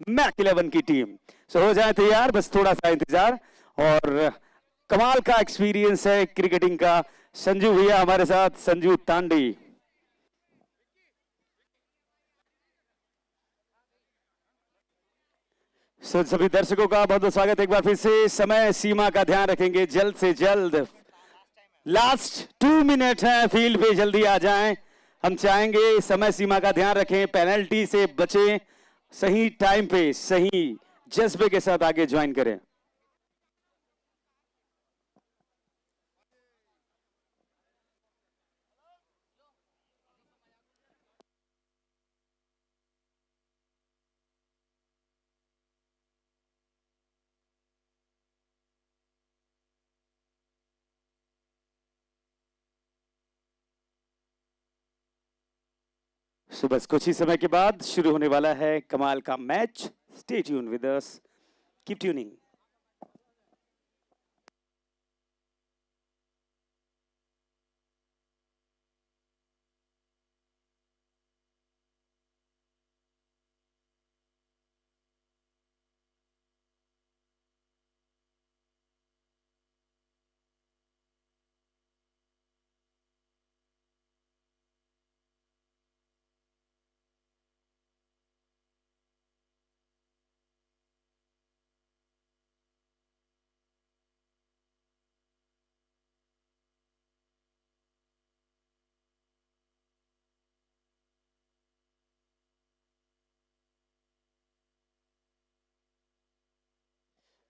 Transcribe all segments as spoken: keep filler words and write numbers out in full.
Mac eleven की team. सो हो जाए तैयार, बस थोड़ा सा इंतजार। और कमाल का एक्सपीरियंस है क्रिकेटिंग का। संजू भैया हमारे साथ, संजू तांडी। सो सभी दर्शकों का बहुत बहुत स्वागत। एक बार फिर से समय सीमा का ध्यान रखेंगे, जल्द से जल्द, लास्ट टू मिनट है, फील्ड पे जल्दी आ जाएं। हम चाहेंगे समय सीमा का ध्यान रखें, पेनल्टी से बचें, सही टाइम पे सही जज्बे के साथ आगे ज्वाइन करें। सो बस कुछ ही समय के बाद शुरू होने वाला है कमाल का match. Stay tuned with us, keep tuning.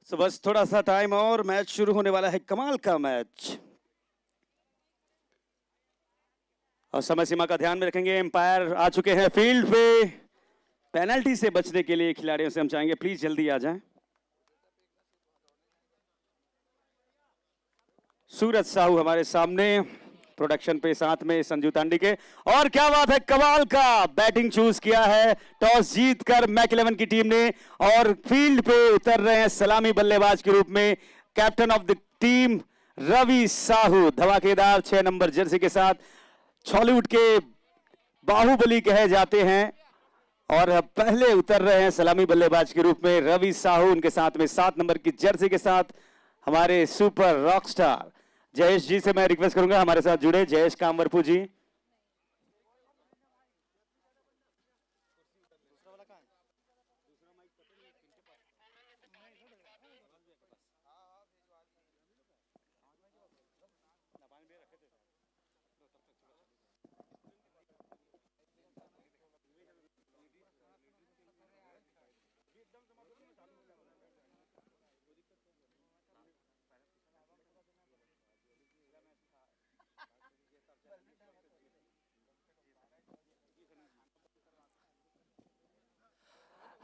सो बस थोड़ा सा टाइम और मैच शुरू होने वाला है, कमाल का मैच। और समय सीमा का ध्यान में रखेंगे, एम्पायर आ चुके हैं फील्ड पे पेनल्टी से बचने के लिए। खिलाड़ियों से हम चाहेंगे प्लीज जल्दी आ जाएं। सूरज साहू हमारे सामने प्रोडक्शन पे, साथ में संजू तांडी के। और क्या बात है, कमाल का बैटिंग चूज किया है टॉस जीतकर मैक इलेवन की टीम ने। और फील्ड पे उतर रहे हैं सलामी बल्लेबाज के रूप में कैप्टन ऑफ द टीम रवि साहू, धमाकेदार छह नंबर जर्सी के साथ, छॉलीवुड के बाहुबली कहे जाते हैं। और पहले उतर रहे हैं सलामी बल्लेबाज के रूप में रवि साहू, उनके साथ में सात नंबर की जर्सी के साथ हमारे सुपर रॉकस्टार जयेश जी से मैं रिक्वेस्ट करूंगा हमारे साथ जुड़े, जयेश कामवरपू जी।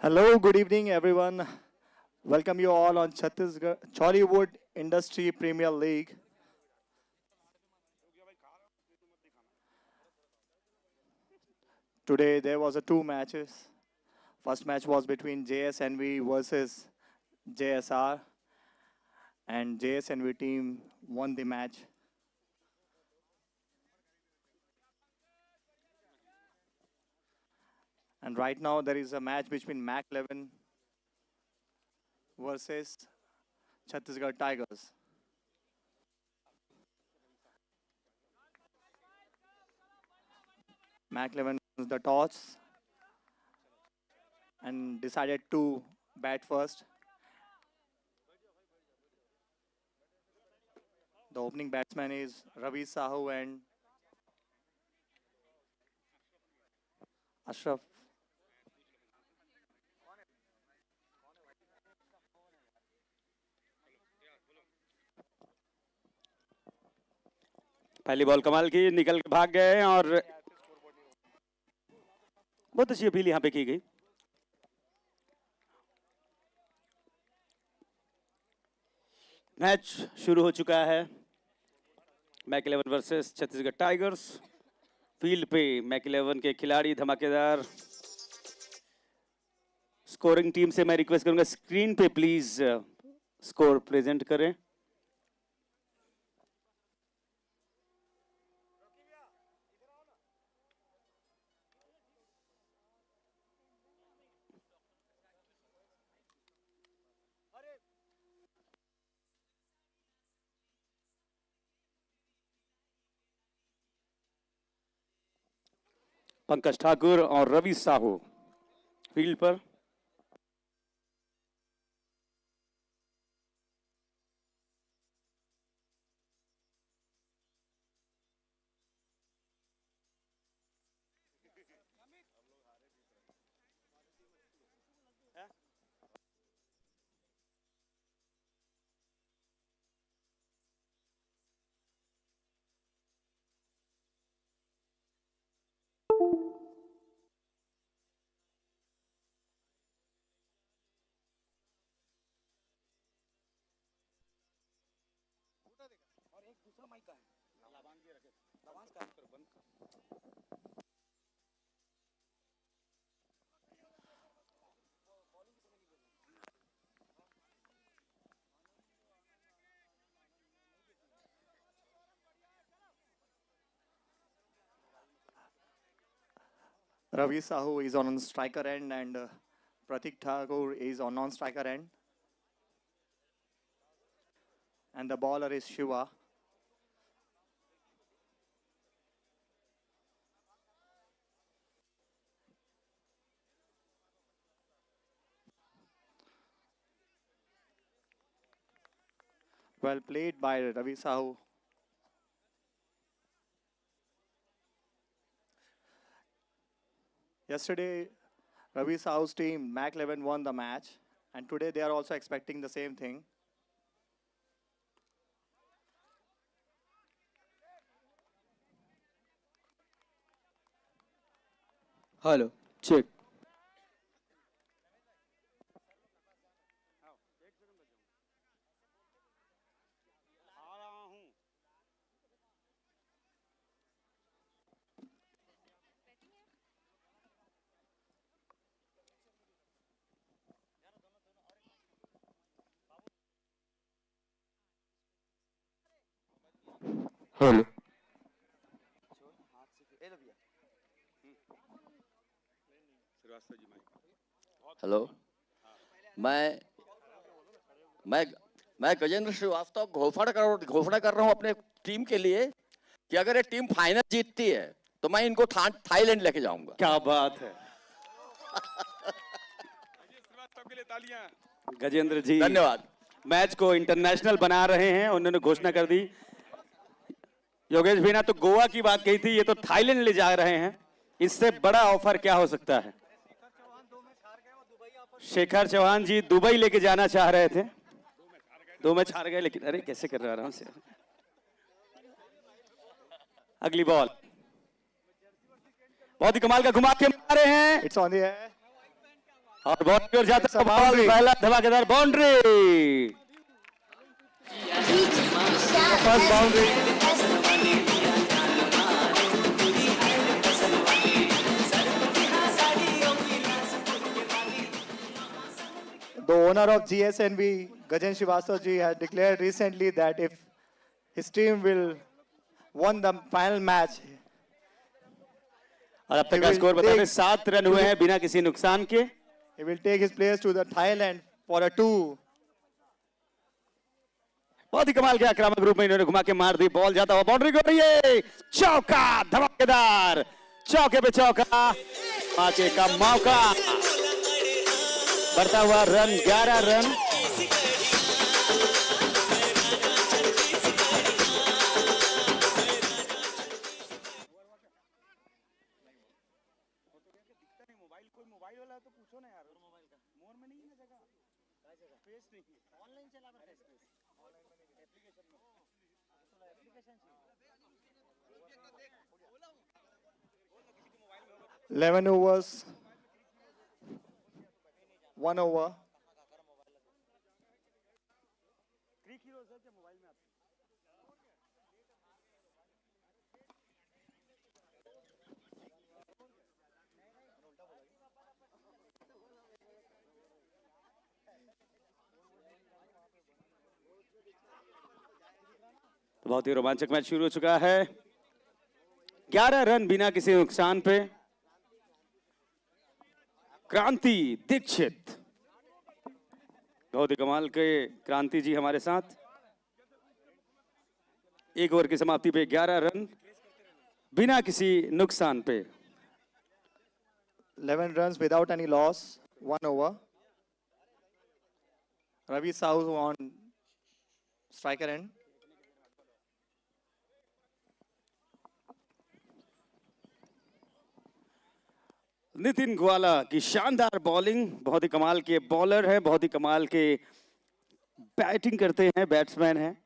Hello, good evening, everyone. Welcome you all on Chhattisgarh Chhollywood Industry Premier League. Today there was a two matches. First match was between J S N V versus J S R, and J S N V team won the match. And right now there is a match between Mac eleven versus Chhattisgarh Tigers. Mac eleven wins the toss and decided to bat first. The opening batsman is Ravi Sahu and Ashraf. पहली ball कमाल की, निकल के भाग गए और बहुत अच्छी appeal यहाँ पे की गई। मैच शुरू हो चुका है। Mac eleven versus Chhattisgarh tigers. Field पे मैक इलेवन के खिलाड़ी धमाकेदार। स्कोरिंग टीम से मैं रिक्वेस्ट करूंगा, स्क्रीन पे प्लीज स्कोर प्रेजेंट करें। पंकज ठाकुर और रवि साहू फील्ड पर। Ravi Sahu is on striker end and uh, Pratik Thakur is on non-striker end. And the bowler is Shiva. Well played by Ravi Sahu. Yesterday, Ravi Sahu's team, Mac eleven, won the match, and today they are also expecting the same thing. Hello, check. Hello. Srivastava ji, mike. Hello, मैं मैं मैं गजेंद्र श्रीवास्तव घोषणा कर घोषणा कर रहा हूँ अपने टीम के लिए कि अगर ये टीम फाइनल जीतती है तो मैं इनको था, थाईलैंड लेके जाऊंगा। क्या बात है। गजेंद्र जी धन्यवाद। मैच को इंटरनेशनल बना रहे हैं, उन्होंने घोषणा कर दी। योगेश भाई ने तो गोवा की बात कही थी, ये तो थाईलैंड ले जा रहे हैं। इससे बड़ा ऑफर क्या हो सकता है? शेखर चौहान जी दुबई लेके जाना चाह रहे थे, दो मैच हार गए, लेकिन अरे कैसे कर रहे हो आराम से। अगली बॉल, बहुत ही कमाल का घुमा के मारे हैं। It's on the air. और बहुत जोर जाता है बॉल, पहला धमाकेदार boundary. First boundary. The owner of G S N V, Gajen Srivastava ji, has declared recently that if his team will won the final match, और अब तक का स्कोर बता दें, सात रन हुए हैं बिना किसी नुकसान के। He will take his players to the Thailand for a tour. बहुत ही कमाल के आक्रामक रूप में इन्होंने घुमा के मार दी, बॉल जाता हुआ बाउंड्री को, ये चौका, धमाकेदार चौके पे चौका, मौके का मौका। बढ़ता हुआ रन, ग्यारह रन। Eleven overs, one over. तो बहुत ही रोमांचक मैच शुरू हो चुका है। ग्यारह रन बिना किसी नुकसान पे। क्रांति दीक्षित, बहुत ही कमाल के क्रांति जी हमारे साथ। एक ओवर की समाप्ति पे ग्यारह रन बिना किसी नुकसान पे। eleven runs without any loss, one over. Ravi Sahu on striker end. Nitin ग्वाला की शानदार बॉलिंग, बहुत ही कमाल के बॉलर हैं, बहुत ही कमाल के बैटिंग करते हैं, बैट्समैन हैं।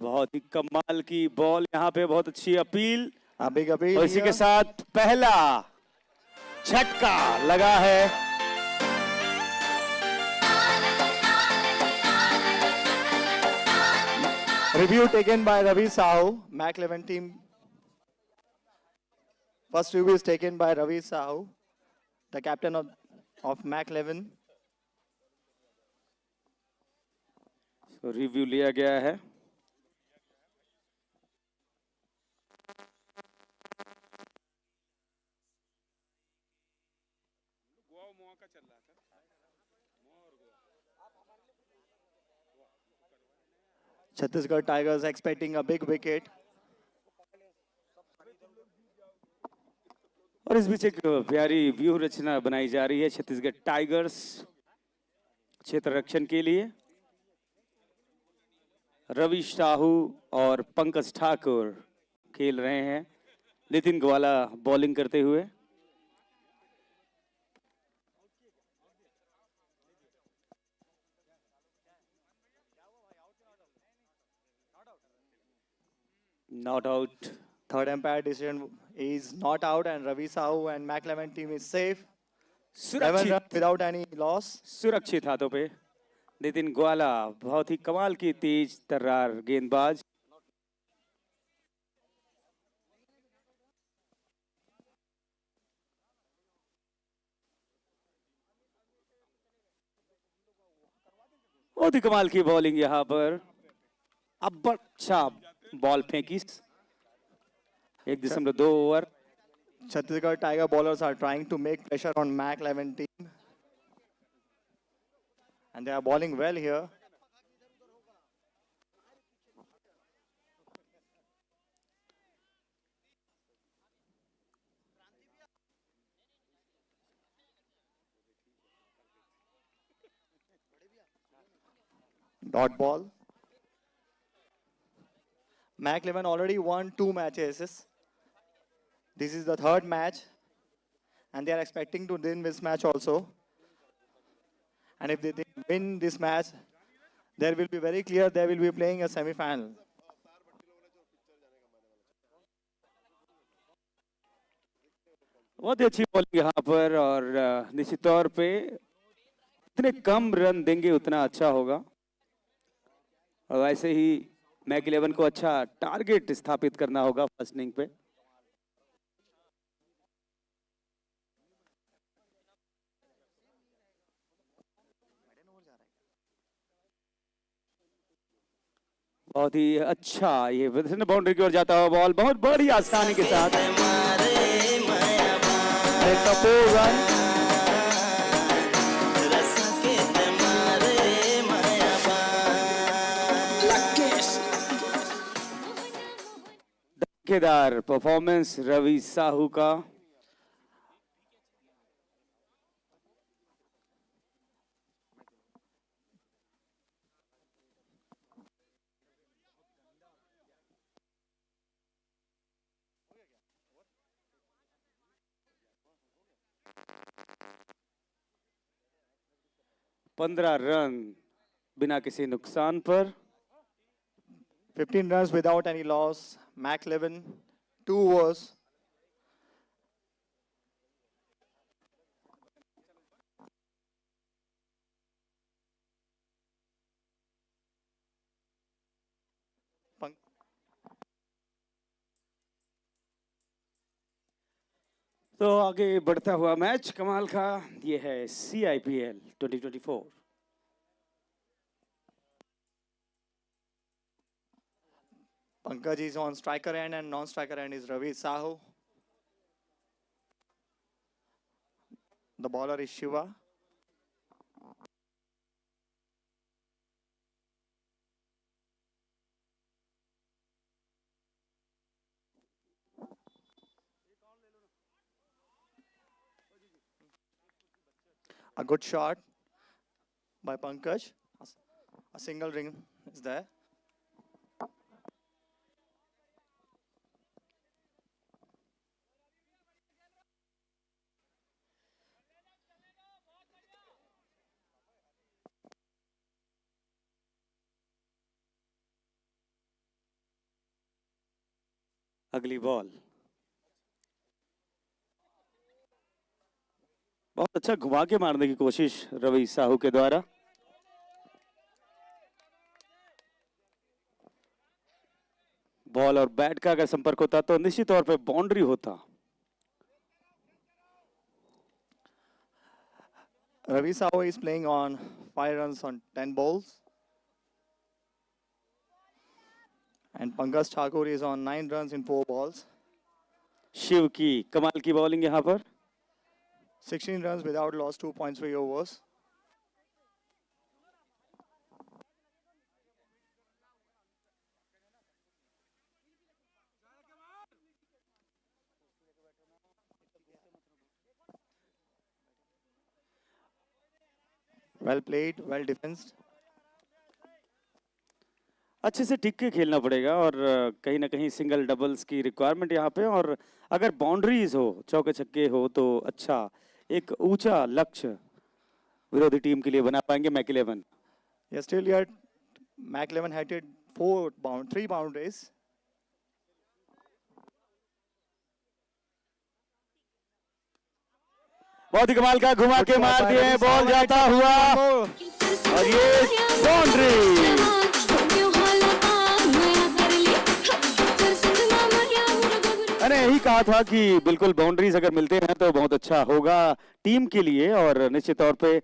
बहुत ही कमाल की बॉल यहाँ पे, बहुत अच्छी अपील। अभी कभी और इसी के साथ पहला झटका लगा है। Review taken by Ravi Sahu, Mac eleven team. First review is taken by Ravi Sahu, the captain of, of Mac eleven. So review लिया गया है। Chhattisgarh Tigers expecting a big wicket. और इस बीच एक प्यारी व्यूह रचना बनाई जा रही है छत्तीसगढ़ टाइगर्स क्षेत्र रक्षण के लिए। रवि साहू और पंकज ठाकुर खेल रहे हैं। नितिन ग्वाला बॉलिंग करते हुए। Not out. Third umpire decision is not out, and Ravi Sahu and Mac eleven team is safe. Eleven सुरक्षित runs without any loss. सुरक्षित हाथों पे नितिन ग्वाला, बहुत ही कमाल की तेज तर्रार गेंदबाज। बहुत ही कमाल की बॉलिंग यहाँ पर। अब अच्छा बॉल फेंकी। एक दशमलव दो over. Chhattisgarh Tiger bowlers are trying to make pressure on Mac eleven team, and they are bowling well here. Dot ball. Mac eleven already won two matches. This is the third match, and they are expecting to win this match also. And if they win this match, there will be very clear they will be playing a semi-final. बहुत ही अच्छी bowling यहाँ पर, और निश्चित तौर पे जितने कम रन देंगे उतना अच्छा होगा। और वैसे ही मैक इलेवन को अच्छा टारगेट स्थापित करना होगा फर्स्ट इनिंग पे। बहुत ही अच्छा ये प्रदर्शन, बाउंड्री की ओर जाता हुआ बॉल, बहुत बड़ी आसानी के साथ। अरे, टपो रन। धमाकेदार परफॉर्मेंस रवि साहू का। पंद्रह रन बिना किसी नुकसान पर। Fifteen runs without any loss. Mac eleven, two overs. तो आगे बढ़ता हुआ मैच कमाल का, ये है C I P L twenty twenty four। Pankaj is on striker end and non-striker end is Ravi Sahu. The bowler is Shiva. A good shot by Pankaj. A single ring is there. अगली ball, बहुत अच्छा घुमा के मारने की कोशिश रवि साहू के द्वारा। Ball और बैट का अगर संपर्क होता तो निश्चित तौर पे बाउंड्री होता। Ravi Sahu is playing on five runs on ten balls. And Pankaj Thakur is on nine runs in four balls. Shiv की कमाल की बॉलिंग यहाँ पर। Sixteen runs without loss, two point three overs. Well played, well defensed. अच्छे से टिक के खेलना पड़ेगा और अ, कहीं ना कहीं सिंगल डबल्स की रिक्वायरमेंट यहाँ पे। और अगर बाउंड्रीज हो, चौके छक्के हो, तो अच्छा एक ऊंचा लक्ष्य विरोधी टीम के लिए बना पाएंगे मैकलेवन। Yes, still yet McIlleven had hit four bound, three boundaries. बहुत ही कमाल का घुमा के मार दिए हैं, बॉल जाता हुआ और ये बाउंड्री। मैंने यही कहा था कि बिल्कुल बाउंड्रीज अगर मिलते हैं तो बहुत अच्छा होगा टीम के लिए। और निश्चित तौर पे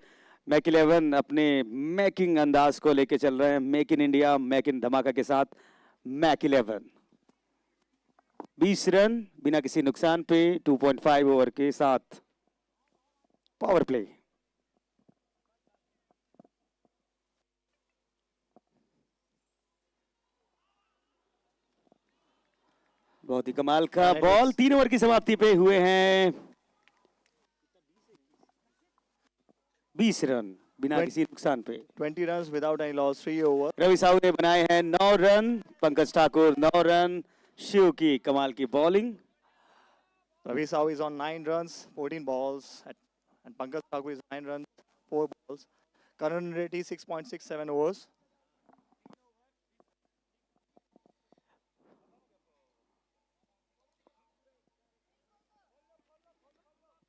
मैकइलेवन अपने मेकिंग अंदाज को लेके चल रहे हैं, make in India, make in धमाका के साथ मैकइलेवन। बीस रन बिना किसी नुकसान पे टू पॉइंट फ़ाइव ओवर के साथ पावर प्ले। बहुत ही कमाल का बॉल। तीन ओवर की समाप्ति पे हुए हैं बीस रन बिना किसी नुकसान पे। Twenty runs without any loss, three over. रवि साहू ने बनाए हैं नौ रन, पंकज ठाकुर नौ रन। शिव की कमाल की bowling. Ravi Sahu is on nine runs, fourteen balls, at, and Pankaj Thakur is nine runs, four balls. Current rate is six point six seven overs.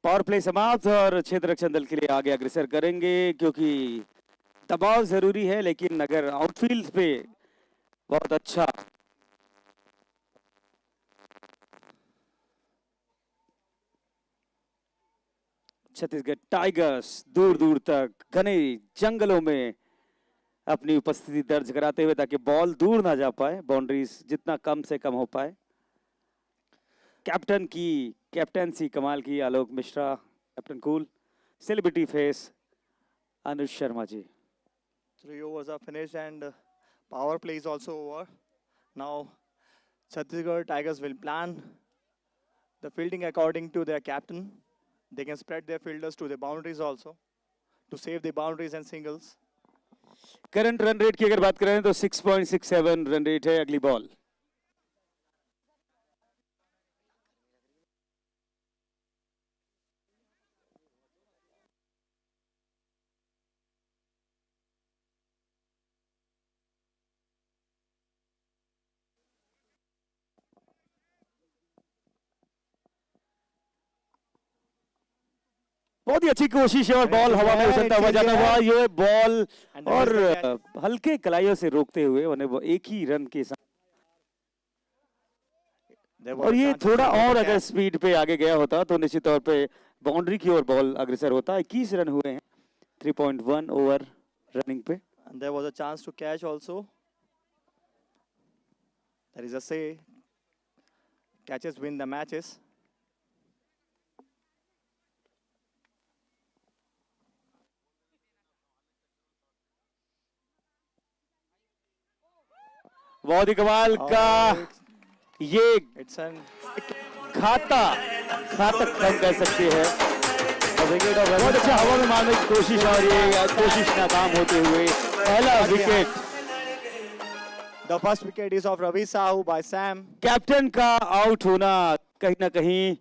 Power play समाप्त और क्षेत्र रक्षण दल के लिए आगे अग्रसर करेंगे, क्योंकि दबाव जरूरी है, लेकिन अगर आउटफील्ड पे बहुत अच्छा छत्तीसगढ़ टाइगर्स दूर दूर तक घने जंगलों में अपनी उपस्थिति दर्ज कराते हुए, ताकि बॉल दूर ना जा पाए, बाउंड्रीज जितना कम से कम हो पाए। कैप्टन की कैप्टेंसी कमाल की, Alok Mishra, captain cool, celebrity face Anuj Sharma ji. Three overs are finished and uh, power play is also over. Now, Chhattisgarh Tigers will plan the fielding according to their captain. They can spread their fielders to the boundaries also to save the boundaries and singles. Current run rate की अगर बात करें तो six point six seven run rate है। अगली ball. बहुत ही अच्छी कोशिश है और बॉल हवा में उछलता हुआ जाता हुआ, ये बॉल और हल्के कलाइयों से रोकते हुए उन्हें वो एक ही रन के साथ। और ये थोड़ा और अगर स्पीड पे आगे गया होता तो निश्चित तौर पे बाउंड्री की ओर बॉल अग्रसर होता। इक्कीस रन हुए हैं three point one over running Pay. And there was a chance to catch also. There is a say, catches win the matches. बहुत ही कमाल का ये खाता, घातक रन कह सकते हैं। बहुत अच्छा हवा में मारने की कोशिश, और ये कोशिश नाकाम होते हुए पहला wicket. The first wicket is of Ravi Sahu by Sam. Captain का आउट होना कहीं ना कहीं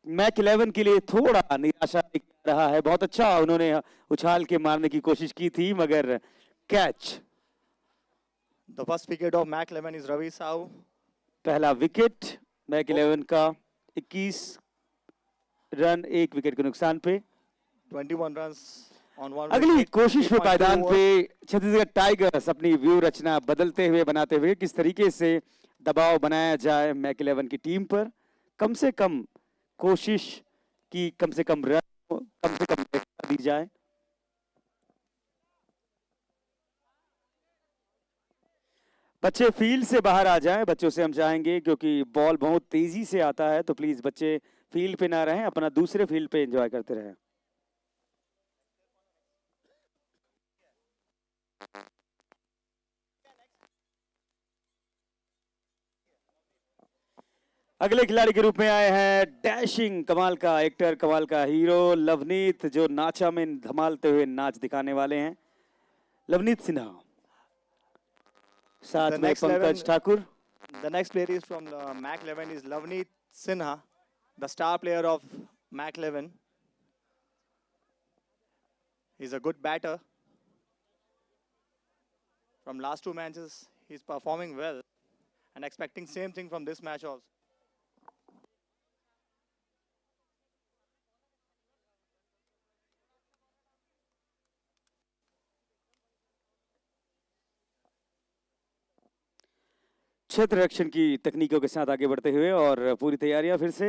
मैक इलेवन के लिए थोड़ा निराशा लेके आ रहा है। बहुत अच्छा उन्होंने उछाल के मारने की कोशिश की थी, मगर catch. The first wicket of Mac eleven is Ravi Sahu. पहला विकेट मैक इलेवन का, इक्कीस रन एक विकेट के नुकसान पे। Twenty-one runs on one अगली wicket. कोशिश पे Fifty-one पायदान over. पे छत्तीसगढ़ टाइगर्स अपनी व्यू रचना बदलते हुए, बनाते हुए, किस तरीके से दबाव बनाया जाए मैक इलेवन की टीम पर। कम से कम कोशिश की, कम से कम रन, कम से कम दी जाए। बच्चे फील्ड से बाहर आ जाएं, बच्चों से हम चाहेंगे, क्योंकि बॉल बहुत तेजी से आता है, तो प्लीज बच्चे फील्ड पे ना रहें, अपना दूसरे फील्ड पे एंजॉय करते रहें। अगले खिलाड़ी के रूप में आए हैं डैशिंग, कमाल का एक्टर, कमाल का हीरो लवनीत, जो नाचा में धमालते हुए नाच दिखाने वाले हैं। लवनीत सिन्हा, साथ The में next Pankaj eleven Thakur. The next player is from the Mac eleven is Lavneet Sinha, the star player of Mac eleven. He's a good batter. From last two matches, he's performing well and expecting same thing from this match also. क्षेत्र रक्षण की तकनीकों के साथ आगे बढ़ते हुए और पूरी तैयारियां फिर से।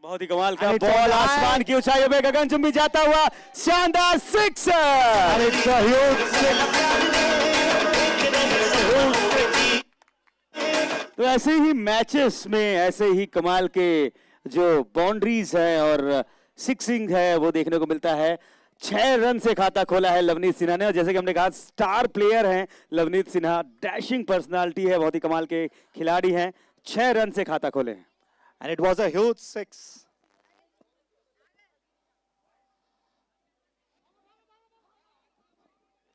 बहुत ही कमाल का And it's on ball, the आसमान line. की ऊंचाइयों में गगनचुंबी जाता हुआ शानदार six. And it's a huge six. तो ऐसे ही मैचेस में ऐसे ही कमाल के जो बाउंड्रीज हैं और सिक्सिंग है, वो देखने को मिलता है। छह रन से खाता खोला है लवनीत सिन्हा ने, और जैसे कि हमने कहा, स्टार प्लेयर हैं लवनीत सिन्हा, डैशिंग पर्सनालिटी है, बहुत ही कमाल के खिलाड़ी हैं। छह रन से खाता खोले हैं। And it was a huge six.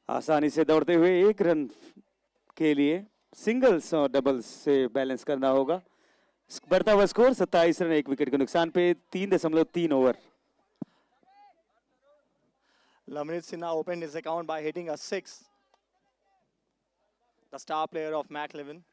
आसानी से दौड़ते हुए एक रन के लिए सिंगल्स और डबल्स से बैलेंस करना होगा। बढ़ता हुआ स्कोर सत्ताईस रन, एक विकेट के नुकसान पे तीन दशमलव तीन over. Lamneet Sinha opened his account by hitting a six. The star player of Mac eleven.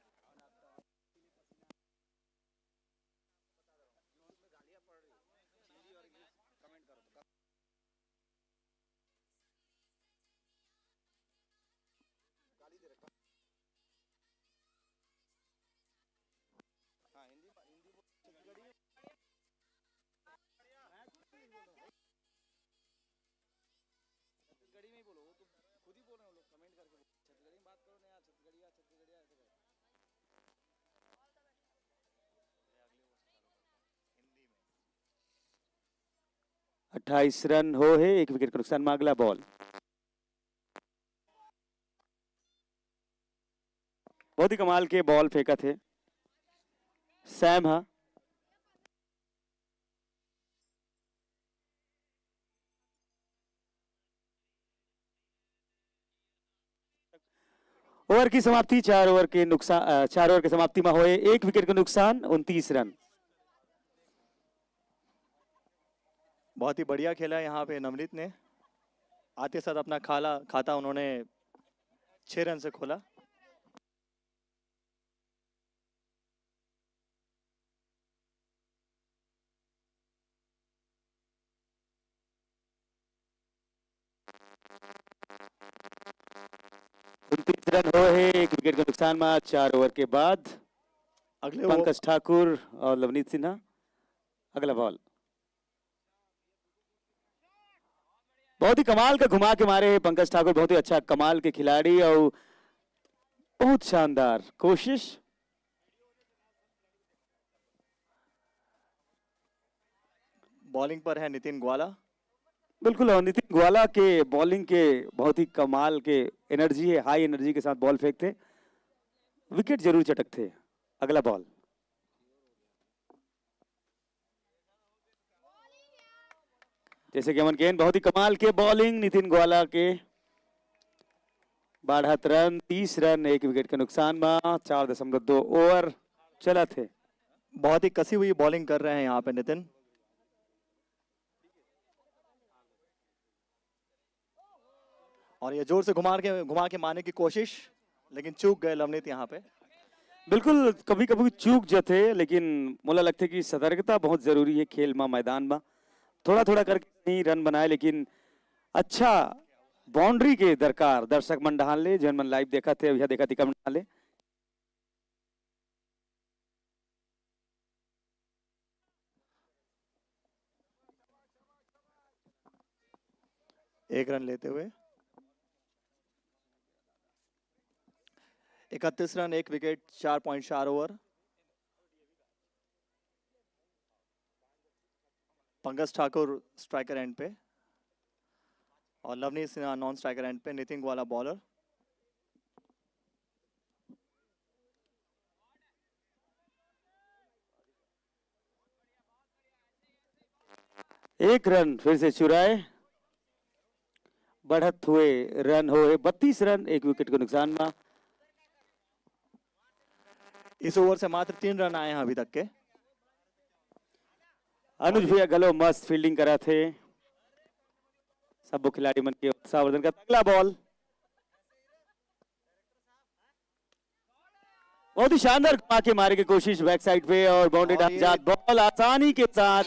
अट्ठाईस रन हो हे, एक विकेट के नुकसान में अगला बॉल। बहुत ही कमाल के बॉल फेंकत हे सैम हा। ओवर की समाप्ति, चार ओवर के नुकसान, अ, चार ओवर के समाप्ति में होए एक विकेट के नुकसान, उनतीस रन। बहुत ही बढ़िया खेला यहाँ पे नवनीत ने। आते साथ अपना खाला खाता उन्होंने छह रन से खोला। उनतीस रन हो हे, एक विकेट के नुकसान में चार ओवर के बाद। अगले ओवर पंकज ठाकुर और लवनीत सिन्हा। अगला बॉल। बहुत ही कमाल का घुमा के मारे हे पंकज ठाकुर, बहुत ही अच्छा, कमाल के खिलाड़ी और बहुत शानदार कोशिश। बॉलिंग पर है नितिन ग्वाला। बिल्कुल, और नितिन ग्वाला के बॉलिंग के बहुत ही कमाल के एनर्जी है, हाई एनर्जी के साथ बॉल फेंकते, विकेट जरूर चटकते। अगला बॉल, जैसे कि अमन गेंद, बहुत ही कमाल के बॉलिंग नितिन ग्वाला के। बाढ़त रन, तीस रन, एक विकेट के नुकसान में, चार दशमलव दो ओवर चलत हे। बहुत ही कसी हुई बॉलिंग कर रहे हैं यहाँ पे नितिन। और ये जोर से घुमा के घुमा के मारने की कोशिश, लेकिन चूक गए लवनीत यहाँ पे। बिल्कुल, कभी कभी चूक जथे, लेकिन मोला लगथे कि सतर्कता बहुत जरूरी है खेल मा, मैदान मा। थोड़ा थोड़ा करके ही रन बनाए, लेकिन अच्छा बाउंड्री के दरकार दर्शक मन डहान ले, जेन मन लाइव देखत हे, भैया देखत हे, कमेंट डहान ले। एक रन लेते हुए इकतीस रन, एक विकेट, चार पॉइंट चार over. Pankaj Thakur striker end पे और Lavneet Sinha non striker end पे, नितिन ग्वाला बॉलर। एक रन फिर से चुराए, बढ़त हुए रन हो हे बत्तीस रन, एक विकेट के नुकसान में। इस ओवर से मात्र तीन रन आए हैं अभी तक के। अनुज भैया घलो मस्त फील्डिंग करा थे, सब खिलाड़ी मन के उत्साहवर्धन का। अगला बॉल बहुत ही शानदार घुमा के मारे की कोशिश बैक साइड पे और बाउंड्री डाल जात। बॉल आसानी के साथ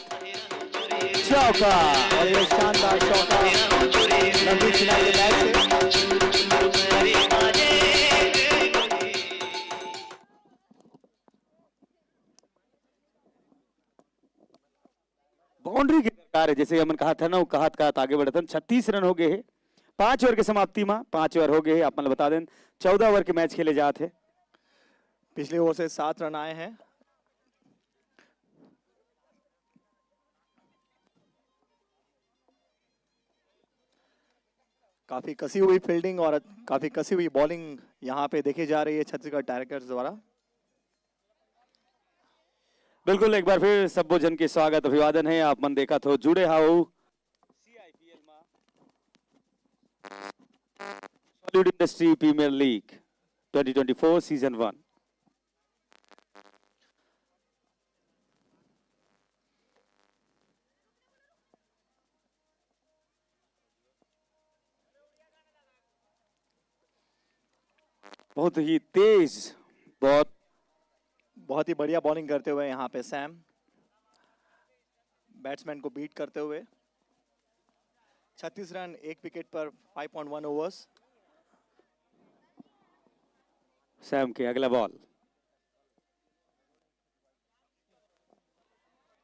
चौका। और ये शानदार चौका नवदीप सिन्हा के बैट से। बाउंड्री के दरकार है, जैसे हमन कहा था ना, वो कहत कहत आगे बढ़तन। छत्तीस रन हो गए हैं पांच ओवर के समाप्ति में, पांच ओवर हो गए हैं। आप मन बता दें, चौदह ओवर के मैच खेले जात है। पिछले ओवर से सात रन आए हैं। काफी कसी हुई फील्डिंग और काफी कसी हुई बॉलिंग यहाँ पे देखी जा रही है छत्तीसगढ़ टाइगर्स द्वारा। बिल्कुल, एक बार फिर सब्बो जन के स्वागत अभिवादन है। आप मन देखत हो जुड़े how Bollywood Industry Premier League twenty twenty-four season one। बहुत ही तेज, बहुत बहुत ही बढ़िया बॉलिंग करते हुए यहाँ पे सैम, बैट्समैन को बीट करते हुए। छत्तीस रन, एक विकेट पर, फ़ाइव पॉइंट वन ओवर्स। सैम के अगला बॉल।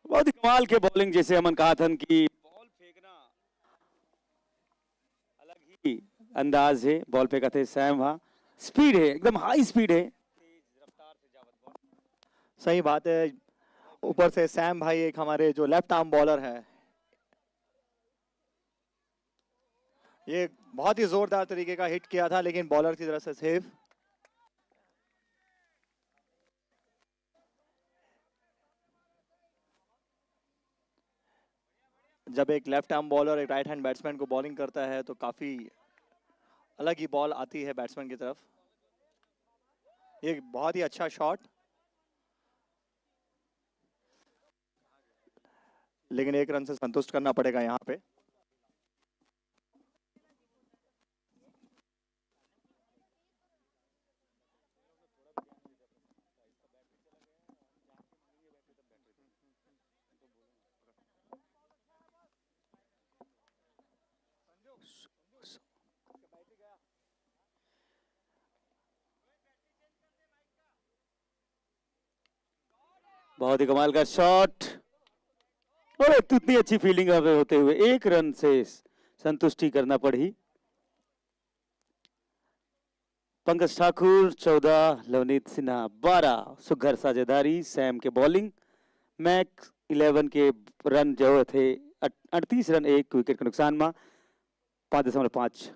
बहुत ही कमाल के बॉलिंग, जैसे हमन कहा थन कि बॉल फेंकना अलग ही अंदाज है। बॉल फेंकत हे सैम, हाँ, स्पीड है, एकदम हाई स्पीड है। सही बात है। ऊपर से सैम भाई एक हमारे जो लेफ्ट आर्म बॉलर है, ये बहुत ही जोरदार तरीके का हिट किया था, लेकिन बॉलर की तरफ से सेव। जब एक लेफ्ट आर्म बॉलर एक राइट हैंड बैट्समैन को बॉलिंग करता है तो काफ़ी अलग ही बॉल आती है बैट्समैन की तरफ। ये बहुत ही अच्छा शॉट, लेकिन एक रन से संतुष्ट करना पड़ेगा यहाँ पे। बहुत ही कमाल का शॉट और इतनी अच्छी फील्डिंग होते हुए एक रन से संतुष्टि करना पड़ी। पंकज ठाकुर चौदह, लवनीत सिन्हा बारह। सुघर साझेदारी, सैम के बॉलिंग, मैक्स इलेवन के रन जो थे, अड़तीस रन एक विकेट के नुकसान में, पाँच दशमलव पाँच।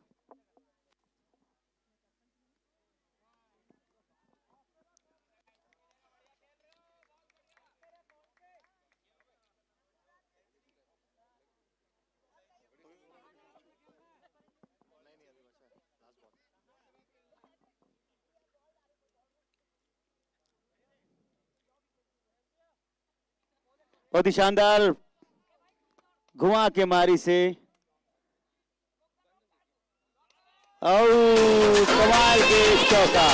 बहुत ही शानदार घुमा के मारी से, और कमाल के चौका।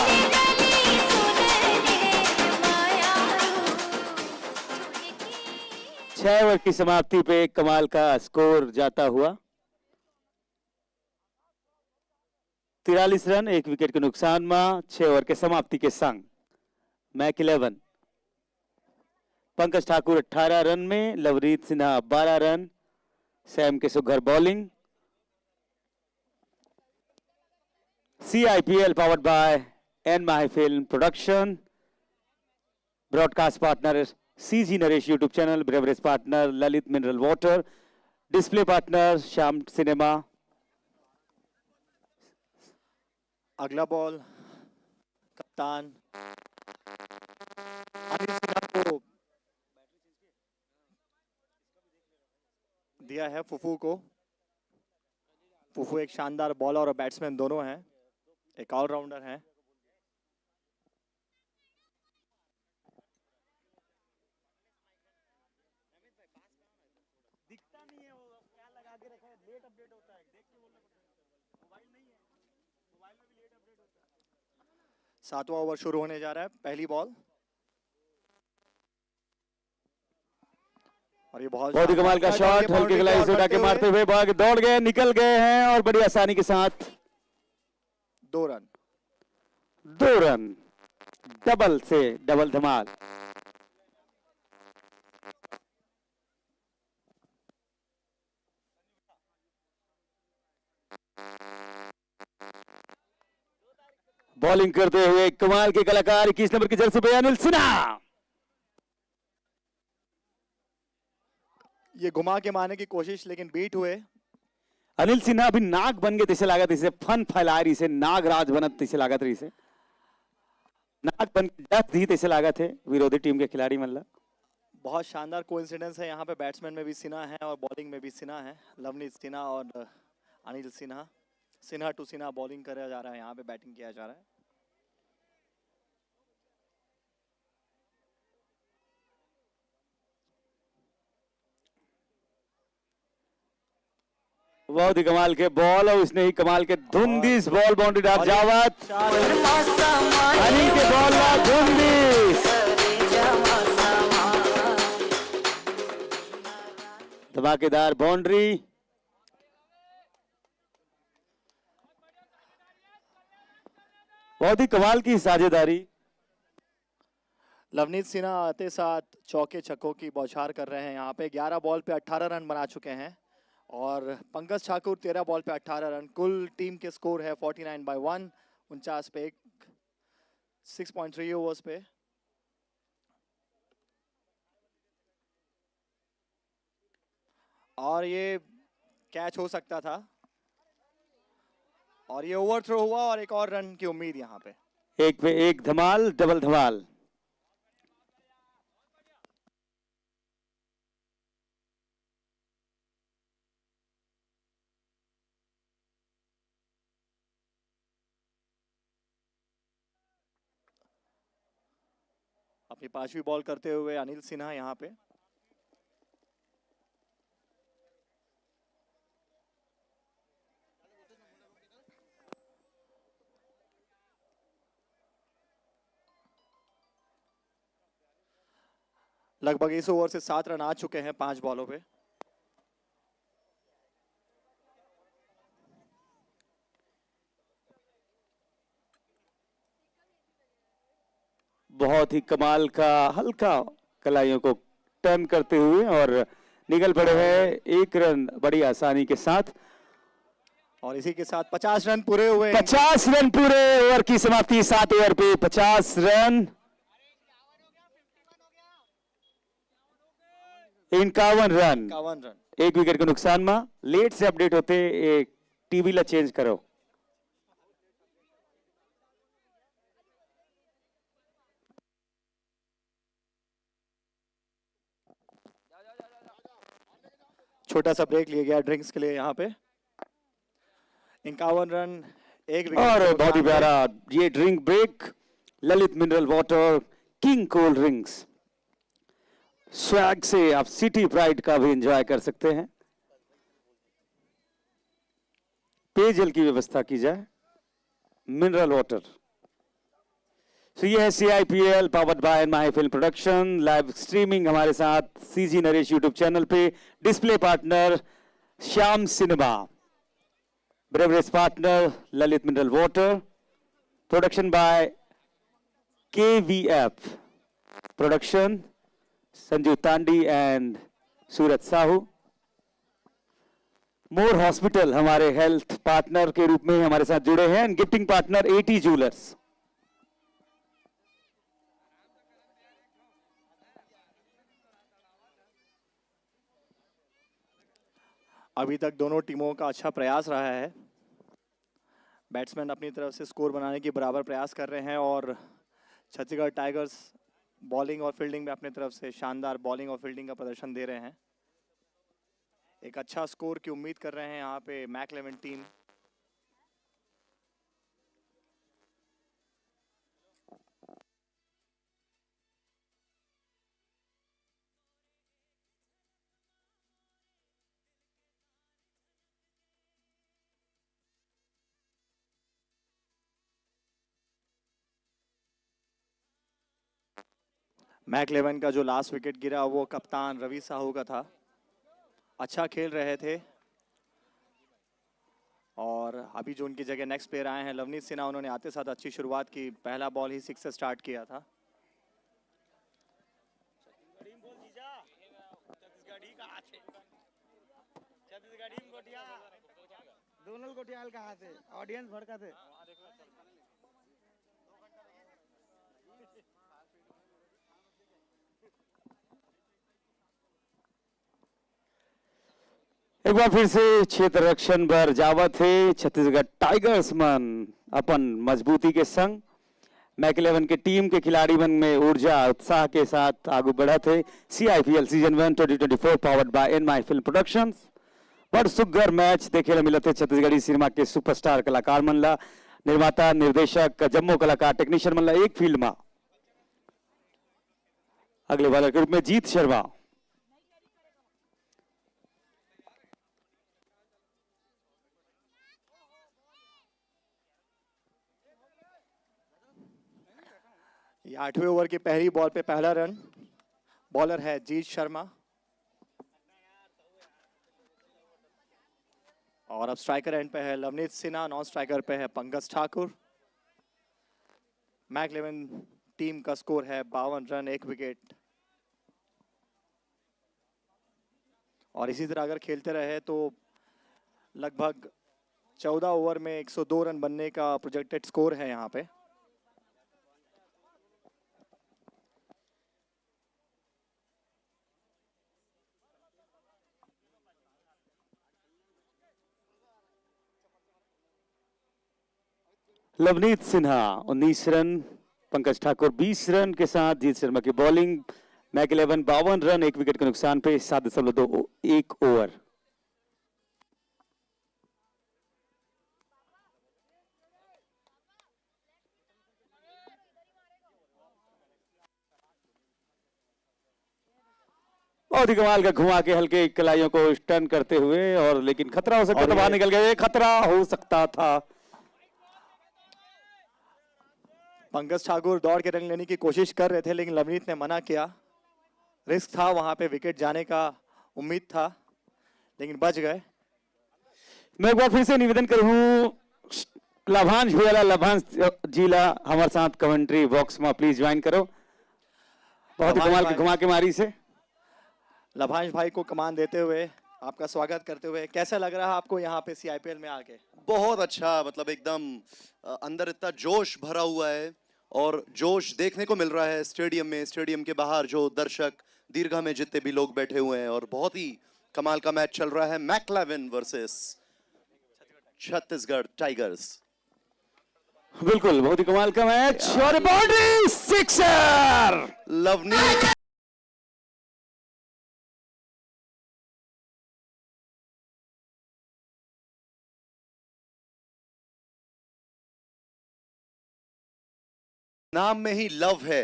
छह ओवर की समाप्ति पे कमाल का स्कोर जाता हुआ तिरालीस रन, एक विकेट के नुकसान में छह ओवर के समाप्ति के संग मैक इलेवन पंकज ठाकुर अठारह रन में, लवरीत सिन्हा बारह रन, सैम के सुघर bowling. C I P L powered by N Mahifilm Production, broadcast partner C G Naresh YouTube channel, beverage partner Lalit Mineral Water, display partner Shyam Cinema। अगला बॉल कप्तान अनिल सिन्हा को दिया है, फुफू को। फुफू एक शानदार बॉलर और बैट्समैन दोनों हैं, एक ऑलराउंडर हैं। दिखता नहीं है वो, क्या लगा के रखा है, लेट अपडेट होता है, देख के बोलना पड़ता है। मोबाइल नहीं है, मोबाइल में भी लेट अपडेट होता है। सातवां ओवर शुरू होने जा रहा है। पहली बॉल और ये बहुत बहुत ही कमाल का शॉट, हल्के कलाई से उठा के मारते हुए भाग दौड़ गए, निकल गए हैं और बड़ी आसानी के साथ दो रन। दो रन, डबल से डबल धमाल। बॉलिंग करते हुए कमाल के कलाकार, इक्कीस नंबर की जर्सी पे अनिल सिन्हा। ये घुमा के मारने की कोशिश, लेकिन बीट हुए। अनिल सिन्हा अभी नाग बन के तैसे लागत, इसे फन फैला रही से, नागराज बनत तैसे लागत रही से, नाग बन के डस दी तैसे लागत है विरोधी टीम के खिलाड़ी मन ला। बहुत शानदार कोइंसिडेंस है, यहाँ पे बैट्समैन में भी सिन्हा है और बॉलिंग में भी सिन्हा है। लवनीत सिन्हा और अनिल सिन्हा, सिन्हा टू सिन्हा बॉलिंग करा जा रहा है, यहाँ पे बैटिंग किया जा रहा है। बहुत ही कमाल के बॉल और उसने ही कमाल के धुन दी इस बॉल, बाउंड्री डार जावत। अनिल के बॉल ला धुन दी। धमाकेदार बाउंड्री। बहुत ही कमाल की साझेदारी। लवनीत सिन्हा आते साथ चौके छक्कों की बौछार कर रहे हैं। यहाँ पे ग्यारह बॉल पे अठारह रन बना चुके हैं और पंकज ठाकुर तेरह बॉल पे अठारह रन। कुल टीम के स्कोर है फोर्टी नाइन बाय वन, उनचास पे एक, सिक्स पॉइंट थ्री ओवर्स पे। और ये कैच हो सकता था और ये ओवरथ्रो हुआ और एक और रन की उम्मीद यहाँ पे। एक पे एक धमाल, डबल धमाल। अपनी पांचवी बॉल करते हुए अनिल सिन्हा यहाँ पे। लगभग इस ओवर से सात रन आ चुके हैं पांच बॉलों पे। बहुत ही कमाल का हल्का कलाइयों को टर्न करते हुए और निकल पड़े हैं एक रन बड़ी आसानी के साथ। और इसी के साथ पचास रन पूरे हुए। पचास रन पूरे, ओवर की समाप्ति, सात ओवर पे पचास रन। इक्यावन रन। इक्यावन रन। एक विकेट के नुकसान मा। लेट से अपडेट होते, एक टीवी ला चेंज करो। छोटा सा ब्रेक लिया गया ड्रिंक्स के लिए यहाँ पे। इक्यावन रन, एक विकेट और के बहुत ही नुकसान पे। प्यारा ये drink break, Lalit mineral water, king cold drinks. Swag से आप सिटी प्राइड का भी एंजॉय कर सकते हैं। पेयजल की व्यवस्था की जाए, मिनरल वाटर। तो ये है C I P L powered by My Film Production। Live streaming हमारे साथ सीजी नरेश YouTube चैनल पे। Display partner Shyam cinema. Beverage partner Lalit mineral water. Production by KVF production, Sanju Tandi and Suraj Sahu. मोर हॉस्पिटल हमारे हेल्थ पार्टनर के रूप में हमारे साथ जुड़े हैं, गिफ्टिंग पार्टनर एटी ज्वेलर्स। अभी तक दोनों टीमों का अच्छा प्रयास रहा है। बैट्समैन अपनी तरफ से स्कोर बनाने की बराबर प्रयास कर रहे हैं और छत्तीसगढ़ टाइगर्स बॉलिंग और फील्डिंग में अपने तरफ से शानदार बॉलिंग और फील्डिंग का प्रदर्शन दे रहे हैं। एक अच्छा स्कोर की उम्मीद कर रहे हैं यहाँ पे Mac eleven team. Mac eleven का जो लास्ट विकेट गिरा वो कप्तान रवि साहू का था। अच्छा खेल रहे थे। और अभी जो उनकी जगह नेक्स्ट प्लेयर आए हैं लवनीत सिन्हा, उन्होंने आते साथ अच्छी शुरुआत की, पहला बॉल ही सिक्स से स्टार्ट किया था। दोनों गोटियाल कहाँ थे? ऑडियंस भड़का थे। एक बार फिर से क्षेत्र रक्षण बर जावत हे छत्तीसगढ़ टाइगर्स मन अपन मजबूती के संग। मैक इलेवन के टीम के खिलाड़ी मन में ऊर्जा उत्साह के साथ आगू बढ़त हे। C I P L season one twenty twenty four powered by My Film Productions। बड़ सुग्घर मैच देखे ला मिलत हे छत्तीसगढ़ी सिनेमा के सुपरस्टार कलाकार मन ला, निर्माता, निर्देशक, जम्मो कलाकार, टेक्नीशियन मन ला एक फील्ड मा। अगले बॉलर के रूप में जीत शर्मा। ये आठवें ओवर की पहली बॉल पे पहला रन। बॉलर है जीत शर्मा। और अब स्ट्राइकर एंड पे है लवनीत सिन्हा, नॉन स्ट्राइकर पे है पंकज ठाकुर। मैक इलेवन टीम का स्कोर है बावन रन, एक विकेट। और इसी तरह अगर खेलते रहे तो लगभग चौदह ओवर में एक सौ दो रन बनने का प्रोजेक्टेड स्कोर है यहाँ पे। लवनीत सिन्हा उन्नीस रन, पंकज ठाकुर बीस रन के साथ जीत शर्मा की बॉलिंग। मैक इलेवन बावन रन, एक विकेट के नुकसान पे सात दशमलव दो एक ओवर। बहुत ही कमाल का घुमा के हल्के कलाइयों को स्टन करते हुए, और लेकिन खतरा हो सकता और था, बाहर ये निकल गए, खतरा हो सकता था। पंकज ठाकुर दौड़ के रन लेने की कोशिश कर रहे थे, लेकिन लवनीत ने मना किया। रिस्क था वहां पे, विकेट जाने का उम्मीद था, लेकिन बच गए। मैं एक बार फिर से निवेदन करूं लाभांश भैया ला, लाभांश जी ला हमारे साथ कमेंट्री बॉक्स में प्लीज ज्वाइन करो। बहुत ही लाभांश कमाल की भाई। घुमा के मारी से। लाभांश भाई को कमान देते हुए, आपका स्वागत करते हुए, कैसा लग रहा है आपको यहाँ पे सीआईपीएल में आके? बहुत अच्छा, मतलब एकदम अ, अंदर इतना जोश भरा हुआ है और जोश देखने को मिल रहा है स्टेडियम में, स्टेडियम के बाहर जो दर्शक दीर्घा में जितने भी लोग बैठे हुए हैं, और बहुत ही कमाल का मैच चल रहा है, मैकलेवन वर्सेस छत्तीसगढ़ टाइगर्स। बिल्कुल, बहुत ही कमाल का मैच और बाउंड्री, सिक्सर। लवनीत नाम में ही लव है,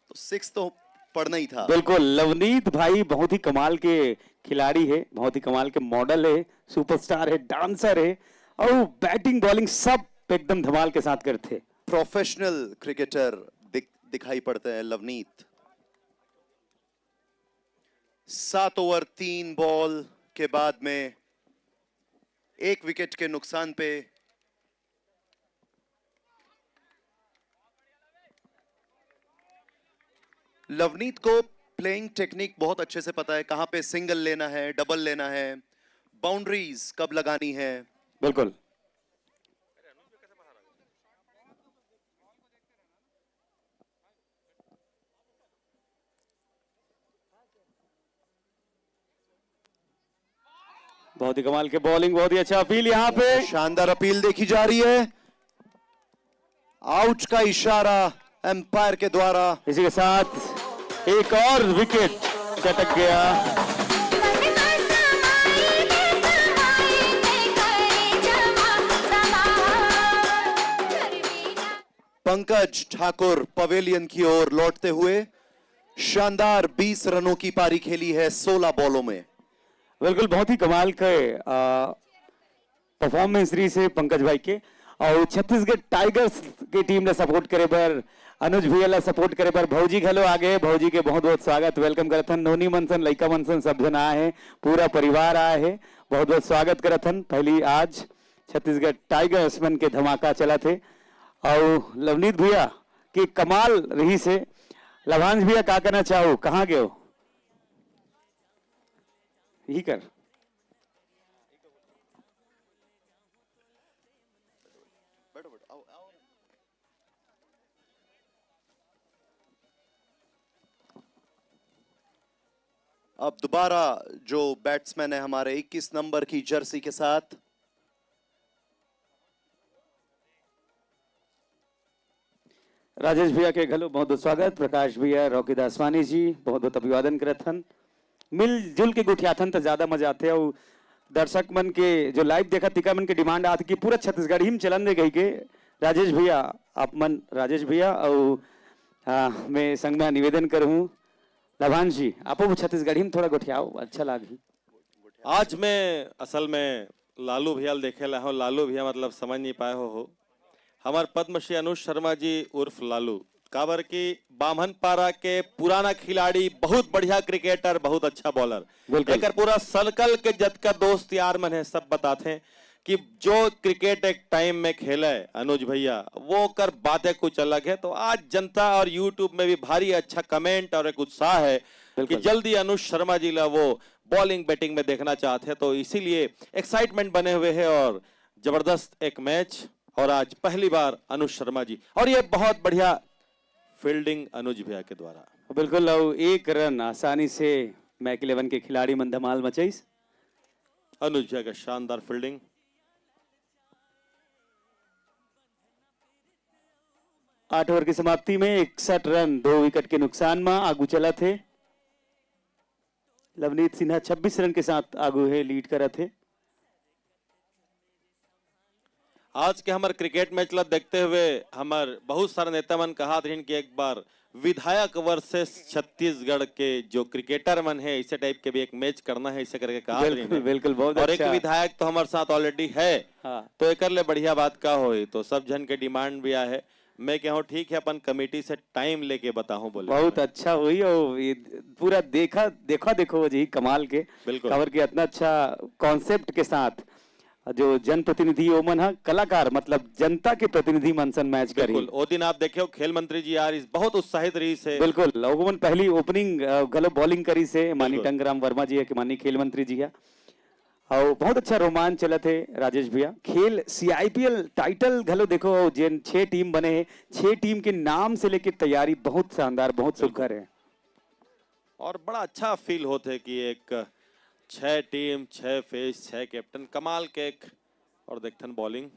तो सिक्स तो पढ़ना ही था। बिल्कुल, लवनीत भाई बहुत ही कमाल के खिलाड़ी है, बहुत ही कमाल के मॉडल है, सुपरस्टार है, डांसर है और बैटिंग बॉलिंग सब एकदम धमाल के साथ करते हैं। प्रोफेशनल क्रिकेटर दिख, दिखाई पड़ते हैं लवनीत। सात ओवर तीन बॉल के बाद में एक विकेट के नुकसान पे लवनीत को प्लेइंग टेक्निक बहुत अच्छे से पता है, कहां पे सिंगल लेना है, डबल लेना है, बाउंड्रीज कब लगानी है। बिल्कुल। बहुत ही कमाल के बॉलिंग, बहुत ही अच्छा अपील यहाँ पे। शानदार अपील देखी जा रही है। आउट का इशारा अंपायर के द्वारा। इसी के साथ एक और विकेट चटक गया। पंकज ठाकुर पवेलियन की ओर लौटते हुए शानदार बीस रनों की पारी खेली है सोलह बॉलों में। बिल्कुल, बहुत ही कमाल के परफॉर्मेंस रही से पंकज भाई के। और छत्तीसगढ़ टाइगर्स के टीम ला सपोर्ट करे बर, अनुज भैया ला सपोर्ट करे बर भौजी घलो आ गए। भौजी के बहुत बहुत स्वागत, वेलकम करत हन। नोनी मन सन, लइका मन सन, सब झन आए हैं, पूरा परिवार आए है, बहुत बहुत स्वागत करत हन। पहली आज छत्तीसगढ़ टाइगर्स मन के धमाका चलत हे। और लवनीत भैया के कमाल रही से। लभांश भैया, का कहना चाहो, कहाँ गए हो? यही कर। अब दोबारा जो बैट्समैन है हमारे इक्कीस नंबर की जर्सी के साथ, राजेश भैया के घलो बहुत बहुत स्वागत, प्रकाश भैया, रॉकी दासवानी जी, बहुत बहुत अभिवादन करत हन। मिलजुल के गोठियाथन त ज्यादा मजा आथे। अउ दर्शक मन के जो लाइव देखत, तिकर मन के डिमांड आत कि पूरा छत्तीसगढ़ी में चलन दे कही के। राजेश भैया, आप मन, राजेश भैया अउ, आ, मैं संग में निवेदन करहूँ, लभांश जी, आपो छत्तीसगढ़ी में थोड़ा गोठियाओ, अच्छा लागही। आज मैं असल में लालू भैया ल देखे ला हूँ। लालू भैया मतलब समझ नहीं पाए हो, हो। हमार पद्मश्री अनुज शर्मा जी उर्फ लालू, काबर कि बाम्हन पारा के पुराना खिलाड़ी, बहुत बढ़िया क्रिकेटर, बहुत अच्छा बॉलर। बिल्कुल। एकर पूरा सर्कल के जतका दोस्त यार मन है, सब बताथे कि जो क्रिकेट एक टाइम में खेले अनुज भैया, वो कर बातें कुछ अलग है। तो आज जनता और YouTube में भी भारी अच्छा कमेंट और एक उत्साह है कि बिल्कुल। जल्दी अनुज शर्मा जी ला वो बॉलिंग बैटिंग में देखना चाहते हैं, तो इसीलिए एक्साइटमेंट बने हुए है। और जबरदस्त एक मैच, और आज पहली बार अनुज शर्मा जी, और ये बहुत बढ़िया फील्डिंग अनुज भैया के द्वारा। बिल्कुल, अउ एक रन आसानी से मैक इलेवन के खिलाड़ी मन धमाल मचाइस। अनुज भैया का शानदार फील्डिंग। आठ ओवर की समाप्ति में इकसठ रन, दो विकेट के नुकसान में आगू चलत हे। लवनीत सिन्हा छब्बीस रन के साथ आगू हे, लीड करत हे। आज के हमर क्रिकेट मैच ला देखते हुए हमर बहुत सारे नेता मन कहा रहिन कि एक बार विधायक वर्सेस छत्तीसगढ़ के जो क्रिकेटर मन है, ऐसे टाइप के भी एक मैच करना है, ऐसे करके कहा रहिन बिल्कुल, है। बिल्कुल, बहुत और एक अच्छा। विधायक तो हमारे साथ ऑलरेडी है, हाँ। तो एकर ले बढ़िया बात का होई? तो सब झन के डिमांड भी आए है। मैं कहूँ ठीक है, अपन कमेटी से टाइम लेके बताऊँ बोले। बहुत अच्छा हुई और ये पूरा देखा, देखा देखो जी कमाल के। बिल्कुल। काबर के इतना अच्छा कॉन्सेप्ट के साथ जो जनप्रतिनिधि ओमन ह कलाकार, मतलब जनता के प्रतिनिधि मन सन मैच करी। बिल्कुल, ओ दिन आप देखे हो खेल मंत्री जी आ रही, बहुत उत्साहित रही से। बिल्कुल, ओमन पहली ओपनिंग, अ, घलो बॉलिंग करी से माननीय बिल्कुल। टंगराम वर्मा जी है कि माननीय खेल मंत्री जी है। और बहुत अच्छा रोमांच चलत हे राजेश भैया। खेल सीआईपीएल टाइटल घलो देखो, जेन छह टीम बने हैं, छह टीम के नाम से लेके तैयारी बहुत शानदार, बहुत सुघर है। और बड़ा अच्छा फील होत हे कि एक छह टीम, छह फेस, छह कैप्टन, कमाल के एक। और देखथन बॉलिंग।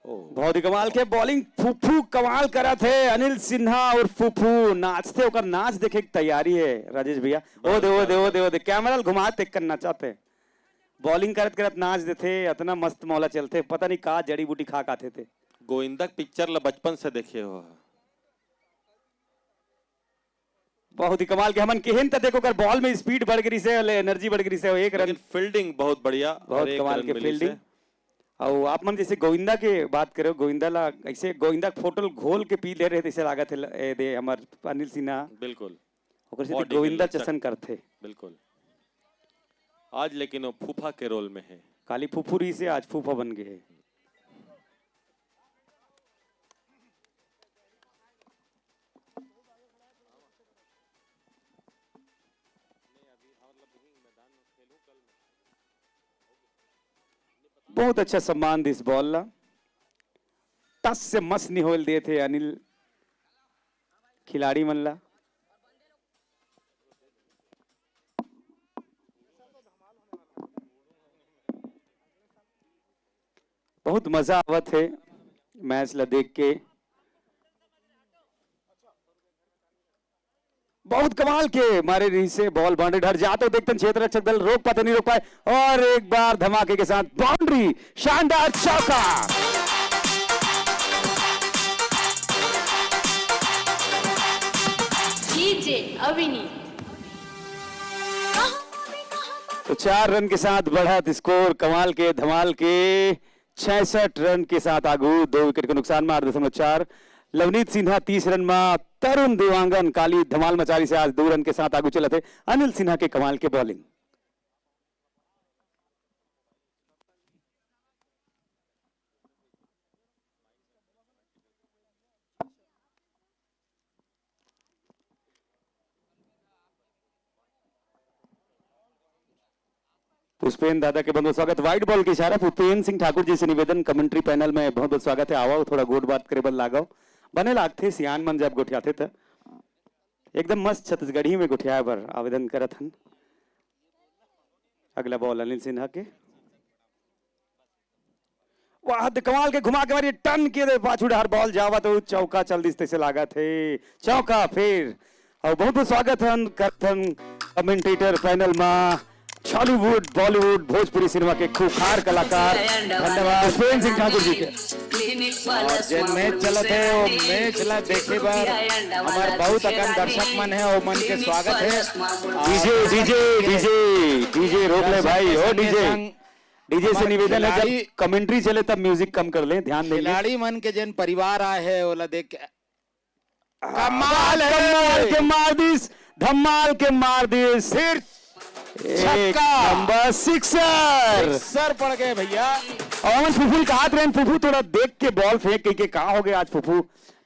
बहुत ही कमाल के बॉलिंग, फूफू कमाल करत हे। अनिल सिन्हा और फूफू नाचथे, ओकर नाच देखे के तैयारी हे राजेश भैया। ओ दे, ओ दे, ओ दे, ओ दे, कैमरा ल घुमा ते कर नाचथे। बॉलिंग करत करत नाच देथे, अतना मस्त मौला चलथे, पता नहीं का जड़ी बूटी खा खाथे ते। गोविंदा के पिक्चर ला बचपन से देखे हो। बहुत ही कमाल के, हमन केहेन त देखो कर बॉल में स्पीड बढ़ गिरिस हे, एनर्जी बढ़ गिरिस हे, एक रन। लेकिन फील्डिंग बहुत बढ़िया और बहुत एक कमाल रन के मिलिस हे। फील्डिंग। और आप मन जैसे गोविंदा के बात करो, गोविंदा ला ऐसे गोविंदा के फोटो घोल के पी ले रहे, जैसे लागत हे ल-, ए दे हमर अनिल सिन्हा। बिल्कुल। ओकर से बॉडी गोविंदा के लचक। चसन करथे। बिल्कुल। आज लेकिन वो फूफा के रोल में है। काली फूफू रही से आज फूफा बन गए है। बहुत अच्छा सम्मान दिस बॉल ला, टस से मस नहीं होल देत हे अनिल खिलाड़ी मन ला। बहुत मजा आवत हे मैच ला देख के। बहुत कमाल के मारे रही से बॉल बाउंड्री डहर जात हे, देखथन क्षेत्र रक्षक दल रोक पाथे नहीं रोक पाए, और एक बार धमाके के साथ बाउंड्री, शानदार चौका। डीजे अविनीत। तो चार रन के साथ बढ़त स्कोर, कमाल के धमाल के, छियासठ रन के साथ आगू, दो विकेट के नुकसान में आठ दशमलव चार। लवनीत सिन्हा तीस रन में, तरुण देवांगन काली धमाल मचारी से आज दो रन के साथ आगू चलत हे। अनिल सिन्हा के कमाल के बॉलिंग। पुष्पेन दादा के बहुत बहुत स्वागत। वाइड बॉल के इशारा, पुष्पेन सिंह ठाकुर जी से निवेदन, कमेंट्री पैनल में बहुत बहुत स्वागत है। आवो, थोड़ा गोठ बात करे बर लागो, बने लागथे सियान मन जब गोठियाथे त। एकदम मस्त छत्तीसगढ़ी में गोठियाए बर आवेदन करत हन। अगला बॉल अनिल सिन्हा के। वाह, द कमाल के घुमा के मारी, टन के दे पाछू डहर बॉल जावत हे, चौका चल दिस तैसे लागत हे, चौका फिर। और बहुत बहुत स्वागत हन करथन कमेंटेटर पैनल मा, छॉलीवुड, बॉलीवुड, भोजपुरी सिनेमा के खूंखार कलाकार, धन्यवाद पुष्पेन सिंह ठाकुर जी के। और जेन मैच चलत हे, वो मैच ला देखे बर हमार बहुत अकन दर्शक मन हे, वो मन के स्वागत हे। डीजे, डीजे, डीजे, डीजे रोक ले भाई, हो डीजे। डीजे से निवेदन है, जब कमेंट्री चले तब म्यूजिक कम कर ले, ध्यान देंगे। खिलाड़ी मन के जेन परिवार आए हे, ओला देख के कमाल है। कमाल के मार दिस, धमाल के मार दिस। फिर एक छक्का। Number sixer. सिक्सर पड़ गए भैया। और फुफू कहात रहे, फुफू थोड़ा देख के बॉल फेंक के, के कहाँ हो गए आज फुफू?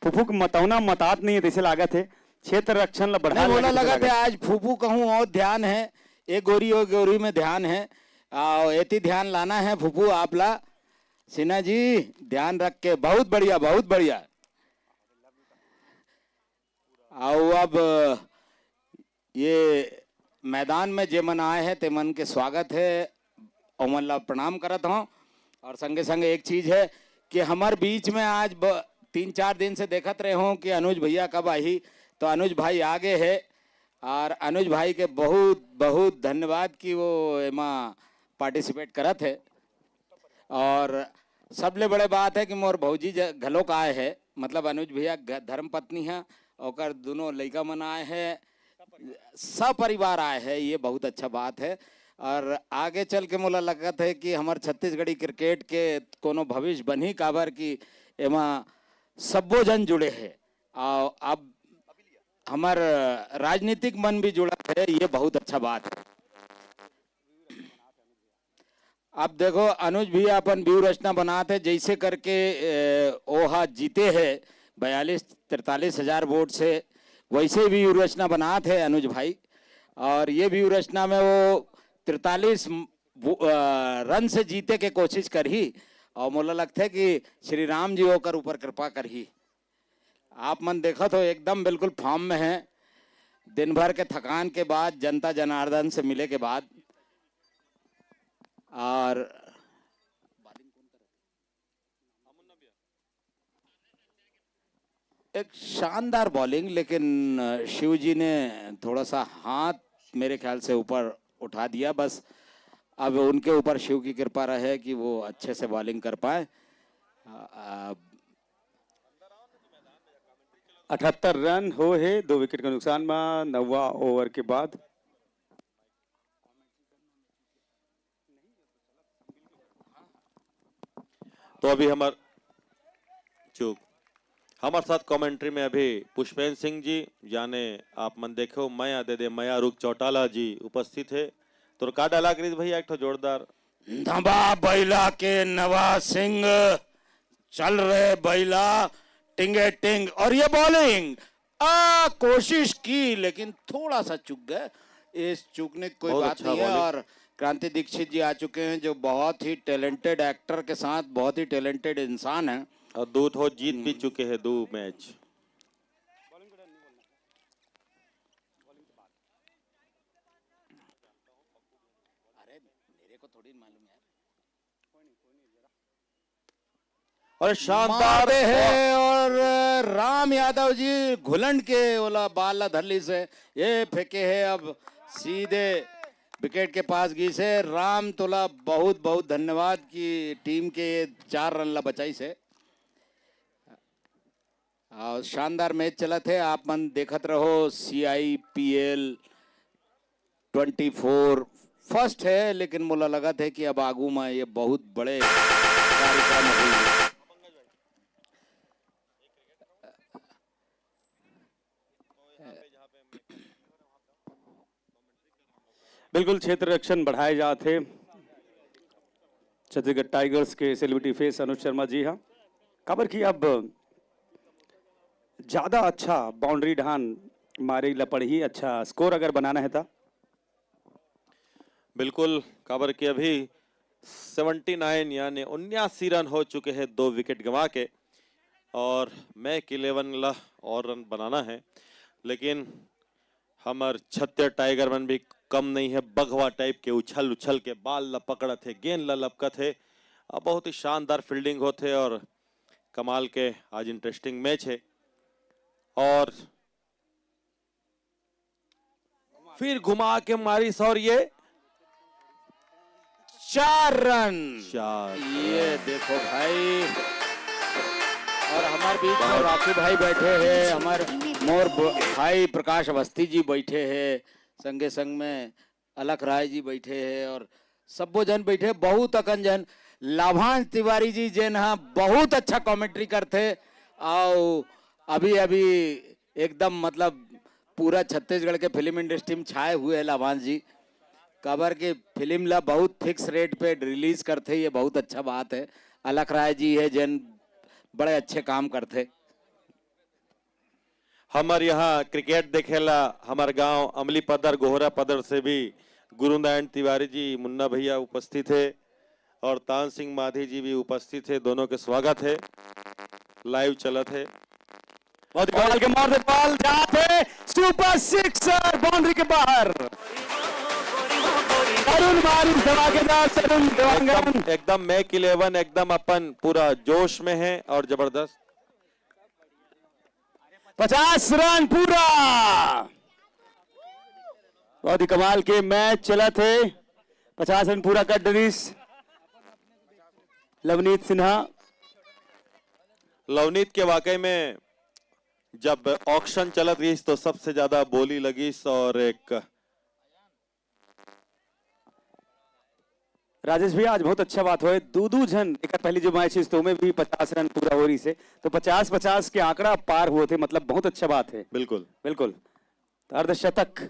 फुफू के मतौना मतात नहीं है, जैसे लागत है क्षेत्र रक्षण ला बढ़ा नहीं, बोला लगा थे आज फुफू कहूँ और ध्यान है, एक गोरी और गोरी में ध्यान है, आ, एती ध्यान लाना है फुफू आप ला। सिन्हा जी ध्यान रख के, बहुत बढ़िया, बहुत बढ़िया। आओ अब ये मैदान में जे मन आए हैं ते मन के स्वागत है, ओमन ला प्रणाम करत हूँ। और संगे संगे एक चीज है कि हमार बीच में आज ब, तीन चार दिन से देखत रहे हूँ कि अनुज भैया कब आही, तो अनुज भाई आ गए है। और अनुज भाई के बहुत बहुत धन्यवाद कि वो एमा पार्टिसिपेट करत है। और सबले बड़े बात है कि मोर भौजी ज-, घलोक आए है, मतलब अनुज भैया घ-, धर्म पत्नी है, ओकर दोनों लइका मन आए हैं, सपरिवार आए हैं, ये बहुत अच्छा बात है। और आगे चल के मोला लगत है कि हमर छत्तीसगढ़ी क्रिकेट के कोनो भविष्य बनही, काबर कि एमा सब्बो जन जुड़े हैं। और अब हमर राजनीतिक मन भी जुड़त है, ये बहुत अच्छा बात है। अब देखो, अनुज भी अपन व्यू रचना बनात है, जैसे करके, ए, ओहा जीते है बयालीस तैंतालीस हजार वोट से, वैसे व्यू रचना बनात है अनुज भाई। और ये व्यू रचना में वो तैंतालीस म-, वो, अ, रन से जीते के कोशिश करही, और मोला लगथे कि श्री राम जी ओकर ऊपर कृपा करही। आप मन देखत हो, एकदम बिल्कुल फॉर्म में है। दिन भर के थकान के बाद, जनता जनार्दन से मिले के बाद, और एक शानदार बॉलिंग, लेकिन शिव जी ने थोड़ा सा हाथ, मेरे ख्याल से, ऊपर उठा दिया। बस अब उनके ऊपर शिव की कृपा रहे कि वो अच्छे से बॉलिंग कर पाए। अठहत्तर रन हो हे दो विकेट के नुकसान में नौवा ओवर के बाद। तो अभी हमार चूक हमारे साथ कमेंट्री में अभी पुष्पेंद्र सिंह जी, जाने आप मन देखो, मया दे दे मया रुक चौटाला जी उपस्थित है। तो का डायलॉग रही भैया, एक ठो जोरदार। नवा बैला के नवा सिंह, चल रहे बैला टिंगे टिंग। और ये बॉलिंग, आ कोशिश की, लेकिन थोड़ा सा चूक गए। इस चूकने की कोई बात अच्छा नहीं है। और क्रांति दीक्षित जी आ चुके हैं, जो बहुत ही टैलेंटेड एक्टर के साथ बहुत ही टैलेंटेड इंसान है। और दो ठो जीत भी चुके हैं, दो मैच। अरे, मेरे को थोड़ी मालूम यार। और शानदार है। और राम यादव जी घुलंड के ओला बाल ला धरली से ये फेंके है, अब सीधे विकेट के पास गई से। राम तोला बहुत बहुत धन्यवाद कि टीम के ये चार रन ला बचाई से। और शानदार मैच चलत है, आप मन देखत रहो। C I P L twenty four first है, लेकिन मोला लगत है कि अब आगू में ये बहुत बड़े कार्यक्रम होही। बिल्कुल, क्षेत्र रक्षण बढ़ाए जात हे छत्तीसगढ़ टाइगर्स के सेलिब्रिटी फेस अनुज शर्मा जी हा। काबर कि अब ज्यादा अच्छा बाउंड्री ढान मारे ला पड़ही, अच्छा स्कोर अगर बनाना है ता। बिल्कुल, काबर कि अभी सेवेंटी नाइन यानी उन्यासी रन हो चुके हैं दो विकेट गंवा के, और मैक इलेवन ला और रन बनाना है, लेकिन हमर छत्तीसगढ़ टाइगर मन भी कम नहीं है, बघवा टाइप के उछल उछल के बाल ला पकड़त हे, गेंद ला लपकत हे। अब बहुत ही शानदार फील्डिंग होत हे और कमाल के आज इंटरेस्टिंग मैच है। और फिर घुमा के मारी सौर ये चार रन। चार। ये देखो भाई, और हमारे बीच में राखी भाई बैठे हैं, हमारे मोर ब- भाई प्रकाश अवस्थी जी बैठे हैं, संगे संग में अलख राय जी बैठे हैं और सब्बो जन बैठे, बहुत अकन जन। लाभांश तिवारी जी जेन हा बहुत अच्छा कमेंट्री करथे, और अभी अभी एकदम मतलब पूरा छत्तीसगढ़ के फिल्म इंडस्ट्री में छाए हुए हैं लाभांश जी। काबर के फिल्म ला बहुत फिक्स रेट पे रिलीज करथे, ये बहुत अच्छा बात है। अलख राय जी है जेन बड़े अच्छे काम करथे। हमर यहाँ क्रिकेट देखेला हमर गांव अमली पदर, गोहरा पदर से भी गुरुनारायण तिवारी जी, मुन्ना भैया उपस्थित है और तान सिंह माधी जी भी उपस्थित है। दोनों के स्वागत है, लाइव चलत है। बहुत कमाल के मार दे, बॉल जात है, सुपर सिक्सर, बाउंड्री के बाहर। तरुण मारिस धमाकेदार, तरुण देवांगन। एकदम, एकदम मैक इलेवन एकदम अपन पूरा जोश में है और जबरदस्त। पचास रन पूरा। बहुत ही कमाल के मैच चलत हे। पचास रन पूरा कर डरिस लवनीत सिन्हा। लवनीत के वाकई में जब ऑक्शन चलत रहिस तो सबसे ज्यादा बोली लगिस और एक राजेश भैया, आज बहुत अच्छा बात होय, दू दू झन, एक पहली जो मैच इस तो में भी पचास रन पूरा हो रहिस हे, तो पचास पचास के आंकड़ा पार हुए थे, मतलब बहुत अच्छा बात है। बिल्कुल। बिल्कुल, तो अर्धशतक,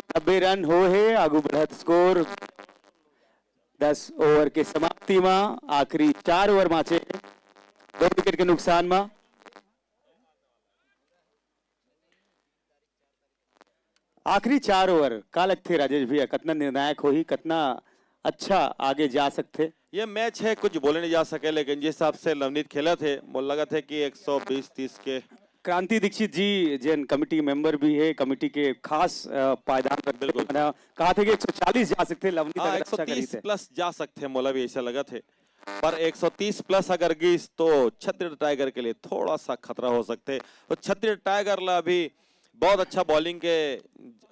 नब्बे रन हो हे, आगू बढ़त स्कोर दस ओवर के समाप्ति में, आखिरी चार ओवर बांचे, दो विकेट के नुकसान में। आखिरी चार ओवर का लगथे राजेश भैया, कतना निर्णायक होही, कतना अच्छा आगे जा सकथे। ये मैच है, कुछ बोले नहीं जा सके, लेकिन जिस हिसाब से लवनीत खेलत हे, मोला लगत हे कि एक सौ बीस तीस के। क्रांति दीक्षित जी, जेन कमेटी मेंबर भी हे, कमेटी के खास, अ, पायदान रखथे, बिल्कुल। मन ह कहा थे कि एक सौ चालीस जा सकथे, लवनीत हाँ, अगर अच्छा करी एक सौ तीस ते। प्लस जा सकथे, मोला भी ऐसा लगत हे। पर एक सौ तीस प्लस अगर गिस, तो छत्तीसगढ़ टाइगर के लिए थोड़ा सा खतरा हो सकथे। तो छत्तीसगढ़ टाइगर ला अभी बहुत अच्छा बॉलिंग के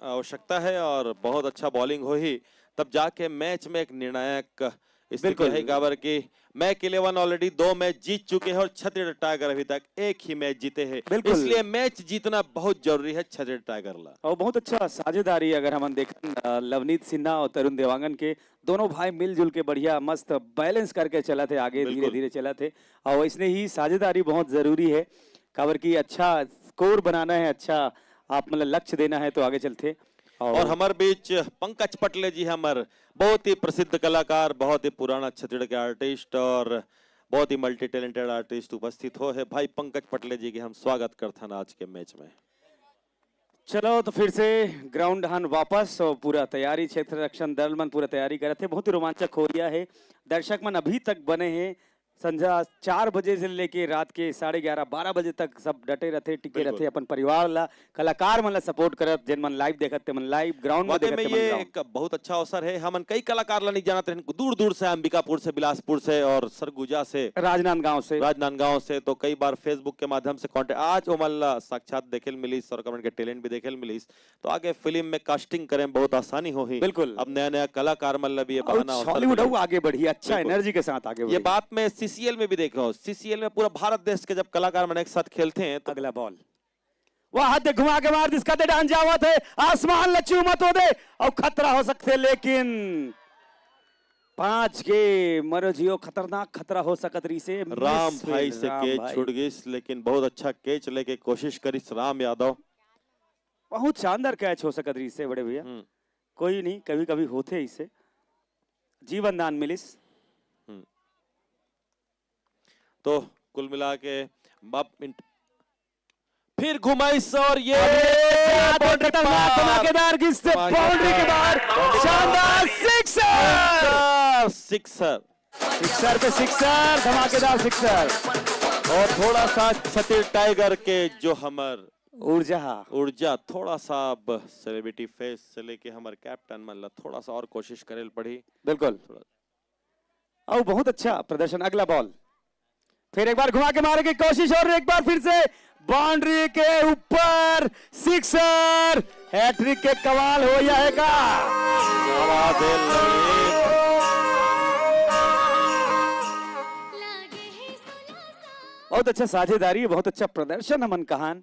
आवश्यकता है और बहुत अच्छा बॉलिंग होही, तब जाके मैच में एक निर्णायक स्थिति बिल्कुल। है। काबर कि मैक इलेवन already दो मैच जीत चुके हैं और छत्तीसगढ़ टाइगर अभी तक एक ही मैच जीते हैं। बिल्कुल। इसलिए मैच जीतना बहुत जरूरी है छत्तीसगढ़ टाइगर ला। और बहुत अच्छा साझेदारी अगर हमन देखन, अ, लवनीत सिन्हा और तरुण देवांगन के, दोनों भाई मिलजुल के बढ़िया मस्त बैलेंस करके चलत हे, आगे बिल्कुल। धीरे-धीरे चलत हे। और इसने ही साझेदारी बहुत जरूरी है, काबर कि अच्छा स्कोर बनाना है, अच्छा आप मतलब लक्ष्य देना है तो आगे चलथे। और और हमर बीच पंकज पटले जी, हमर बहुत ही प्रसिद्ध कलाकार, बहुत ही पुराना छत्तीसगढ़ के आर्टिस्ट और बहुत ही मल्टी टैलेंटेड आर्टिस्ट उपस्थित हो है। भाई पंकज पटले जी के हम स्वागत करथन आज के मैच में। चलो तो फिर से ग्राउंड हन वापस और पूरा तैयारी, क्षेत्र रक्षण दल मन पूरा तैयारी करत हे। बहुत ही रोमांचक हो रहा है, दर्शक मन अभी तक बने हैं। संझा चार बजे से लेके रात के साढ़े ग्यारह, बारह बजे तक सब डटे रहते, टिके बिल्कुल। रहते, अपन परिवार ला, कलाकार मन ला सपोर्ट करत, जेन मन लाइव देखत ते मन लाइव ग्राउंड में वाकई देखत में ते मन ये ग्राउंड। एक बहुत अच्छा अवसर है। हमन कई कलाकार ला नहीं जानत रहन, दूर दूर से, अंबिकापुर से, बिलासपुर से और सरगुजा से, राजनांदगांव से। राजनांदगांव से, तो कई बार Facebook के माध्यम से कॉन्टेक्ट, आज ओमन ला साक्षात देखे ल मिलिस और ओमन के टैलेंट भी देखे ल मिलिस, तो आगे फिल्म में कास्टिंग करे में बहुत आसानी होही। बिल्कुल। अब नया नया कलाकार मन ला भी ये और बहाना अवसर हॉलीवुड मिले। अउ आगे बढ़ी, अच्छा बिल्कुल। एनर्जी के साथ आगे ये बढ़ी। बात मैं सीसीएल में भी देखे हूँ, सीसीएल में पूरा भारत देश के जब कलाकार मन एक साथ खेलते हैं तो अगला बॉल, वाह, हाथ घुमा के मार दिस, कते डाहन जावत हे, आसमान ल चूमत हो दे, अउ खतरा हो सकथे, लेकिन पांच के मरो जियो, खतरनाक खतरा हो सकत रहिसे, राम मिस भाई फील्ड, से राम कैच भाई। छूट गिस, लेकिन बहुत अच्छा कैच लेके कोशिश करिस राम यादव। बहुत शानदार कैच हो सकत रहिसे बड़े भैया। हम्म। कोई नहीं, कभी-कभी होथे इसे। जीवन दान मिलिस। हम्म। तो कुल मिला के अब इंट-, फिर घुमाइस और ये अरे, क्या बाउंड्री खतरनाक, पार। धमाकेदार गिस से धमाकेदार। बाउंड्री के बाहर, शानदार सिक्सर। Sixer, sixer. सिक्सर पे सिक्सर, धमाकेदार सिक्सर। और थोड़ा सा छत्तीस टाइगर के जो हमर ऊर्जा। ऊर्जा थोड़ा सा अब सेलिब्रिटी फेस से लेके हमर कैप्टन मन ला थोड़ा सा और कोशिश करे ल पड़ी। बिल्कुल। थोड़ा। अउ बहुत अच्छा प्रदर्शन। अगला बॉल, फिर एक बार घुमा के मारे की कोशिश और एक बार फिर से बाउंड्री के ऊपर सिक्सर। हैट्रिक के कमाल हो जाएगा। क्या बात है लवनीत। बहुत अच्छा साझेदारी, बहुत अच्छा प्रदर्शन हमन कहान।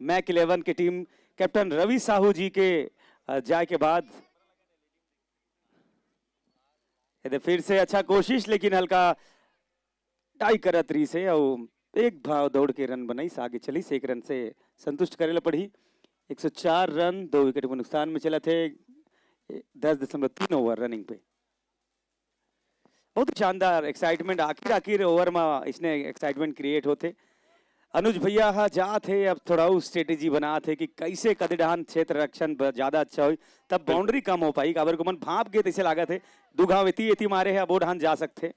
मैक इलेवन की टीम कैप्टन रवि साहू जी के, अ, जाए के बाद एदे फिर से अच्छा कोशिश, लेकिन हल्का टाई करत रहिस हे अउ एक भाव दौड़ के रन बनाइस, आगे चलिस, एक रन से संतुष्ट करे ला पड़ही। एक सौ चार रन, दो विकेट के नुकसान में चलत हे, दस दशमलव तीन ओवर रनिंग पे। बहुत ही शानदार एक्साइटमेंट, आखिर, आखिर ओवर में इसने एक्साइटमेंट क्रिएट होथे। अनुज भैया ह जात हे, अब थोड़ा अउ स्ट्रेटेजी बनात हे कि कैसे कदे डहान क्षेत्र रक्षण ब-, ज्यादा अच्छा होई, तब बिल्कुल। बाउंड्री कम हो पाई। काबर को मन भाप गे तैसे लागत हे, दू घाव एती, एती मारे हे, अब ओ डहान जा सकथे।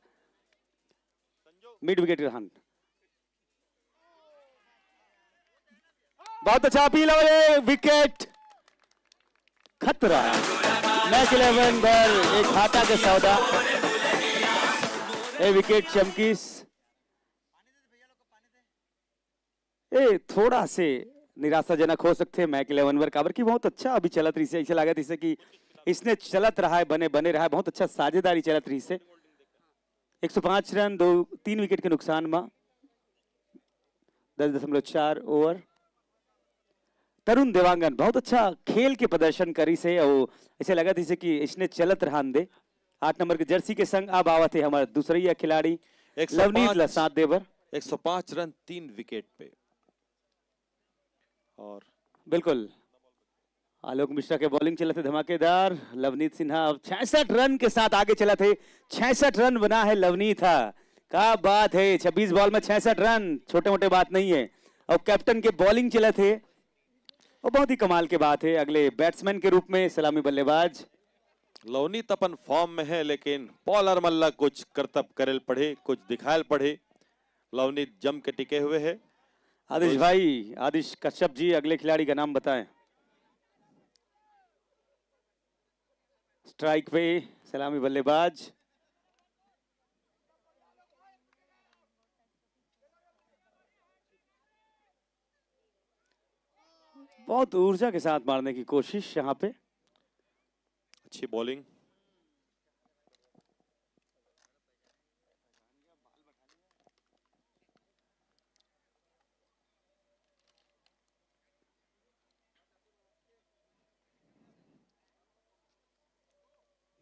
मिड विकेट के डहान। बहुत अच्छा अपील है, विकेट खतरा। मैक इलेवन बर एक घाटा के सौदा। ए विकेट चमकिस। ए, थोड़ा से निराशाजनक हो सकथे मैक इलेवन बर, काबर कि बहुत अच्छा अभी चलत रहिसे, ऐसे लागत रहिसे कि इसने चलत रहा है, बने, बने रहा है, बहुत अच्छा साझेदारी चलत रहिसे। एक सौ पाँच रन, दो, तीन विकेट के नुकसान मा दस दशमलव चार ओवर। तरुण देवांगन बहुत अच्छा खेल के प्रदर्शन करिसे अउ ऐसे लगत रहिसे कि इसने चलत रहन दे। आठ नंबर के जर्सी के संग अब आवत हे हमर दूसरैया खिलाड़ी एक सौ पाँच लवनीत ला साथ देबर। एक सौ पाँच रन, तीन विकेट पे। और बिल्कुल, आलोक मिश्रा के बॉलिंग चलत हे धमाकेदार। लवनीत सिन्हा अब छियासठ रन के साथ आगे चलत हे। छियासठ रन बना है लवनीत हा। का बात है, छब्बीस बॉल में छियासठ रन, छोटे मोटे बात नहीं है। और कैप्टन के बॉलिंग चलत हे, और बहुत ही कमाल के बात है। अगले बैट्समैन के रूप में सलामी बल्लेबाज लवनीत अपन फॉर्म में है, लेकिन बॉलर मन ला कुछ करतब करेल पड़ही, कुछ दिखायल पड़ही। लवनीत जम के टिके हुए है। आदिश भाई, आदिश कश्यप जी, अगले खिलाड़ी का नाम बताएं। स्ट्राइक पे सलामी बल्लेबाज। बहुत ऊर्जा के साथ मारने की कोशिश यहाँ पे। अच्छी बॉलिंग।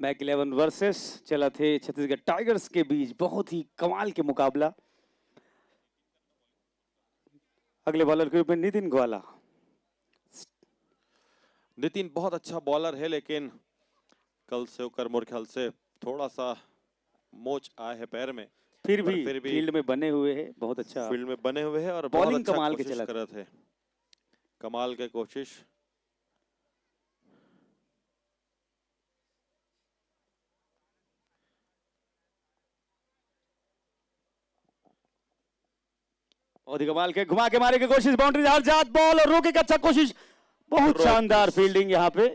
मैक इलेवन वर्सेस चलत हे छत्तीसगढ़ टाइगर्स के बीच, बहुत ही कमाल के मुकाबला। अगले बॉलर के रूप में नितिन ग्वाला। नितिन बहुत अच्छा बॉलर है, लेकिन कल से ओकर मोर ख्याल से थोड़ा सा मोच आए है पैर में, फिर भी, फिर भी फील्ड में बने हुए है, बहुत अच्छा फील्ड में बने हुए है और बॉलिंग कमाल के चलत है। कमाल के कोशिश। बहुत ही कमाल के घुमा के मारे की कोशिश, बाउंड्री हर जात बॉल और रोके की अच्छा कोशिश, बहुत शानदार फील्डिंग यहाँ पे।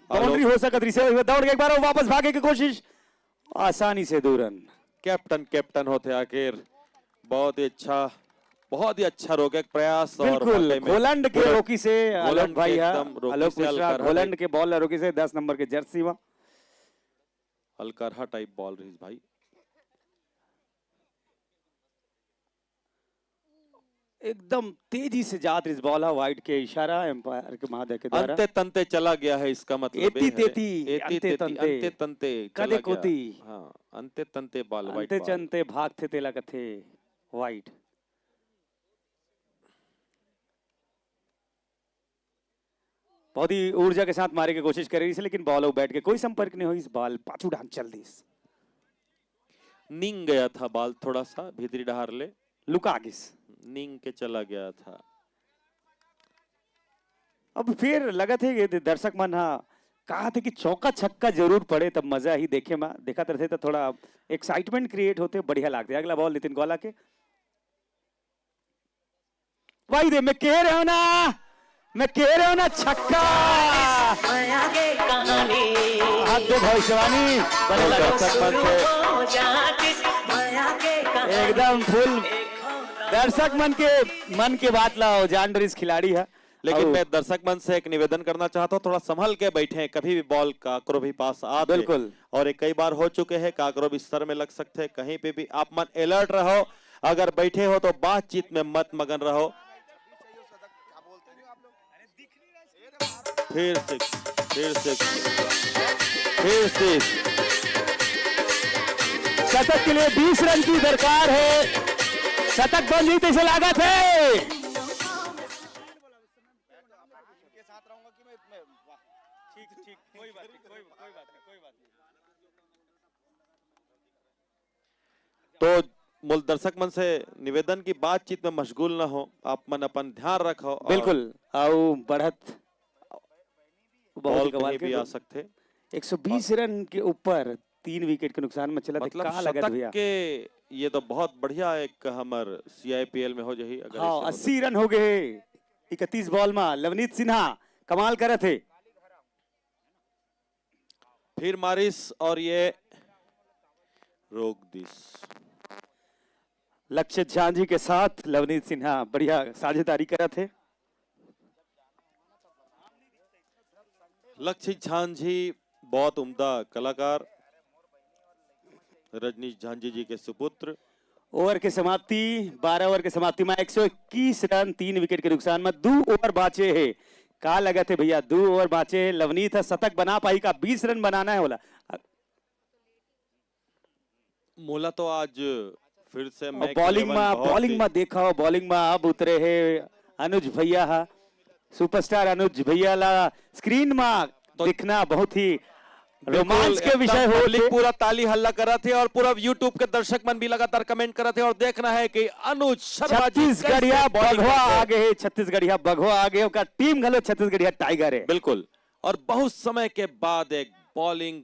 बाउंड्री हो सकत रिसे दौड़ के एक बार वापस भागे की कोशिश, आसानी से दो रन। कैप्टन कैप्टन होते आखिर, बहुत ही अच्छा, बहुत ही अच्छा रोके प्रयास। बिल्कुल, घोलंड के रोकी से आलोक भाई, आलोक मिश्रा, घोलंड के बॉल रोकी से दस नंबर के जर्सी में अलकरहा टाइप बॉल रही भाई। एकदम तेजी से जात रही बॉल है, वाइड के इशारा एम्पायर के महोदय के द्वारा। अंते तंते चला गया है, इसका मतलब एती तेती, अंते तंते, अंते तंते कदे कोती। हाँ, अंते तंते बॉल, वाइड। अंते चंते भाग थे तेला कथे वाइड। बहुत ही ऊर्जा के साथ मारे की कोशिश कर रही थी, लेकिन बॉल बैठ के कोई संपर्क नहीं हुई। इस बॉल पाछू डांस चल दी। नींग गया था बॉल थोड़ा सा भीतरी डहार ले, लुका गिस। नींग के चला गया था। अब फिर लगत हे कि दर्शक मन हा कहा थे कि चौका छक्का जरूर पड़े, तब मजा ही देखे में, देखत रहते तो थोड़ा एक्साइटमेंट क्रिएट होते, बढ़िया लागते। अगला बॉल नितिन ग्वाला के। भाई दे, मैं कह रहा हूं ना, मैं कह रहा हूं ना, छक्का। हाथ दो भविष्यवाणी। एकदम फुल दर्शक मन के मन के बात ला जान डरिस खिलाड़ी है। लेकिन मैं दर्शक मन से एक निवेदन करना चाहता हूँ, थोड़ा संभल के बैठे, कभी भी बॉल का ककरो भी पास आ दे। बिल्कुल। और ये कई बार हो चुके हैं, ककरो भी सर में लग सकते हैं, कहीं पे भी आप मन अलर्ट रहो। अगर बैठे हो तो बातचीत में मत मगन रहो। फिर से, फिर से, फिर से। शतक के लिए बीस रन की दरकार है। शतक बन जीते से लागत है। तो मूल दर्शक मन से निवेदन की बातचीत में मशगूल ना हो, आप मन अपन ध्यान रखो। बिल्कुल। आओ बढ़त बहुत कमाल के भी आ सकते। एक सौ बीस रन के ऊपर तीन विकेट के नुकसान में चला। मतलब का लगत भैया के ये तो बहुत बढ़िया एक हमर सीआईपीएल में हो जाही अगर हाँ, अस्सी रन हो गए इकतीस बॉल में। लवनीत सिन्हा कमाल करत है। फिर मारिस और ये रोक दिस। लक्ष्य झांझी के साथ लवनीत सिन्हा बढ़िया साझेदारी करत है। लक्ष्य झांझी बहुत उम्दा कलाकार रजनीश झांझी जी के सुपुत्र। ओवर के समाप्ति, बारह ओवर के समाप्ति में एक सौ इक्कीस रन, तीन विकेट के नुकसान में दो ओवर बाचे है। का लगत है भैया, दो ओवर बाचे है, लवनीत ह शतक बना पाही का? बीस रन बनाना है बोला। मोला तो आज फिर से मैं बॉलिंग में, बॉलिंग में देखा हो, बॉलिंग में अब उतरे है अनुज भैया हा, सुपरस्टार अनुज भैया ला स्क्रीन में तो दिखना बहुत ही रोमांच के विषय हो। पब्लिक पूरा ताली हल्ला करत हे और पूरा YouTube के दर्शक मन भी लगातार कमेंट करत हे और देखना है कि अनुज शर्मा जी छत्तीसगढ़िया बघवा आगे है, छत्तीसगढ़िया बघवा आगे, ओकर टीम घलो छत्तीसगढ़िया टाइगर है। बिल्कुल, और बहुत समय के बाद एक बॉलिंग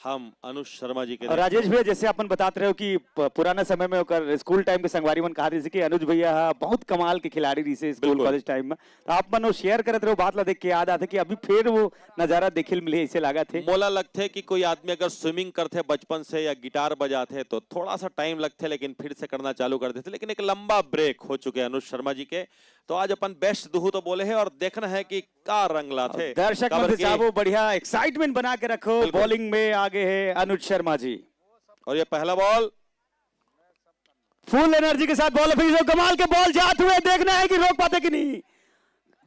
हम अनुज शर्मा जी के और राजेश भैया, जैसे अपन बतात रहे हो कि प-, पुराना समय में ओकर स्कूल टाइम के संगवारी मन कहा, जैसे कि अनुज भैया हा बहुत कमाल के खिलाड़ी रहिसे स्कूल बिल्कुल। कॉलेज टाइम में, तो आप मन वो शेयर करत रहे हो, बात ला देख के याद आथे कि अभी फिर वो नजारा देखे ल मिले, ऐसे लागत हे। मोला लगथे कि कोई आदमी अगर स्विमिंग करथे बचपन से या गिटार बजाथे तो थोड़ा सा टाइम लगथे, लेकिन फिर से करना चालू कर देथे। लेकिन एक लंबा ब्रेक हो चुके हैं अनुज शर्मा जी के, तो आज अपन बेस्ट दुहू तो बोले हैं और देखना है कि का रंग लाथे। दर्शक काबर मन से कि चाहबो बढ़िया एक्साइटमेंट बना के रखो। बिल्कुल। बॉलिंग में आगे है अनुज शर्मा जी। और ये पहला बॉल। फुल एनर्जी के साथ बॉल फेंक, कमाल के बॉल जात हुए, देखना है कि रोक पाथे कि नहीं।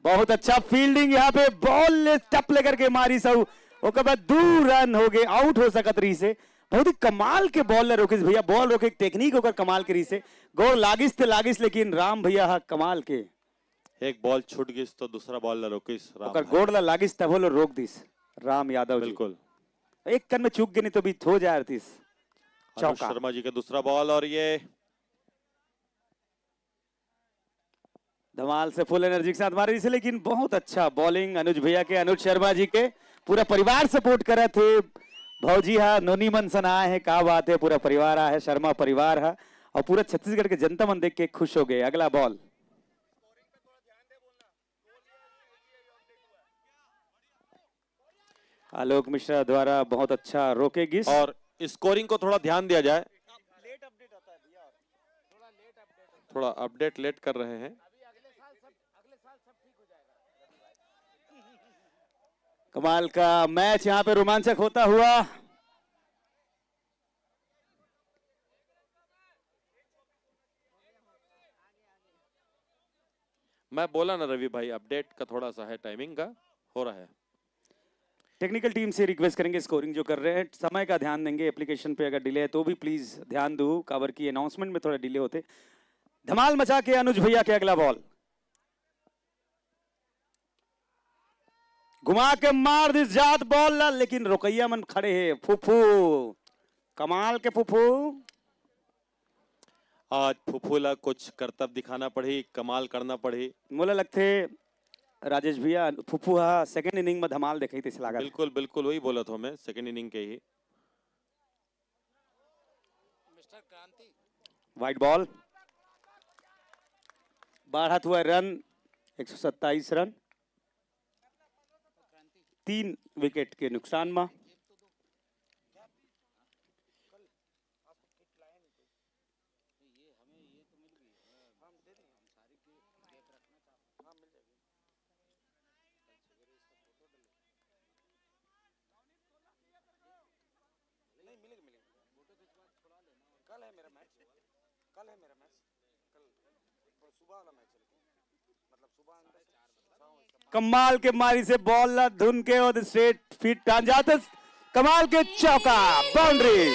बहुत अच्छा फील्डिंग यहाँ पे, बॉल ले टप लेकर के मारिस अउ ओकर बाद दू रन हो गए, आउट हो सकत रहिसे। बहुत ही कमाल के बॉल ला रोकिस भैया, बॉल रोके टेक्निक ओकर कमाल के रहिसे। गोड़ लागिस ते लागिस, लेकिन राम भैया हा कमाल के। एक बॉल छूट गिस तो दूसरा बॉल ला रोकिस राम ओकर हा। गोड़ ला लागिस तभो लो रोक दिस राम यादव जी। बिल्कुल। एक कन में चूक गे नहीं तो भी हो जाए रहिस। अनुज चौका। शर्मा जी का दूसरा बॉल और ये धमाल से फुल एनर्जी के साथ मारे इसे, लेकिन बहुत अच्छा बॉलिंग अनुज भैया के, अनुज शर्मा जी के। पूरा परिवार सपोर्ट करत हे। भौजी हा नोनी मन सन आए हैं, का बात है, पूरा परिवार आए है, शर्मा परिवार हा। और पूरा छत्तीसगढ़ के जनता मन देख के खुश हो गए। अगला बॉल। आलोक मिश्रा द्वारा बहुत अच्छा रोके गिस। और स्कोरिंग को थोड़ा ध्यान दिया जाए। थोड़ा अपडेट लेट कर रहे हैं। कमाल का मैच यहाँ पे रोमांचक होता हुआ। मैं बोला ना रवि भाई, अपडेट का थोड़ा सा है, टाइमिंग का हो रहा है। टेक्निकल टीम से रिक्वेस्ट करेंगे, स्कोरिंग जो कर रहे हैं, समय का ध्यान देंगे। एप्लीकेशन पे अगर डिले है तो भी प्लीज ध्यान दो, काबर की अनाउंसमेंट में थोड़ा डिले होते। धमाल मचा के अनुज भैया के अगला बॉल। घुमा के मार दिस जात बॉल ला, लेकिन रोकैया मन खड़े हे। फुफू, कमाल के फुफू। आज फुफू ला कुछ करतब दिखाना पड़ही, कमाल करना पड़ही। मोला लगथे राजेश भैया, फुफू हा सेकंड इनिंग में धमाल देखाही तैसे लागत। बिल्कुल, बिल्कुल, वही बोलत हों मैं, सेकंड इनिंग के ही। वाइड बॉल, बढ़त हुआ रन, एक सौ सत्ताईस रन, तीन विकेट के नुकसान में। कमाल के मारिस हे बॉल ला धुन के और स्ट्रेट फीट टान जात हे। कमाल के चौका, बाउंड्री।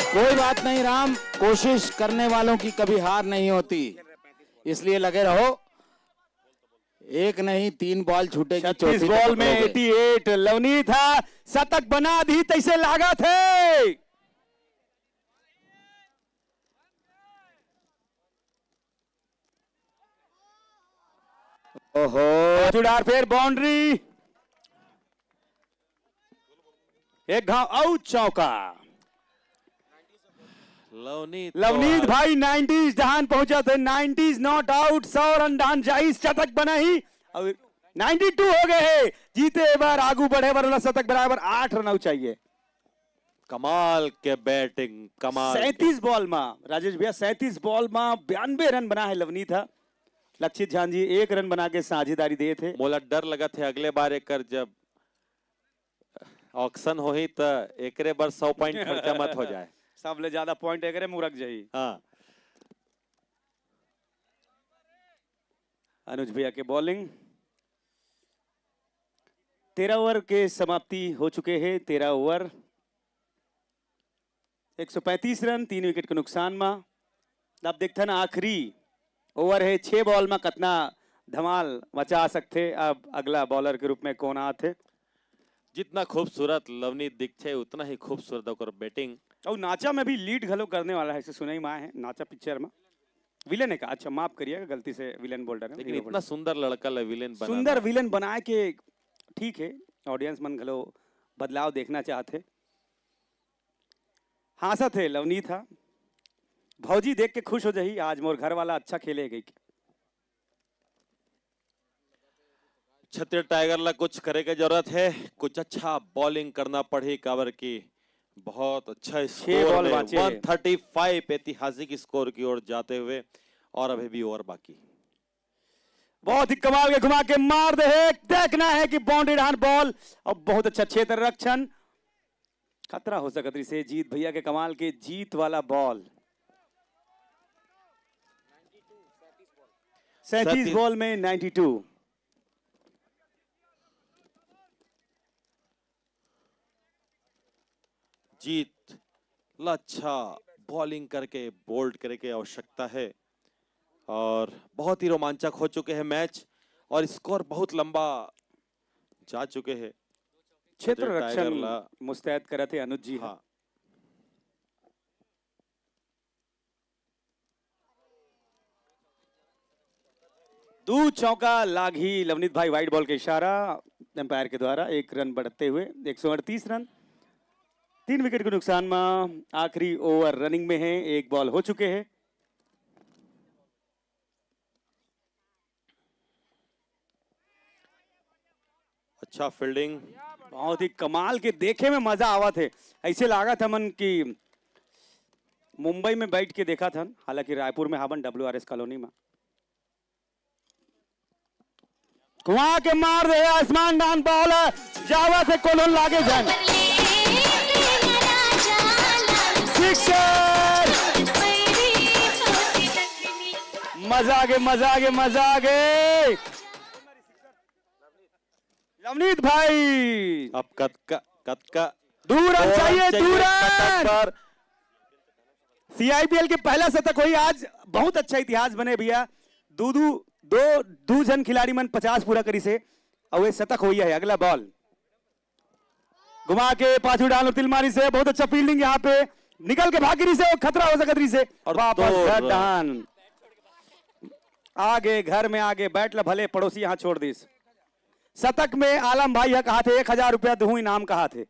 कोई बात नहीं राम, कोशिश करने वालों की कभी हार नहीं होती, इसलिए लगे रहो। एक नहीं, तीन बॉल छूटेगी, छत्तीस बॉल में अठासी लवनीत हा शतक बना दिही तैसे लागत हे। ओहो, चुड़ार फेर बाउंड्री, एक घाव अउ चौका। लवनीत लवनीत भाई नाइंटीज डहान पहुंचत हे, नाइंटीज नॉट आउट, सौ रन डहान जाइस, शतक बनाही अउ नाइंटी टू हो गए हे। जीते बर, आगू बढ़े बर, शतक बनाए बर आठ रन अउ चाहिए। कमाल के बैटिंग, कमाल के। सैंतीस बॉल में राजेश भैया, सैंतीस बॉल में बयानबे रन बनाहे लवनीत हा। लक्षित झांझी एक रन बना के साझेदारी देथे। मोला डर लगथे अगले बार एकर जब ऑक्शन होही त एकरे बर सौ पॉइंट खर्चा मत हो जाए। सबले ज्यादा पॉइंट एकरे मुरक जाही। हाँ। अनुज भैया के बॉलिंग। तेरह ओवर के समाप्ति हो चुके हे। तेरह ओवर, एक सौ पैंतीस रन, तीन विकेट के नुकसान मा। अब देखथन आखिरी ओवर हे, छह बॉल मा कतना धमाल मचा सकथे। अब अगला बॉलर के रूप में कौन आथे? जितना खूबसूरत लवनीत दिखथे, उतना ही खूबसूरत ओकर बैटिंग। अउ नाचा में भी लीड घलो करने वाला है, ऐसे सुनई मा आए हे, नाचा पिक्चर में। विलेन हे का? अच्छा, माफ करिएगा, गलती से विलेन बोल डारे हंव, लेकिन हीरो बोल इतना डारे हंव। सुंदर लड़का ला विलेन बनाना। सुंदर विलेन बनाए के ठीक हे, audience मन घलो बदलाव देखना चाहत हे। हाँसत हे लवनीत हा, भौजी देख के खुश हो जाही, आज मोर घर वाला अच्छा खेले हे कहिके। छत्तीस टाइगर ला कुछ करे के जरूरत हे, कुछ अच्छा bowling करना पड़ही, काबर कि बहुत अच्छा छह score बॉल में बांचे हे। एक सौ पैंतीस ऐतिहासिक score की ओर जाते हुए, और अभी भी over बाकी। बहुत ही कमाल के घुमा के मार दे हे, देखना हे कि boundary डहान ball, और बहुत अच्छा क्षेत्र रक्षण। खतरा हो सकत रहिसे जीत भैया के कमाल के जीत वाला ball। सैंतीस सैंतीस। Ball में नाइंटी टू। जीत ला अच्छा bowling करके bold करे के आवश्यकता हे, और बहुत ही रोमांचक हो चुके हे match, और score बहुत लंबा जा चुके हे। क्षेत्र छत्तीस टाइगर रक्षण ला मुस्तैद करत हे अनुज जी हा। हाँ। दू चौका लागही लवनीत भाई, wide ball के इशारा umpire के द्वारा, एक run बढ़ते हुए एक सौ अड़तीस run। तीन wicket के नुकसान में आखिरी over running में हे, एक ball हो चुके हे। अच्छा fielding। बहुत ही कमाल के, देखे में मजा आवत हे। ऐसे लागत हमन कि मुंबई में बैठ के देखत हन, हालांकि रायपुर में हावन, डब्ल्यू आर एस कॉलोनी में। घुमा के मार दे आसमान डाहन ball, जावत हे कोलोन लागे झन। Sixer। मजा आगे, मजा आगे, मजा आगे। लवनीत भाई। अब कतका, कतका दू run दो run चाहिए, दू चाहिए run। शतक पर। सीआईपीएल के पहला शतक होही आज, बहुत अच्छा इतिहास बने भैया। दू, दू, दो, दू झन खिलाड़ी मन पचास पूरा करिसे, अउ ये शतक होही हे। अगला ball घुमा के पाछू डाहन तिल मारिसे, बहुत अच्छा fielding यहाँ पे, निकल के भाग गिरिसे, खतरा हो सकत रहिसे, और वापस दो घर run। डाहन आगे, घर में आगे, bat ला भले पड़ोसी यहाँ छोड़ दिस। शतक में आलम भाई ह कहाथे, एक हजार रुपया दुहूं इनाम कहाथे।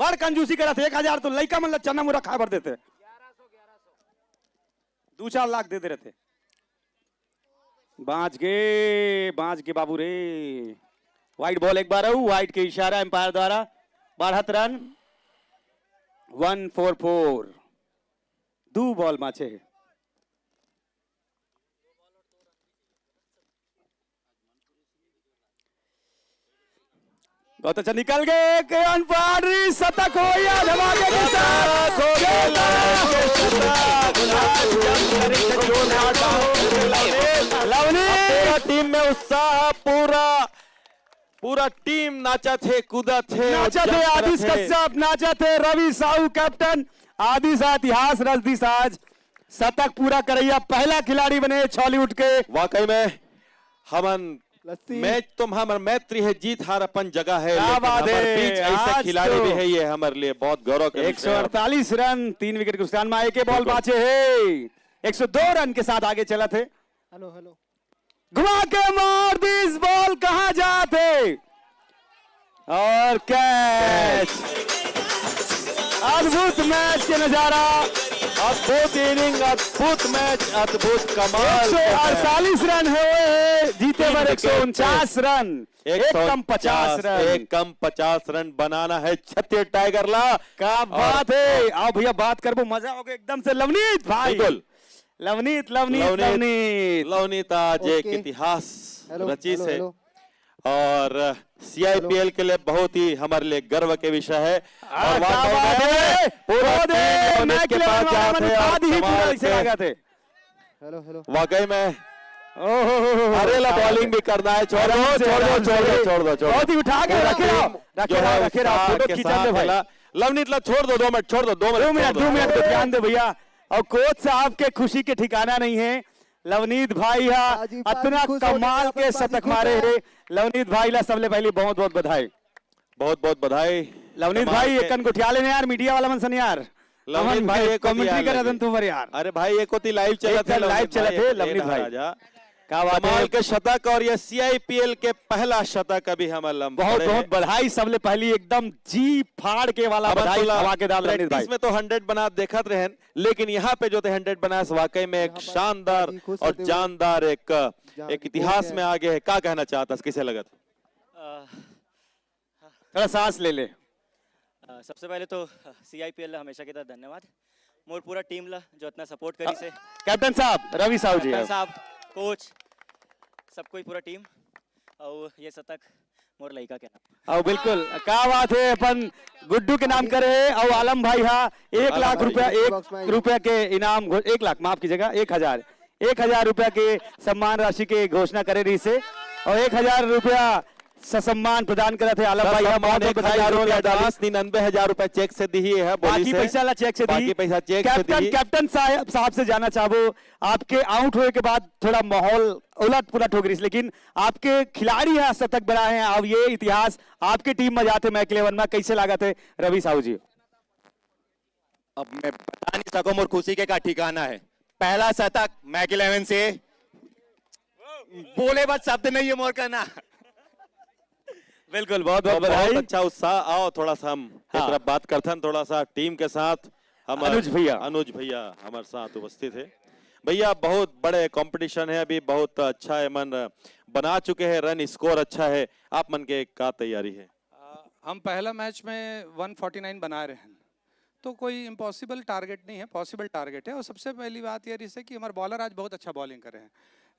बड़ कंजूसी करत हे, एक हजार तो लइका मन ला चना मुरा खाए बर देते, दू चार लाख दे दे रहते। बांच गे, बांच गे बाबू रे। Wide ball एक बार अउ, wide के इशारा umpire द्वारा, बढ़त run, वन फोर फोर। दू ball बांचे हे। बहुत अच्छा निकल गए, एक run boundary, शतक हो गया धमाके के साथ। शतक हो गया, लवनीत। लवनीत। पूरा टीम में उत्साह, पूरा, पूरा टीम नाचत हे, कूदत हे, नाचत हे, आदिश कश्यप नाचत हे, रवि साहू captain, आदिश इतिहास रच दिस आज। शतक पूरा करइया पहला खिलाड़ी बने छॉलीवुड के। वाकई में हमन लस्सी। Match तो हमर मैत्री हे, जीत हार अपन जगह हे, क्या लेकिन बात हमर हे, बीच ऐसे आज खिलाड़ी तो भी हे, ये हमर लिए बहुत गौरव के विषय हे। एक सौ अड़तालीस run, तीन wicket के नुकसान में एक ball बिल्कुल। बांचे हे, एक सौ दो run के साथ आगे चलत हे। Hello, hello। घुमा के मार दिस ball, कहां जात हे? और catch। Catch। अद्भुत match के नजारा। अद्भुत inning, अद्भुत match, अद्भुत कमाल के match। एक सौ अड़तालीस run हे, जीते तीन बर wicket एक सौ उनचास run। एक सौ उनचास, एक कम पचास run। एक कम पचास run बनाना हे छत्तीस टाइगर ला। क्या और बात हे। आओ भैया, बात करबो, मजा हो गया एकदम से। लवनीत भाई। बिल्कुल। लवनीत, लवनीत, लवनीत। लवनीत। लवनीत आज एक OK। इतिहास hello, रचिस hello, हे। Hello। और सीआईपीएल hello। के लिए बहुत ही हमारे लिए गर्व के विषय हे। आ, और क्या वाकई बात में हे। पूरा बहुत team लवनीत के पास जात हे और कमाल के। Hello, hello। वाकई में। ओहो। अरे ला, bowling भी करना हे, छोड़ दो, आराम से, छोड़ दो, आराम छोड़ दो, से। छोड़ दो, छोड़ दो। बहुत ही उठा के पूरा रखे रहो, team रखे जो रहो, है रखे रहो, उत्साह photo के खींचा साथ दे भाई। ला-, लवनीत ला छोड़ दो, दो मिनट छोड़ दो, दो मिनट दो छोड़ मिनट, दो, दो दो मिनट मिनट। ध्यान दे भैया। और coach साहब के खुशी के ठिकाना नहीं हे। लवनीत भाई हा, आज ही इतना खुश हो कमाल गया, के शतक मारे हे। लवनीत भाई ला सबले पहली बहुत बहुत बधाई। बहुत बहुत बधाई। लवनीत भाई, एक कन गोठिया लेने यार, media वाला मन सन यार। लवनीत भाई, एक कमेंट्री करा दन तुमर यार। अरे भाई, एक होती लाइव चलत है, लाइव चलत है, लवनीत भाई। क्या बात है। कमाल के शतक, और ये सीआईपीएल के पहला शतक अभी हमर लम बहुत बहुत बधाई, सबले पहली एकदम जी फाड़ के वाला बधाई, धमाकेदार लवनीत भाई। इसमें तो हंड्रेड बना देखत रहन, लेकिन यहाँ पे जो थे हंड्रेड बना, वाकई में एक शानदार और जानदार एक एक इतिहास में आगे है। क्या कहना चाहता, किसे लगत? थोड़ा सांस ले ले। अ, सबसे पहले तो सीआईपीएल हमेशा की तरह धन्यवाद। मोर पूरा टीम ला जो इतना सपोर्ट करी से। कैप्टन साहब, रवि साहू जी। कैप्टन साहब, कोच, सबको ही पूरा टीम। और ये शतक मोर लइका के नाम। और बिल्कुल, क्या बात है, अपन गुड्डू के नाम करे है। और आलम भाई, हाँ, एक लाख रुपया, एक रुपया के इनाम घो-, एक लाख, माफ कीजिएगा, एक हजार, एक हजार रुपया के सम्मान राशि के घोषणा करे रही से, और एक हजार रुपया ससम्मान प्रदान करत हे आलम भाई, बहुत बहुत बधाई, जोरदार ताली। निन्यानवे हजार रुपया चेक से दी है, बाकी पैसा ला चेक से दी। बाकी पैसा चेक से दी। कैप्टन साहब, साहब से जानना चाहबो, आपके आउट होए के बाद थोड़ा माहौल उलट पुलट हो गई, लेकिन आपके खिलाड़ी है शतक बनाए हैं, अब ये इतिहास आपके टीम में जाते मैक इलेवन में, कैसे लागत है रवि साहू जी? अब मैं बता नहीं सकूं मोर खुशी के का ठिकाना है। पहला शतक मैक इलेवन से, बोले बाद शब्द नहीं है मोर कहना। बिल्कुल, बहुत बहुत बधाई। अच्छा उत्साह। आओ, थोड़ा सा हम एक तरफ बात करथन, थोड़ा सा टीम के साथ। हम अनुज भैया। अनुज भैया हमारे साथ उपस्थित है। भैया, बहुत बड़े कंपटीशन है अभी, बहुत अच्छा है, मन बना चुके हैं, रन स्कोर अच्छा है, आप मन के का तैयारी है? हम पहला मैच में वन फोर्टी नाइन बना रहे हैं, तो कोई इम्पॉसिबल टारगेट नहीं है, पॉसिबल टारगेट है। और सबसे पहली बात ये रही है कि हमारे बॉलर आज बहुत अच्छा बॉलिंग करे हैं।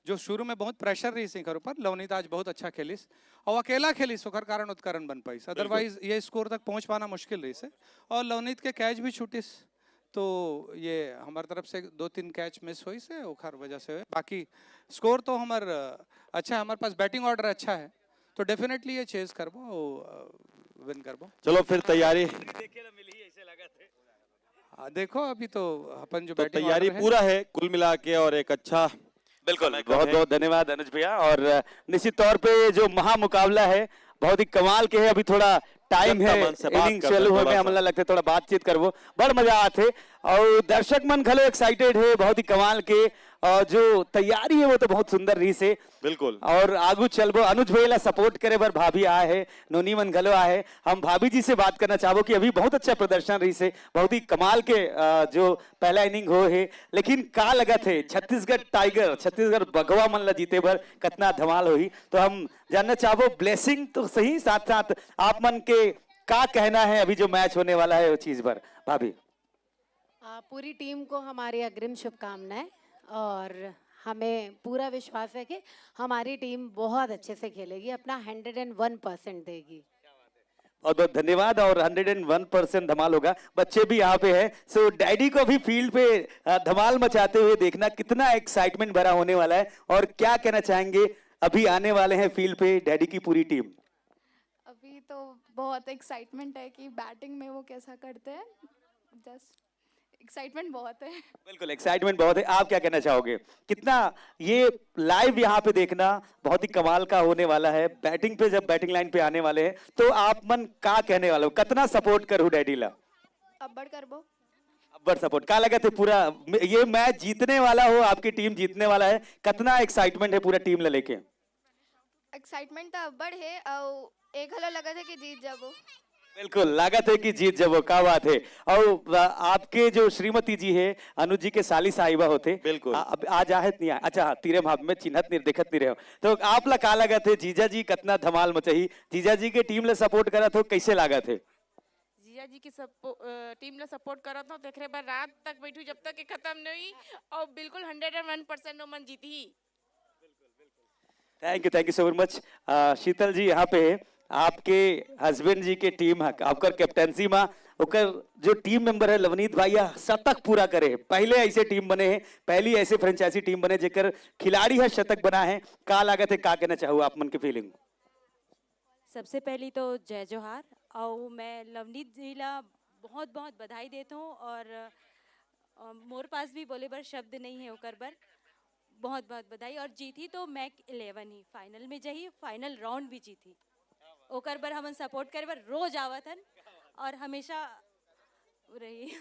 जो शुरू में बहुत प्रेशर रही से ऊपर, लवनीत आज बहुत अच्छा खेलिस और अकेला खेलिस, ओकर कारण उत्करण बन पाइस, अदरवाइज ये स्कोर तक पहुंच पाना मुश्किल रही से। और लवनीत के कैच भी छूटिस, तो ये हमारे तरफ से दो तीन कैच मिस हुई से, ओखर वजह से हुए। बाकी स्कोर तो हमार अच्छा है, हमारे पास बैटिंग ऑर्डर अच्छा है, तो डेफिनेटली ये चेज करबो, विन करबो। चलो फिर तैयारी। देखे ला मिली ऐसे लगा थे। आ, देखो, अभी तो अपन जो तो बैटिंग तैयारी ऑर्डर है पूरा है कुल मिला के, और एक अच्छा बिल्कुल, समय कम बहुत है। बहुत धन्यवाद अनुज भैया। और निश्चित तौर पे ये जो महामुकाबला है, बहुत ही कमाल के है। अभी थोड़ा टाइम है, इनिंग चालू होए में, हमला लगता है थोड़ा बातचीत करबो, बड़ मजा आथे। और दर्शक मन घलो एक्साइटेड है, बहुत ही कमाल के। और जो तैयारी है वो तो बहुत सुंदर रही से। बिल्कुल। और आगू चलबो, अनुज भैया ला सपोर्ट करे बर भाभी आए है, नोनी मन घलो आए है। हम भाभी जी से बात करना चाहबो कि अभी बहुत अच्छा प्रदर्शन रही से, बहुत ही कमाल के, अ, जो पहला इनिंग हो है, लेकिन का लगत है छत्तीसगढ़ टाइगर, छत्तीसगढ़ बघवा मन ला जीते बर कतना धमाल होही? तो हम जानना चाहबो, ब्लेसिंग तो सही, साथ साथ आप मन के का कहना है अभी जो मैच होने वाला है वो चीज पर, भाभी? आ, पूरी टीम को हमारी अग्रिम शुभकामनाएं और हमें पूरा विश्वास है कि हमारी टीम बहुत अच्छे से खेलेगी, अपना हंड्रेड एंड वन परसेंट देगी। बहुत बहुत धन्यवाद। और हंड्रेड एंड वन परसेंट धमाल होगा, बच्चे भी यहाँ पे हैं। सो डैडी को अभी फील्ड पे, अ, धमाल मचाते हुए देखना, कितना एक्साइटमेंट भरा होने वाला है। और क्या कहना चाहेंगे, अभी आने वाले हैं फील्ड पे डैडी की पूरी टीम। अभी तो बहुत एक्साइटमेंट है कि बैटिंग में वो कैसा करते हैं, जस्ट एक्साइटमेंट बहुत है। बिल्कुल, एक्साइटमेंट बहुत है। आप क्या कहना चाहोगे, कितना ये लाइव यहाँ पे देखना बहुत ही कमाल का होने वाला है? बैटिंग पे जब बैटिंग लाइन पे आने वाले हैं तो आप मन का कहने वाले हो, कतना सपोर्ट करू डैडी ला? अब्बड़ करबो। अब्बड़ सपोर्ट। का लगत है पूरा म-, ये मैच जीतने वाला हो, आपकी टीम जीतने वाला है, कतना एक्साइटमेंट है पूरा टीम ला लेके? एक्साइटमेंट तो अब्बड़ है, और एक हलो लगत है कि जीत जाबो। बिल्कुल, लागत है कि जीत जाबो, का बात है। और, अ, आपके जो श्रीमती जी है, अनुज जी के साली साहिबा होते, बिल्कुल। आ, अब आज आहत नहीं आए, अच्छा हाँ, तीरे भाव में चिन्हत नहीं, देखत नहीं रहे हो। तो आप ला का लगत है, जीजा जी कतना धमाल मचाही, जीजा जी के टीम ला सपोर्ट करत हो, कैसे लागत है? जीजा जी की सपो-, अ, टीम ला सपोर्ट करत हो, तेकरे बर रात तक बैठू जब तक कि खत्म नहीं, और बिल्कुल hundred and one percent Oman जीतही। Thank you, thank you so much. Sheetal ji यहाँ पे है, आपके हस्बैंड जी के टीम है, आपकर कैप्टनसी में ओकर जो टीम मेंबर है लवनीत भाई, यह शतक पूरा करे है। पहले ऐसे टीम बने हैं, पहली ऐसे फ्रेंचाइजी टीम बने जेकर खिलाड़ी है शतक बना है। का लागत है, का कहना चाहू आप मन के फीलिंग? सबसे पहली तो जय जोहार, और मैं लवनीत जी ला बहुत बहुत बधाई देत हूँ, और अ, मोर पास भी बोले बर शब्द नहीं है ओकर बर। बहुत बहुत बधाई। और जीती तो मैक इलेवन ही फाइनल में जही, फाइनल राउंड भी जीती, ओकर बर हमन सपोर्ट करे बर रोज आवत हन और हमेशा रही।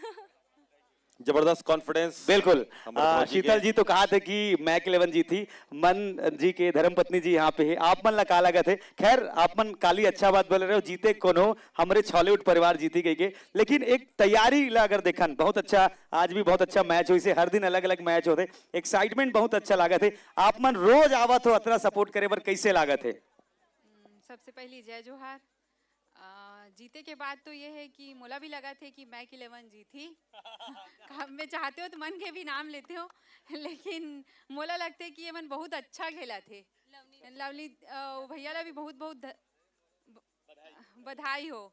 जबरदस्त कॉन्फिडेंस। बिल्कुल। आ, शीतल जी तो कहा थे कि मैक इलेवन जीतही, मन जी के धर्म पत्नी जी यहाँ पे है, आप मन ला का लागत है? खैर, आप मन काली अच्छा बात बोल रहे हो, जीते कोनो, हमरे छॉलीवुड परिवार जीती गई के, लेकिन एक तैयारी ला अगर देखन, बहुत अच्छा, आज भी बहुत अच्छा मैच होइसे, हर दिन अलग अलग मैच होते, एक्साइटमेंट बहुत अच्छा लागत है। आप मन रोज आवत हो अतना सपोर्ट करे बर, कैसे लागत है? सबसे पहली जय जोहार। आ, जीते के बाद तो ये है कि मोला भी लगा थे कि मैक इलेवन जीतही। मैं चाहते हो तो मन के भी नाम लेते हो, लेकिन मोला लगते कि ये मन बहुत अच्छा खेला थे। लवनीत, भैया ला भी बहुत बहुत ध, बधाई हो,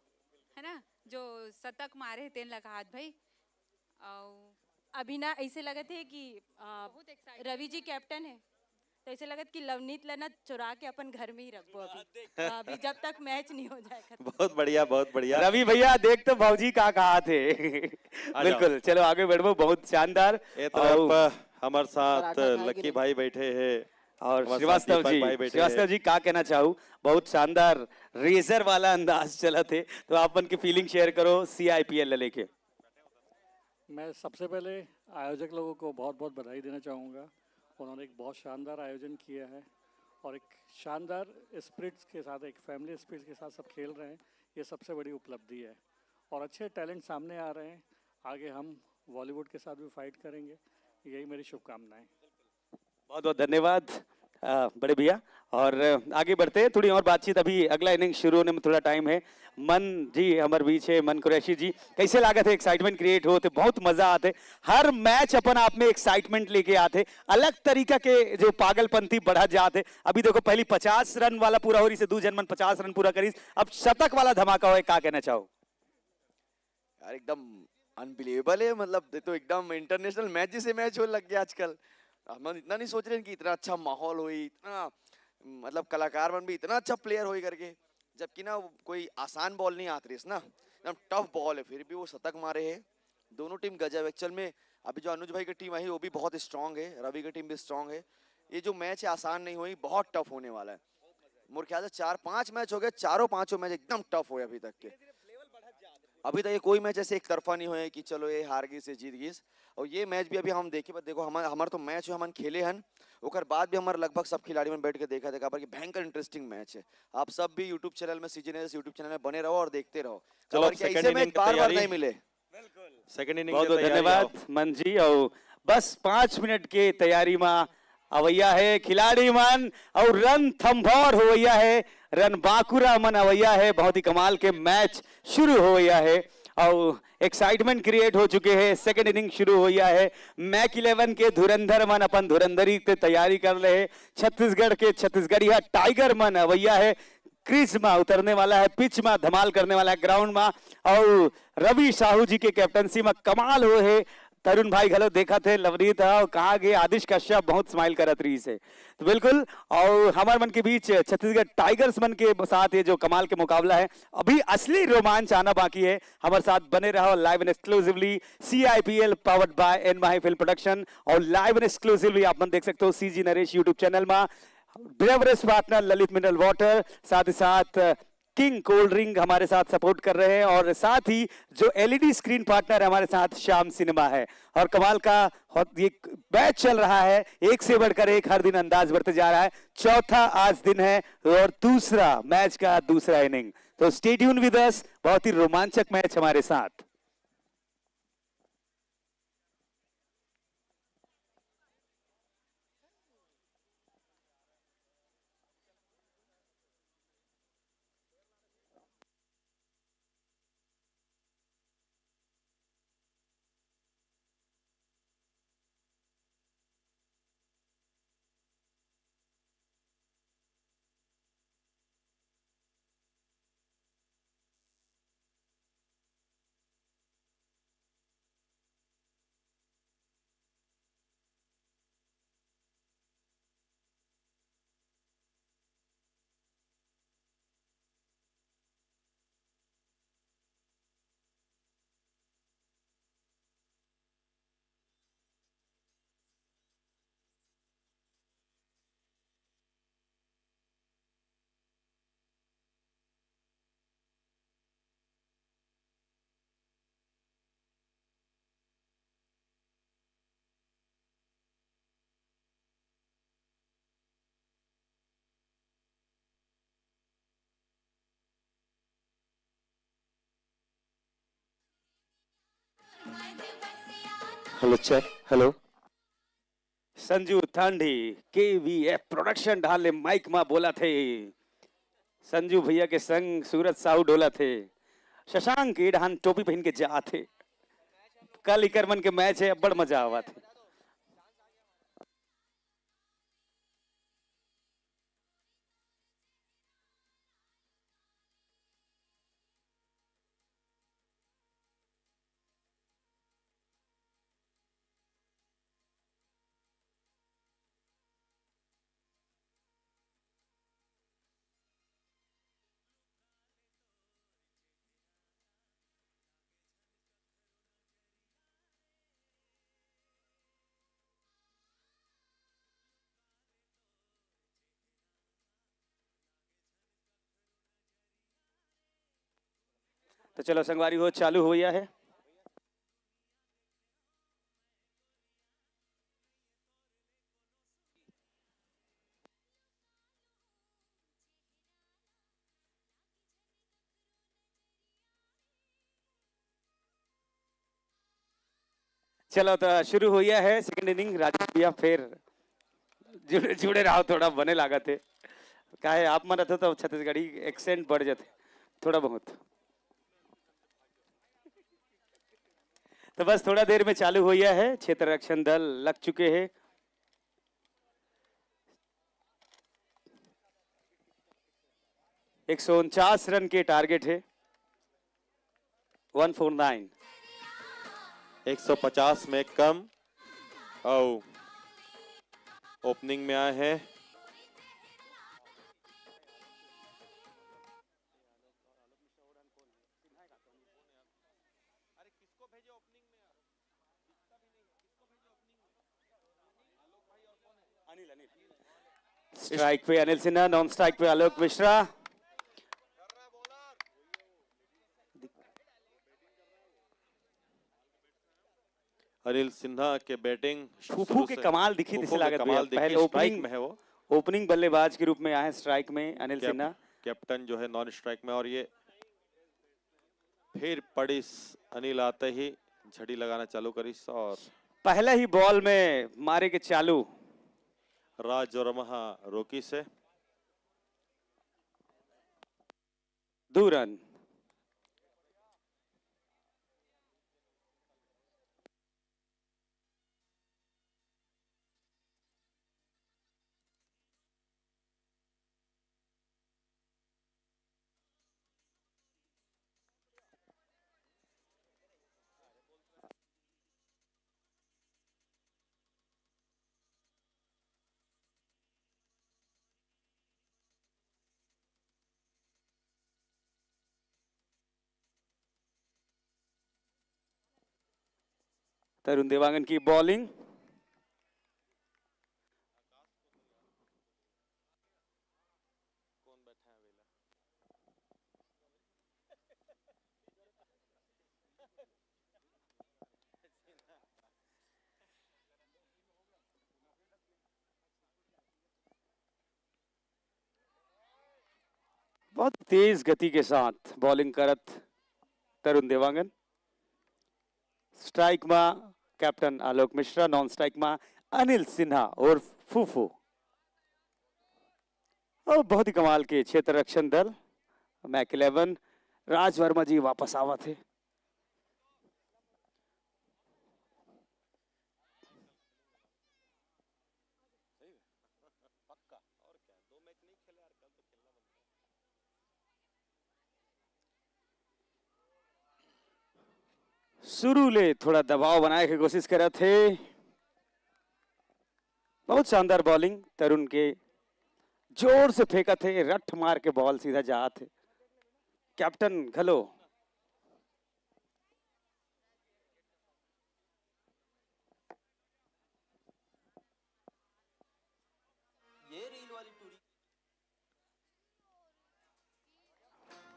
है ना, जो शतक मारे तेन लगा हाथ भाई। अभी ना ऐसे लगत है कि आ, रवि जी कैप्टन है, तो ऐसे लगत कि लवनीत ला ना चुरा के अपन घर में ही रखबो अभी, अभी जब तक मैच नहीं हो जाए खत्म। बहुत बढ़िया, बहुत बढ़िया। रवि भैया, देख तो भौजी का कहा थे। बिल्कुल, चलो आगे बढ़बो, बहुत शानदार। ए तरफ हमारे साथ लकी भाई बैठे हैं और श्रीवास्तव जी, श्रीवास्तव जी का कहना चाहू, बहुत शानदार रेजर वाला अंदाज चला थे, तो आप मन की फीलिंग शेयर करो सीआईपीएल लेके। मैं सबसे पहले आयोजक लोगों को बहुत बहुत बधाई देना चाहूँगा। उन्होंने एक बहुत शानदार आयोजन किया है और एक शानदार स्पिरिट्स के साथ, एक फैमिली स्पिरिट्स के साथ सब खेल रहे हैं, ये सबसे बड़ी उपलब्धि है। और अच्छे टैलेंट सामने आ रहे हैं। आगे हम बॉलीवुड के साथ भी फाइट करेंगे। यही मेरी शुभकामनाएं। बहुत बहुत धन्यवाद बड़े भैया। और आगे बढ़ते हैं, थोड़ी और बातचीत, अभी अगला इनिंग शुरू होने में थोड़ा टाइम है। मन जी हमारे बीच है, मन कुरैशी जी, कैसे लागत है? एक्साइटमेंट क्रिएट होते, बहुत मजा आते, हर मैच अपन आप में एक्साइटमेंट लेके आते, अलग तरीका के जो पागलपंथी बढ़ा जाते। अभी देखो, पहली पचास रन वाला पूरा हो रही से दू जन मन पचास रन पूरा करीस, अब शतक वाला धमाका हो, क्या कहना चाहो? यार एकदम अनबिलीवेबल है, मतलब ये तो एकदम इंटरनेशनल मैच जैसे मैच होने लग गया आजकल। हम इतना नहीं सोच रहे कि इतना अच्छा माहौल हो, इतना मतलब कलाकार मन भी इतना अच्छा प्लेयर हो करके, जबकि ना कोई आसान बॉल नहीं आती रही ना, एकदम टफ बॉल है, फिर भी वो शतक मारे है। दोनों टीम गजब एक्चुअल में। अभी जो अनुज भाई की टीम आई वो भी बहुत स्ट्रांग है, रवि की टीम भी स्ट्रांग है। ये जो मैच है आसान नहीं हुई, बहुत टफ होने वाला है। मोर ख्याल से चार पांच मैच हो गए, चारों पांचों मैच एकदम टफ हो अभी तक के। अभी तक ये कोई मैच ऐसे एक तरफा नहीं हुए कि चलो ये हार गई से जीत गई। और ये मैच भी अभी हम देखे, पर देखो हमारे हमारे तो मैच हुए, हम खेले हन, ओकर बाद भी हमारे लगभग सब खिलाड़ी मन बैठ के देखा देखा पर कि भयंकर इंटरेस्टिंग मैच है। आप सब भी यूट्यूब चैनल में, सीजी न्यूज यूट्यूब चैनल में बने रहो और देखते रहो। चलो, ऐसे मैच बार बार नहीं मिले। सेकंड इनिंग बहुत बहुत धन्यवाद मन जी। और बस पांच मिनट के तैयारी में अवैया है खिलाड़ी मन और रन थम्भौर होवैया है, रन बाकुरा मन अवैया है। बहुत ही कमाल के मैच शुरू होवैया है और एक्साइटमेंट क्रिएट हो चुके हैं। सेकंड इनिंग शुरू होवैया है। मैक इलेवन के धुरंधर मन अपन धुरंधरी के तैयारी कर रहे हैं। छत्तीसगढ़ के छत्तीसगढ़िया टाइगर मन अवैया है, क्रीज में उतरने वाला है, पिच में धमाल करने वाला है, ग्राउंड में। और रवि साहू जी के कैप्टनसी में कमाल हो है। तरुण भाई घलो देखा थे, लवनीत हा, कहा गए आदिश कश्यप बहुत स्माइल करत रही से। तो बिल्कुल, और हमारे मन के बीच छत्तीसगढ़ टाइगर्स मन के साथ ये जो कमाल के मुकाबला है, अभी असली रोमांच आना बाकी है। हमारे साथ बने रहो live and exclusively C I P L powered by N Mahi Film Production और live and exclusively आप मन देख सकते हो सीजी नरेश YouTube चैनल में। Beverage partner Lalit mineral water, साथ ही साथ किंग कोल्ड ड्रिंक हमारे साथ सपोर्ट कर रहे हैं और साथ ही जो एलईडी स्क्रीन पार्टनर है हमारे साथ श्याम सिनेमा है। और कमाल का ये मैच चल रहा है, एक से बढ़कर एक, हर दिन अंदाज बढ़ते जा रहा है। चौथा आज दिन है और दूसरा मैच का दूसरा इनिंग। तो stay tuned with us, बहुत ही रोमांचक मैच हमारे साथ। Hello check, hello. Sanju Thandi, KVF production डाले माइक मा बोला थे। संजू भैया के संग सूरज साहू डोला थे। शशांक ए डहान टोपी पहन के जा थे। कल इकर मन के मैच है, बड़ मजा आवा थे। तो चलो संगवारी हो, चालू हो गया है। चलो, तो शुरू हो गया है सेकंड इनिंग। राजेश भैया, फिर जुड़े, जुड़े रहो, थोड़ा बने लागत है। काहे, आप मन रहते तो छत्तीसगढ़ी एक्सेंट बढ़ जाते थोड़ा बहुत। तो बस थोड़ा देर में चालू हो गया है, क्षेत्र रक्षण दल लग चुके हैं। एक सौ उनचास रन के टारगेट है, वन फोर नाइन। एक सौ पचास में कम। अउ ओपनिंग में आए हैं स्ट्राइक पे अनिल सिन्हा, नॉन स्ट्राइक पे आलोक मिश्रा। अनिल सिन्हा के बैटिंग फूफू के कमाल दिखी, दिसे लागत कमाल दिखी, पहले ओपनिंग में है वो। ओपनिंग बल्लेबाज के रूप में आए स्ट्राइक में अनिल सिन्हा। कैप्टन जो है नॉन स्ट्राइक में, और ये फिर पड़िस अनिल आते ही झड़ी लगाना चालू करिस और पहला ही बॉल में मारे के चालू। राज वर्मा रोकी से दो रन। तरुण देवांगन की बॉलिंग। बहुत तेज गति के साथ बॉलिंग करत तरुण देवांगन। स्ट्राइक मा कैप्टन आलोक मिश्रा, नॉन स्ट्राइक मा अनिल सिन्हा उर्फ फूफू। और बहुत ही कमाल के क्षेत्र रक्षण दल, मैक इलेवन, राज वर्मा जी वापस आवत हे। शुरू ले थोड़ा दबाव बनाए के कोशिश करत हे। बहुत शानदार बॉलिंग तरुण के, जोर से फेंकत हे, रट मार के बॉल सीधा जात हे। कैप्टन घलो। ये रील वाली टूरी।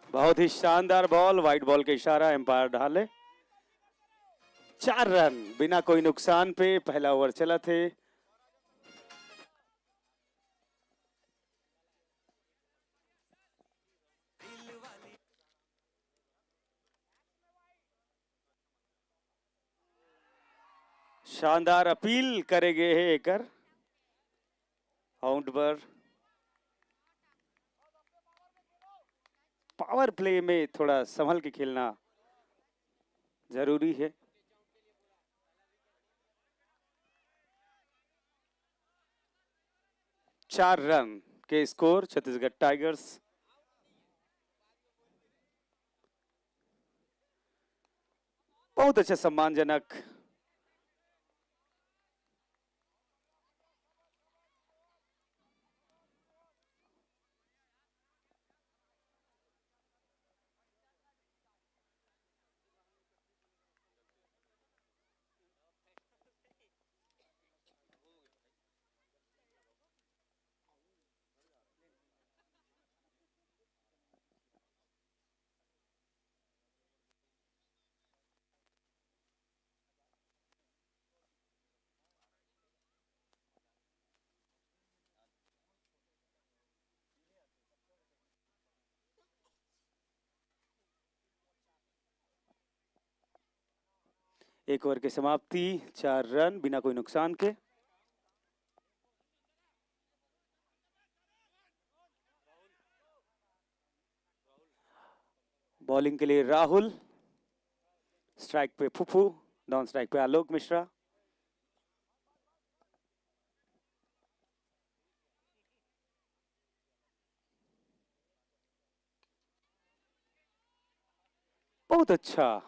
बहुत ही शानदार बॉल, वाइड बॉल के इशारा, एम्पायर डाले। चार रन बिना कोई नुकसान पे पहला ओवर चलत हे। शानदार अपील करे गे हे एकर आउट बर। पावर प्ले में थोड़ा संभल के खेलना जरूरी है। चार रन के स्कोर, छत्तीसगढ़ टाइगर्स। बहुत अच्छा, सम्मानजनक। एक ओवर के समाप्ति, चार रन बिना कोई नुकसान के। बॉलिंग के लिए राहुल, स्ट्राइक पे फुफू, नॉन स्ट्राइक पे आलोक मिश्रा। बहुत अच्छा,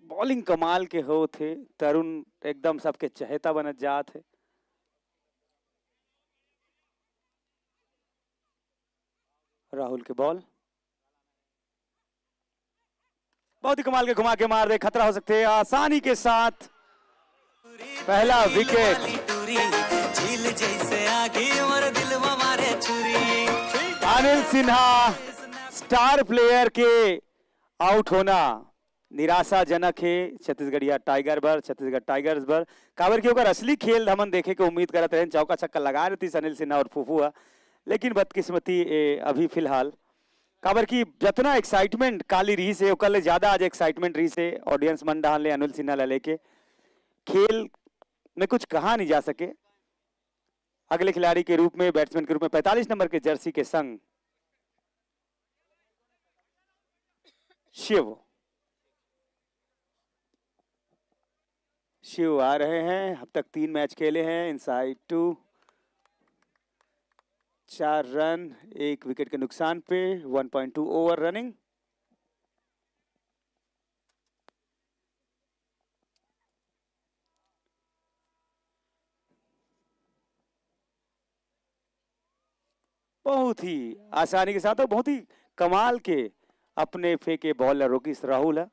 बॉलिंग कमाल के होत हे। तरुण एकदम सबके चहेता बनत जात हे। राहुल के बॉल, बहुत ही कमाल के घुमा के मार दे, खतरा हो सकते हैं आसानी के साथ। पहला विकेट। झील जैसे आगे मोर दिल में मारे छुरी। अनिल सिन्हा, स्टार प्लेयर के आउट होना निराशाजनक हे छत्तीसगढ़िया टाइगर बर, छत्तीसगढ़ टाइगर्स बर। काबर कि ओकर असली खेल हमन देखे के उम्मीद करत रहेन, चौका छक्का लगा रहिस अनिल सिन्हा और फूफू ह, लेकिन बदकिस्मती ए, अभी फिलहाल, काबर कि जतना एक्साइटमेंट काली रहिस हे, ओकर ले ज्यादा आज एक्साइटमेंट रहिस हे ऑडियंस मन डहान ले अनिल सिन्हा ला लेके। खेल में कुछ कहा नहीं जा सके। अगले खिलाड़ी के रूप में, बैट्समैन के रूप में पैंतालीस नंबर के जर्सी के संग शिव, शिव आ रहे हैं। अब तक तीन मैच खेले हैं, इनसाइड टू, चार रन, एक विकेट के नुकसान पे, वन पॉइंट टू ओवर रनिंग। बहुत ही आसानी के साथ और बहुत ही कमाल के अपने फेंके बॉल ला रोकिस राहुल ह।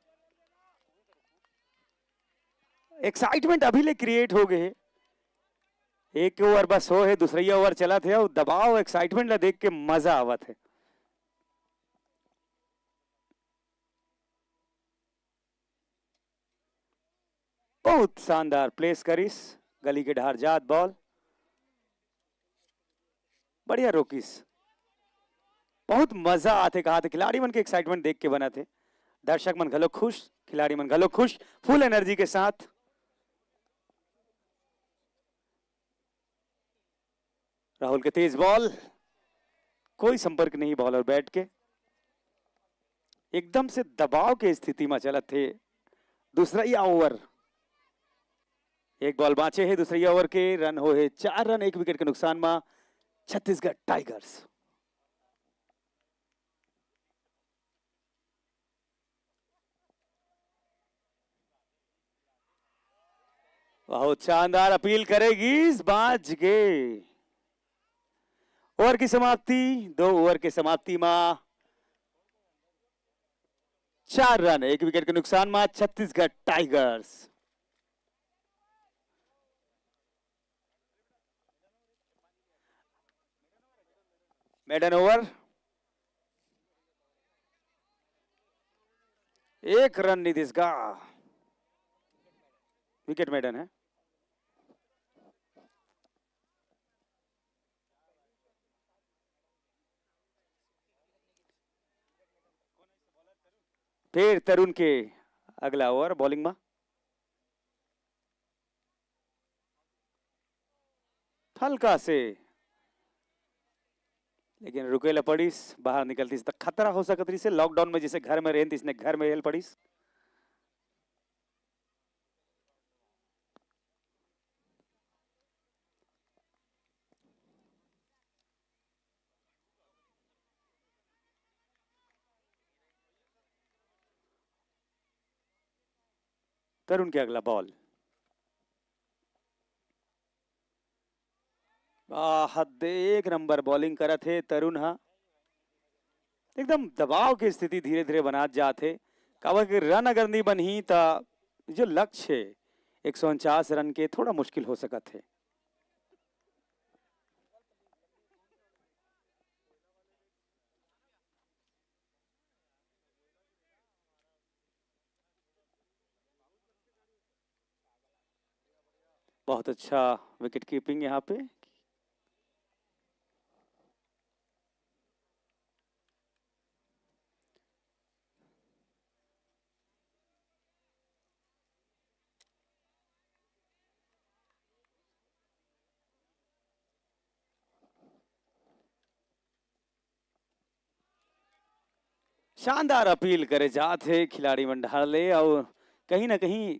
एक्साइटमेंट अभी ले क्रिएट हो गए हे। एक ओवर बस हो हे, दूसरा ओवर चलत हे और दबाव, एक्साइटमेंट ला देख के मजा आवत हे। बहुत शानदार प्लेस करिस, गली के डहार जात बॉल, बढ़िया रोकिस। बहुत मजा आथे, कहा थे, खिलाड़ी मन के एक्साइटमेंट देख के बनत हे। दर्शक मन घलो खुश, खिलाड़ी मन घलो खुश, फुल एनर्जी के साथ। राहुल के तेज बॉल, कोई संपर्क नहीं बॉल और बैट के, एकदम से दबाव के स्थिति में चलत हे दूसरा ही ओवर। एक बॉल बांचे हे दूसरा ही ओवर के, रन हो हे चार रन, एक विकेट के नुकसान में छत्तीसगढ़ टाइगर्स। बहुत शानदार अपील करेगी इस बाज के। ओवर की समाप्ति, दो ओवर के समाप्ति मा चार रन, एक विकेट के नुकसान मा छत्तीसगढ़ टाइगर्स। मेडन ओवर, एक रन नहीं दिसगा, विकेट मेडन है। फिर तरुण के अगला ओवर बॉलिंग मा। हल्का से, लेकिन रुके ला पड़िस। बाहर निकलतिस त खतरा हो सकत रहिस हे। लॉकडाउन में जइसे घर में रहेन, तइसने घर में रहे ल पड़िस। तरुण के अगला बॉल। आह, दे-, एक नंबर बॉलिंग करत हे तरुण ह। एकदम दबाव के स्थिति धीरे-धीरे बनात जात हे, काबर कि रन अगर नइ बनही, त जो लक्ष्य हे एक सौ उनचास रन के, थोड़ा मुश्किल हो सकत हे। बहुत अच्छा विकेट कीपिंग यहाँ पे। शानदार अपील करे जात हे खिलाड़ी मन डहार ले, अउ कहीं ना कहीं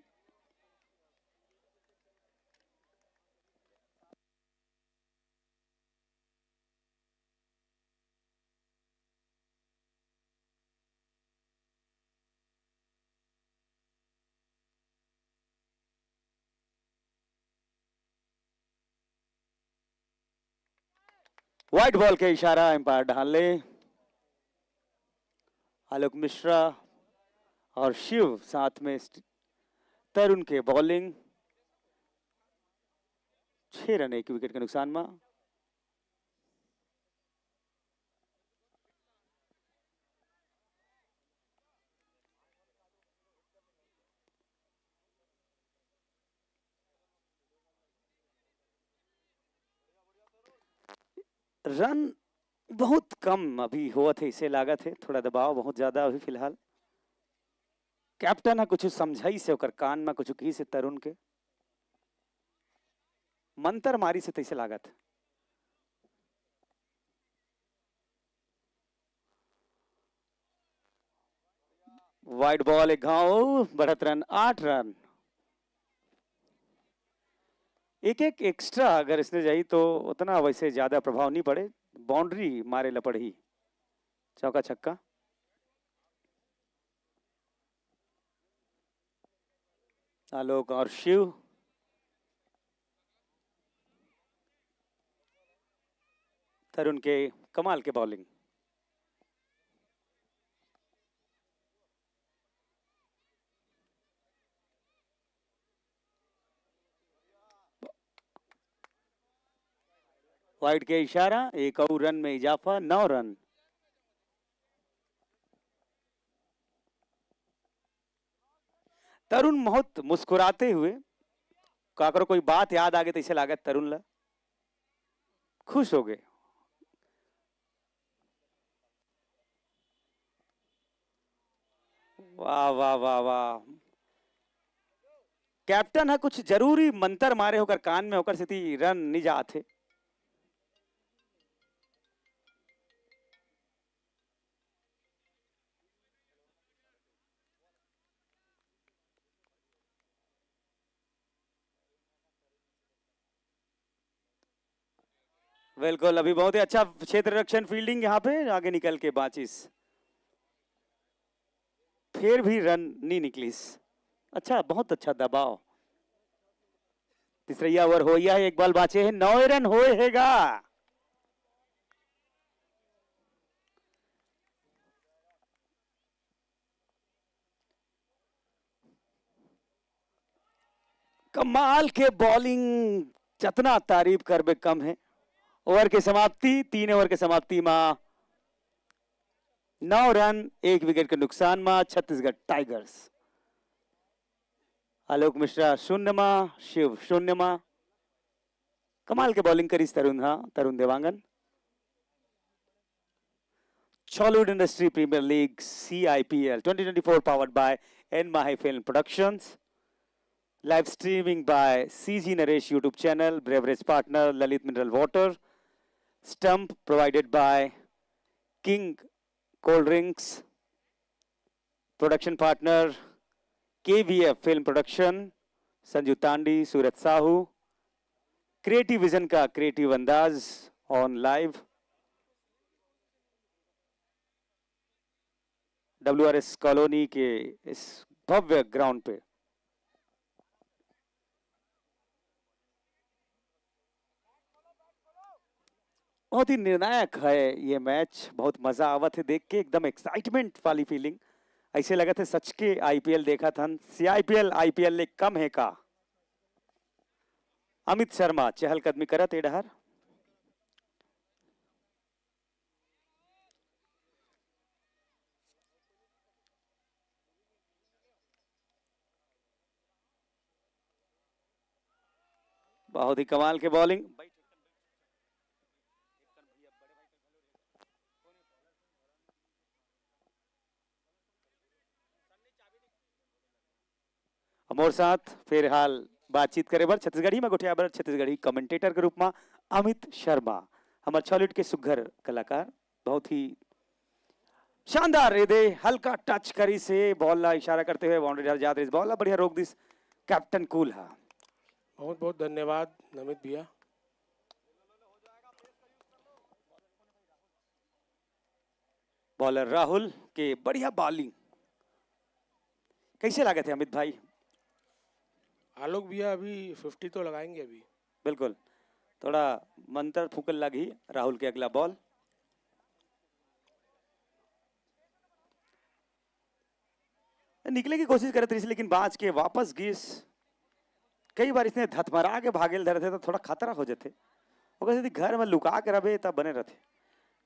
व्हाइट बॉल के इशारा अंपायर डहार ले। आलोक मिश्रा और शिव साथ में स्ट-, तरुण के बॉलिंग। छह रन एक विकेट के नुकसान में। रन बहुत कम अभी होवत हे, इसे लागत हे थोड़ा दबाव बहुत ज्यादा अभी फिलहाल। कैप्टन ह कुछ समझाइस हे, ओकर कान में कुछ कहिस हे तरुण के, मंतर मारिस हे तइसे लागत हे। वाइड बॉल एक घाव, बढ़त रन आठ रन। एक एक एक्स्ट्रा अगर इसने जाही तो उतना वैसे ज्यादा प्रभाव नहीं पड़े, बाउंड्री मारे ला पड़ही, चौका छक्का। आलोक और शिव, तरुण के कमाल के बॉलिंग। वाइड के इशारा, एक और रन में इजाफा, नौ रन। तरुण बहुत मुस्कुराते हुए, काकरो कोई बात याद आगे तइसे लागत तरुण ला, खुश हो गए। वाह वाह वाह वाह, कैप्टन ह कुछ जरूरी मंतर मारे होकर कान में, होकर सेती रन नहीं जात हे। बिल्कुल, अभी बहुत ही अच्छा क्षेत्र रक्षण, फील्डिंग यहाँ पे, आगे निकल के बांचिस, फिर भी रन नहीं निकलिस। अच्छा, बहुत अच्छा दबाव। तीसरा ओवर होइया है, एक बॉल बांचे है, नौ रन होए हेगा। कमाल के बॉलिंग, जतना तारीफ करबे कम है। ओवर के समाप्ति, तीन ओवर के समाप्ति मा नौ रन, एक विकेट के नुकसान मा छत्तीसगढ़ टाइगर्स। आलोक मिश्रा शून्य मा, शिव शून्य मा। कमाल के बॉलिंग करिस तरुण, हाँ, तरुण Dewangan. Chhollywood Industry Premier League, C I P L twenty twenty-four, powered by N Mahi Film Productions. Live streaming by C G Naresh YouTube channel, beverage partner Lalit Mineral Water, stump provided by King Cold Drinks, production partner K V F Film Production, Sanju Tandi, Suraj Sahu, creative vision का creative अंदाज on live W R S colony के इस भव्य ground पे। बहुत ही निर्णायक है ये match, बहुत मजा आवत है देख के, एकदम एक्साइटमेंट वाली फीलिंग। ऐसे लगत है सच के आईपीएल देखत हन। सीआईपीएल आईपीएल ले कम है का? अमित शर्मा चहलकदमी करत ए डहर। बहुत ही कमाल के बॉलिंग। हमर साथ फिलहाल बातचीत करे बर छत्तीसगढ़ी में गोठिया बर छत्तीसगढ़ी कमेंटेटर के रूप में अमित शर्मा, हमर छॉलिड के सुघर कलाकार, बहुत ही शानदार ये दे हल्का टच करी से बॉल ला इशारा करते हुए बाउंड्री डहर जात रहिस, बॉल ला बढ़िया रोक दिस कैप्टन कूल हा। बहुत बहुत धन्यवाद नमित भैया। बॉलर राहुल के बढ़िया बॉलिंग। कैसे लागत है अमित भाई? आलोक भैया अभी फिफ्टी तो लगाएंगे अभी। बिल्कुल, थोड़ा मंत्र फूकल लगी राहुल के अगला बॉल। निकले की कोशिश करत रहिस, लेकिन बाँच के वापस गिस। कई बार इसने धतमरा के भागेल धरथे, तो थोड़ा खतरा हो जाथे। ओकर सेती घर में लुका के रहे, तब बने रहथे।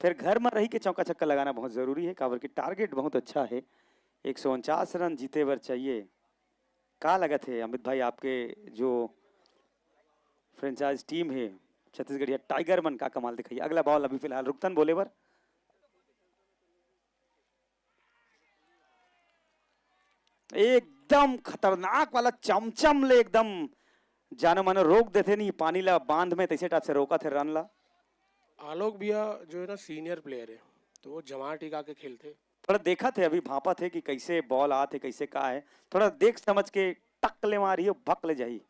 फिर घर में रही के चौका छक्का लगाना बहुत जरूरी है, काबर कि टारगेट बहुत अच्छा है। एक सौ उनचास रन जीते बर चाहिए। का लगत है अमित भाई, आपके जो फ्रेंचाइज टीम है छत्तीसगढ़िया टाइगर मन, का कमाल दिखाई? अगला बॉल अभी फिलहाल रुकतन बोले बर। एकदम खतरनाक वाला चमचम ले एकदम जानो मानो रोक देथे नहीं पानी ला बांध में, तैसे टाइप से रोकत हे रन ला। आलोक भैया जो है ना सीनियर प्लेयर है, तो वो जमावटी गा के खेलथे। थोड़ा देखत हे, अभी भांपत हे कि कैसे बॉल आत हे, कैसे का है, थोड़ा देख समझ के टक ले मारी हो, भक ले जाही।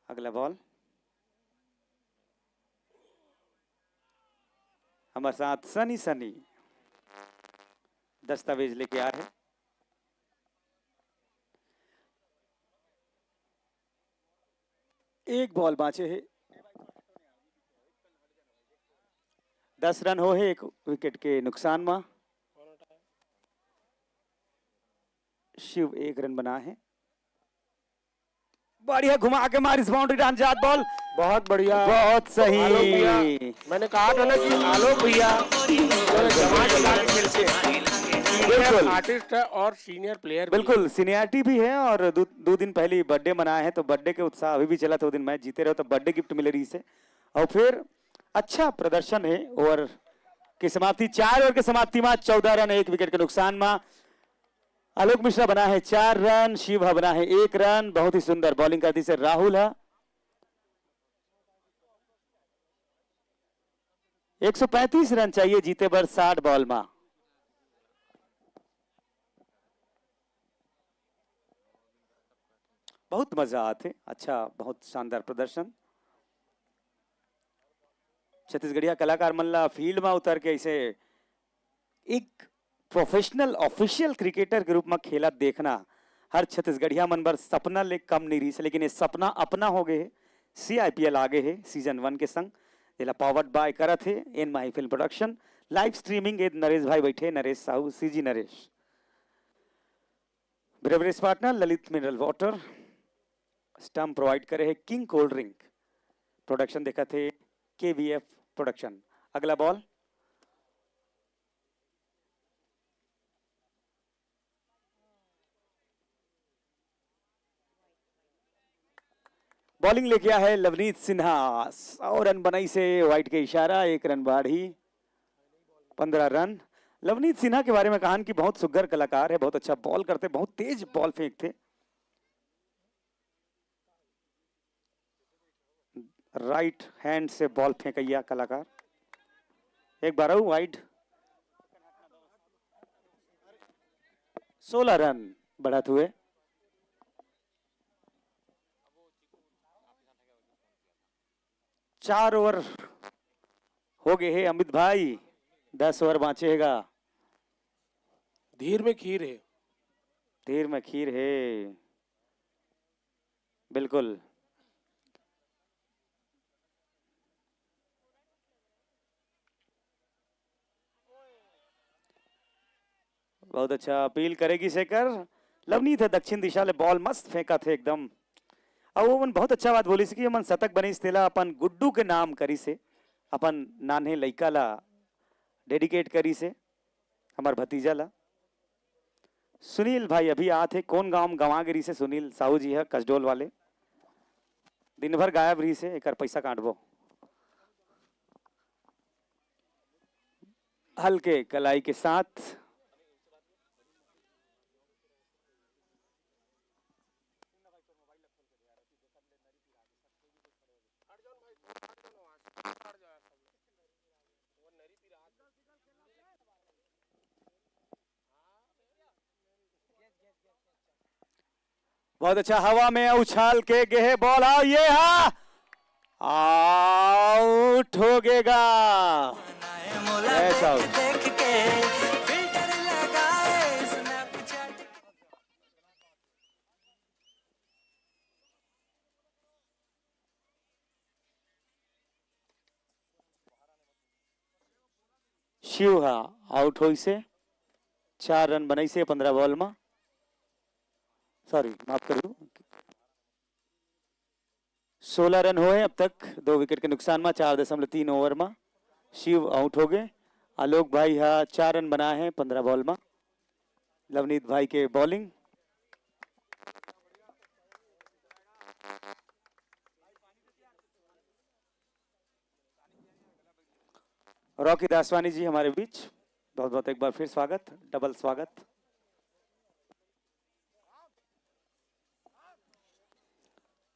अगला बॉल। हमर साथ सनी सनी दस्तावेज लेके आए हैं। एक बॉल बाँचे हे, दस रन हो हे एक विकेट के नुकसान मा। शिव एक रन बनाए हे। बढ़िया घुमा के मारिस बाउंड्री डाहन जात बॉल। बहुत बढ़िया। बहुत सही। आलोक भैया, मैंने कहा था ना कि आलोक भैया जमावटी गा के खेलते हैं। बिल्कुल। आर्टिस्ट है और सीनियर प्लेयर भी। बिल्कुल, सीनियरिटी भी है और दो, दो दिन पहले बर्थडे मनाए हैं, तो बर्थडे के उत्साह अभी भी चलत हे। वो दिन मैच जीते रहे तो बर्थडे गिफ्ट मिले रहिस हे। और फिर अच्छा प्रदर्शन है ओवर के समाप्ति, चार ओवर के समाप्ति मा चौदह रन एक विकेट के नुकसान मा। आलोक मिश्रा बनाए हे चार रन, शिव हा बनाए हे एक रन। बहुत ही सुंदर बॉलिंग कर दिस हे राहुल हा। एक सौ पैंतीस रन चाहिए जीते बर साठ बॉल मा। बहुत मजा आथे, अच्छा, बहुत शानदार प्रदर्शन। छत्तीसगढ़िया कलाकार मन ला फील्ड मा उतर के ऐसे एक प्रोफेशनल ऑफिशियल क्रिकेटर के रूप मा खेलत देखना हर छत्तीसगढ़िया मन बर सपना ले कम नहीं रहिस, लेकिन ये सपना अपना हो गए हे। सीआईपीएल आ गए हे सीजन वन के संग, जेला पावर्ड बाय करत हे N Mahi film production. Live streaming ए नरेश भाई बैठे, Naresh Sahu, CG Naresh. Beverage partner Lalit mineral water. Stump provide करे हे किंग कोल्ड ड्रिंक। प्रोडक्शन देखत हे केवीएफ प्रोडक्शन। अगला बॉल। बॉलिंग लेके आए हे लवनीत सिन्हा, सौ रन बनाइस हे, वाइड के इशारा, एक रन बाढ़ी, पंद्रह रन। लवनीत सिन्हा के बारे में कहान कि बहुत सुग्घर कलाकार हे, बहुत अच्छा बॉल करथे, बहुत तेज बॉल फेंकथे। राइट हैंड से बॉल फेंकइया कलाकार। एक बार अउ वाइड। सोलह रन बढ़त हुए। चार ओवर हो गए हे अमित भाई, दस ओवर बांचे हे गा। धीर में खीर हे। धीर में खीर हे, बिल्कुल। बहुत अच्छा अपील करे गिस हे कर। लवनीत ह दक्षिण दिशा ले बॉल मस्त फेंकत हे एकदम। अउ ओमन बहुत अच्छा बात बोलिस कि ओमन शतक बनाइस, तेला अपन गुड्डू के नाम करिस हे, अपन नान्हे लइका ला डेडिकेट करिस हे, हमर भतीजा ला। सुनील भाई अभी आत हे, कोन गांव म गंवा गे रिहिस हे सुनील साहू जी ह, कसडोल वाले। दिन भर गायब रिहिस हे, एकर पैसा काटबो। हल्के कलाई के साथ। बहुत अच्छा, हवा में उछाल के गे हे बॉल। आओ, ये हा आउट हो गेगा। ऐसा आउट। शिव हा आउट होइस हे, चार रन बनाइस हे पंद्रह बॉल मा। सॉरी, माफ करू, सोलह रन होए अब तक, दो विकेट के नुकसान मा, चार दशमलव तीन ओवर मा शिव आउट हो गए। आलोक भाई हा चार रन बनाए हे पंद्रह बॉल मा। लवनीत भाई के बॉलिंग। रॉकी दासवानी जी हमारे बीच, बहुत बहुत एक बार फिर स्वागत, डबल स्वागत।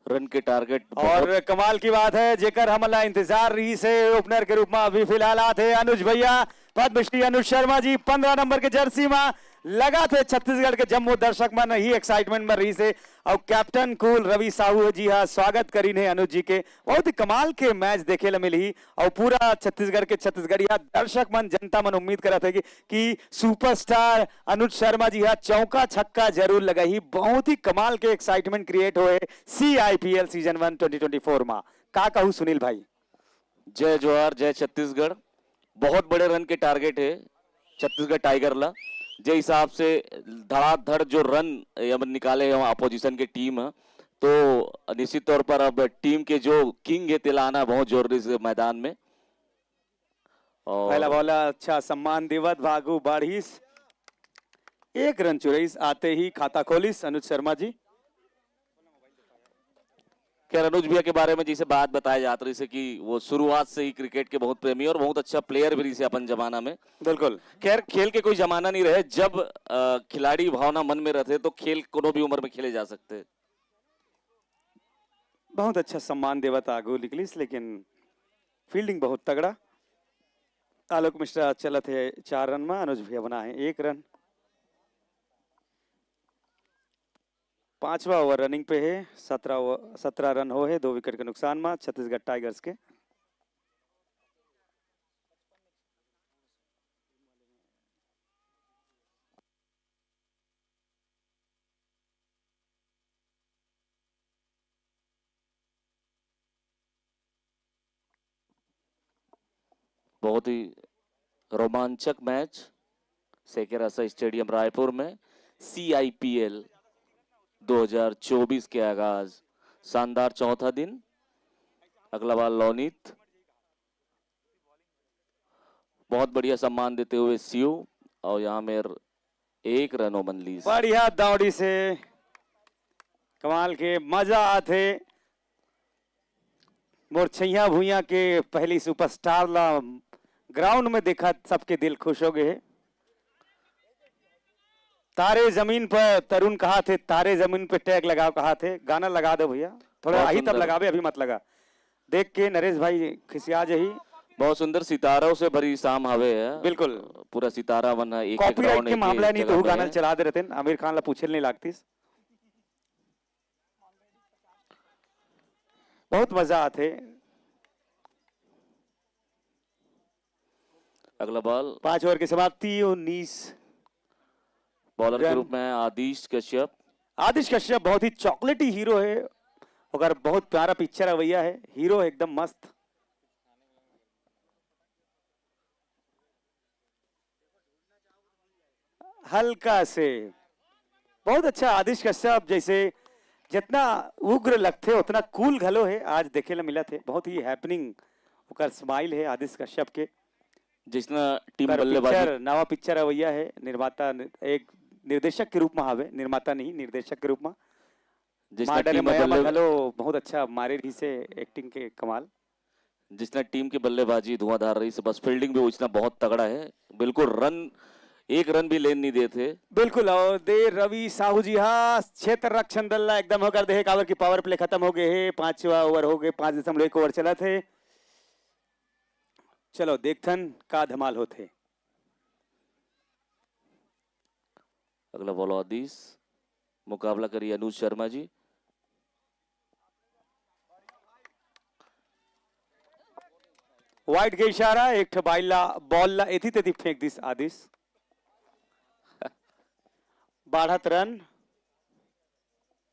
रन के टारगेट और कमाल की बात है, जेकर हमन ला इंतजार रहिस हे ओपनर के रूप में, अभी फिलहाल आत हे अनुज भैया, पद्मश्री अनुज शर्मा जी, पंद्रह नंबर के जर्सी में लगात हे छत्तीसगढ़ के जम्मो दर्शक मन ही एक्साइटमेंट में रहिस हे। और कैप्टन कूल रवि साहू जी हा स्वागत करिन हे अनुज जी के। बहुत ही कमाल के मैच देखे ला मिलही और पूरा छत्तीसगढ़ के छत्तीसगढ़िया दर्शक मन, जनता मन उम्मीद करत हे कि, कि सुपरस्टार अनुज शर्मा जी हा चौका छक्का जरूर लगाही। बहुत ही कमाल के एक्साइटमेंट क्रिएट होए सीआईपीएल सीजन वन ट्वेंटी ट्वेंटी फ़ोर मा। का कहू सुनील भाई? जय जोहार, जय छत्तीसगढ़। बहुत बड़े रन के टारगेट हे छत्तीसगढ़ टाइगर ला। जे हिसाब से धड़ाधड़ जो रन ये मन निकाले हे अपोजिशन के टीम ह, तो निश्चित तौर पर अब टीम के जो किंग हे तेला आना बहुत जरूरी हे मैदान में। और पहला बॉलर अच्छा सम्मान देवत भागू बाढ़िस, एक रन चुरइस, आते ही खाता खोलिस अनुज शर्मा जी। खैर, अनुज भैया के बारे में जैसे बात बताए जात रहिस हे कि वो शुरुआत से ही क्रिकेट के बहुत प्रेमी और बहुत अच्छा प्लेयर भी रहिस हे अपन जमाना में। बिल्कुल। खैर, खेल के कोई जमाना नहीं रहे, जब अ, खिलाड़ी भावना मन में रहते तो खेल कोनो भी उम्र में खेले जा सकते। बहुत अच्छा सम्मान देवत आगू निकलिस, लेकिन फील्डिंग बहुत तगड़ा। आलोक मिश्रा चलत हे चार रन मा, अनुज भैया बना हे एक रन। पांचवा ओवर रनिंग पे हे, सत्रह ओवर, सत्रह रन हो हे, दो विकेट के नुकसान मा छत्तीसगढ़ टाइगर्स के। बहुत ही रोमांचक मैच सेकेरासा स्टेडियम रायपुर में, सीआईपीएल दो हज़ार चौबीस के आगाज, शानदार चौथा दिन। अगला बॉल लवनीत, बहुत बढ़िया सम्मान देते हुए शिव, और यहाँ मेर एक रन ओमन लीस। बढ़िया दौड़ी से कमाल के मजा आथे। मोर छैया भुइया के पहली सुपरस्टार ला ग्राउंड में देखत सबके दिल खुश हो गए हे। तारे जमीन पर तरुण कहा थे, तारे जमीन पे टैग लगाओ कहा थे। गाना लगा दो भैया, थोड़ा बहुत आई तब सुंदर। लगावे, अभी मत लगा। देख के नरेश भाई खिसिया जही। बहुत सुंदर, सितारों से भरी शाम हवे है। बिल्कुल। पूरा सितारा मन ह एक एक कॉपीराइट round के एक मामला एक नहीं जगह तो पे गाना है। चला दे रहते, आमिर खान ला पूछे नहीं लागतीस। बहुत मजा आते। अगला बॉल। पांच ओवर की समाप्ति, उन्नीस बॉलर के रूप में आदिश कश्यप। आदिश कश्यप बहुत ही चॉकलेटी हीरो है, अगर बहुत प्यारा पिक्चर रवैया है, हीरो है एकदम मस्त। हल्का से, बहुत अच्छा आदिश कश्यप। जैसे जितना उग्र लगथे उतना कूल घलो है, आज देखे ला मिला थे। बहुत ही हैपनिंग ओकर स्माइल है आदिश कश्यप के। जिसना टीम बल्लेबाजी पिक्चर, नवा पिक्चर रवैया है, निर्माता एक निर्देशक के रूप में हावे, निर्माता नहीं, निर्देशक के रूप में। जिसना माडर टीम मया बल्ले घलो बहुत अच्छा मारे रही से एक्टिंग के कमाल। जिसना टीम के बल्लेबाजी धुआंधार रही से, बस फील्डिंग भी उसना बहुत तगड़ा है। बिल्कुल रन, एक रन भी लेन नहीं देते। बिल्कुल, और दे रवि साहू जी हा क्षेत्र रक्षण दल ला एकदम होकर दे, काबर की पावर प्ले खत्म हो गए है, पांचवा ओवर हो गए, पांच दशमलव एक ओवर चला थे। चलो देखथन का धमाल होथे। अगला बॉल आदिश, मुकाबला करी अनुज शर्मा जी। वाइड के इशारा, एक ठो बाइल ला, बॉल ला एथी तेथी फेंक दिस आदिश। बाढ़त रन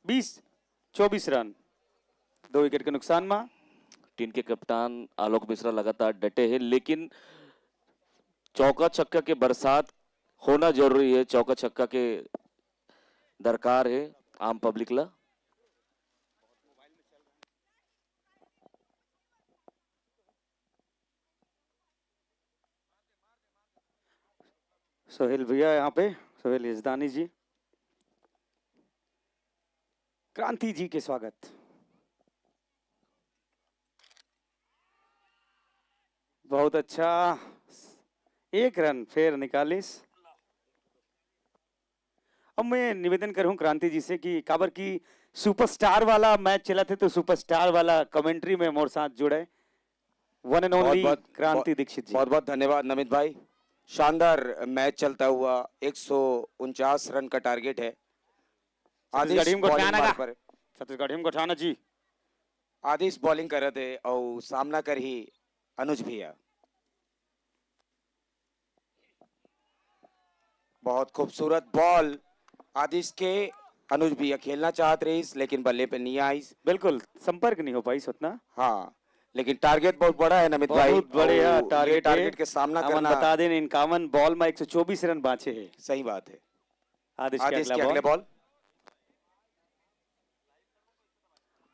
बीस, चौबीस रन, दो विकेट के नुकसान मा। टीम के कप्तान आलोक मिश्रा लगातार डटे हैं, लेकिन चौका छक्का के बरसात होना जरूरी है, चौका छक्का के दरकार है आम पब्लिक ला। सोहेल भैया यहाँ पे, सोहेल यजदानी जी, क्रांति जी के स्वागत। बहुत अच्छा, एक रन फेर निकालिस। अब मैं निवेदन करूं क्रांति जी से कि काबर की सुपरस्टार वाला मैच चला थे, तो सुपरस्टार वाला कमेंट्री में मोर साथ जुड़े वन एंड बहुत ओनली बहुत क्रांति बहुत दीक्षित जी। बहुत बहुत धन्यवाद नमित भाई। शानदार मैच चलता हुआ, एक सौ उनचास रन का टारगेट है। आदिश छत्तीसगढ़ी में बॉलिंग गोठाना मार का। पर छत्तीसगढ़ी में गोठाना जी। आदिश बॉलिंग करत हे और सामना करही अनुज भैया। बहुत खूबसूरत बॉल आदिश के। अनुज भैया खेलना चाहत रहीस, लेकिन बल्ले पे नहीं आइस। बिल्कुल, संपर्क नहीं हो पाइस उतना। हाँ, लेकिन टारगेट बहुत बड़ा है नमित भाई। बहुत बढ़िया और ये टारगेट है। टारगेट के सामना हमन करना। बता दें, इक्यावन बॉल में एक सौ चौबीस रन बांचे हैं। सही बात है। आदिश के आदिश अगला के अगले बॉल। बॉल।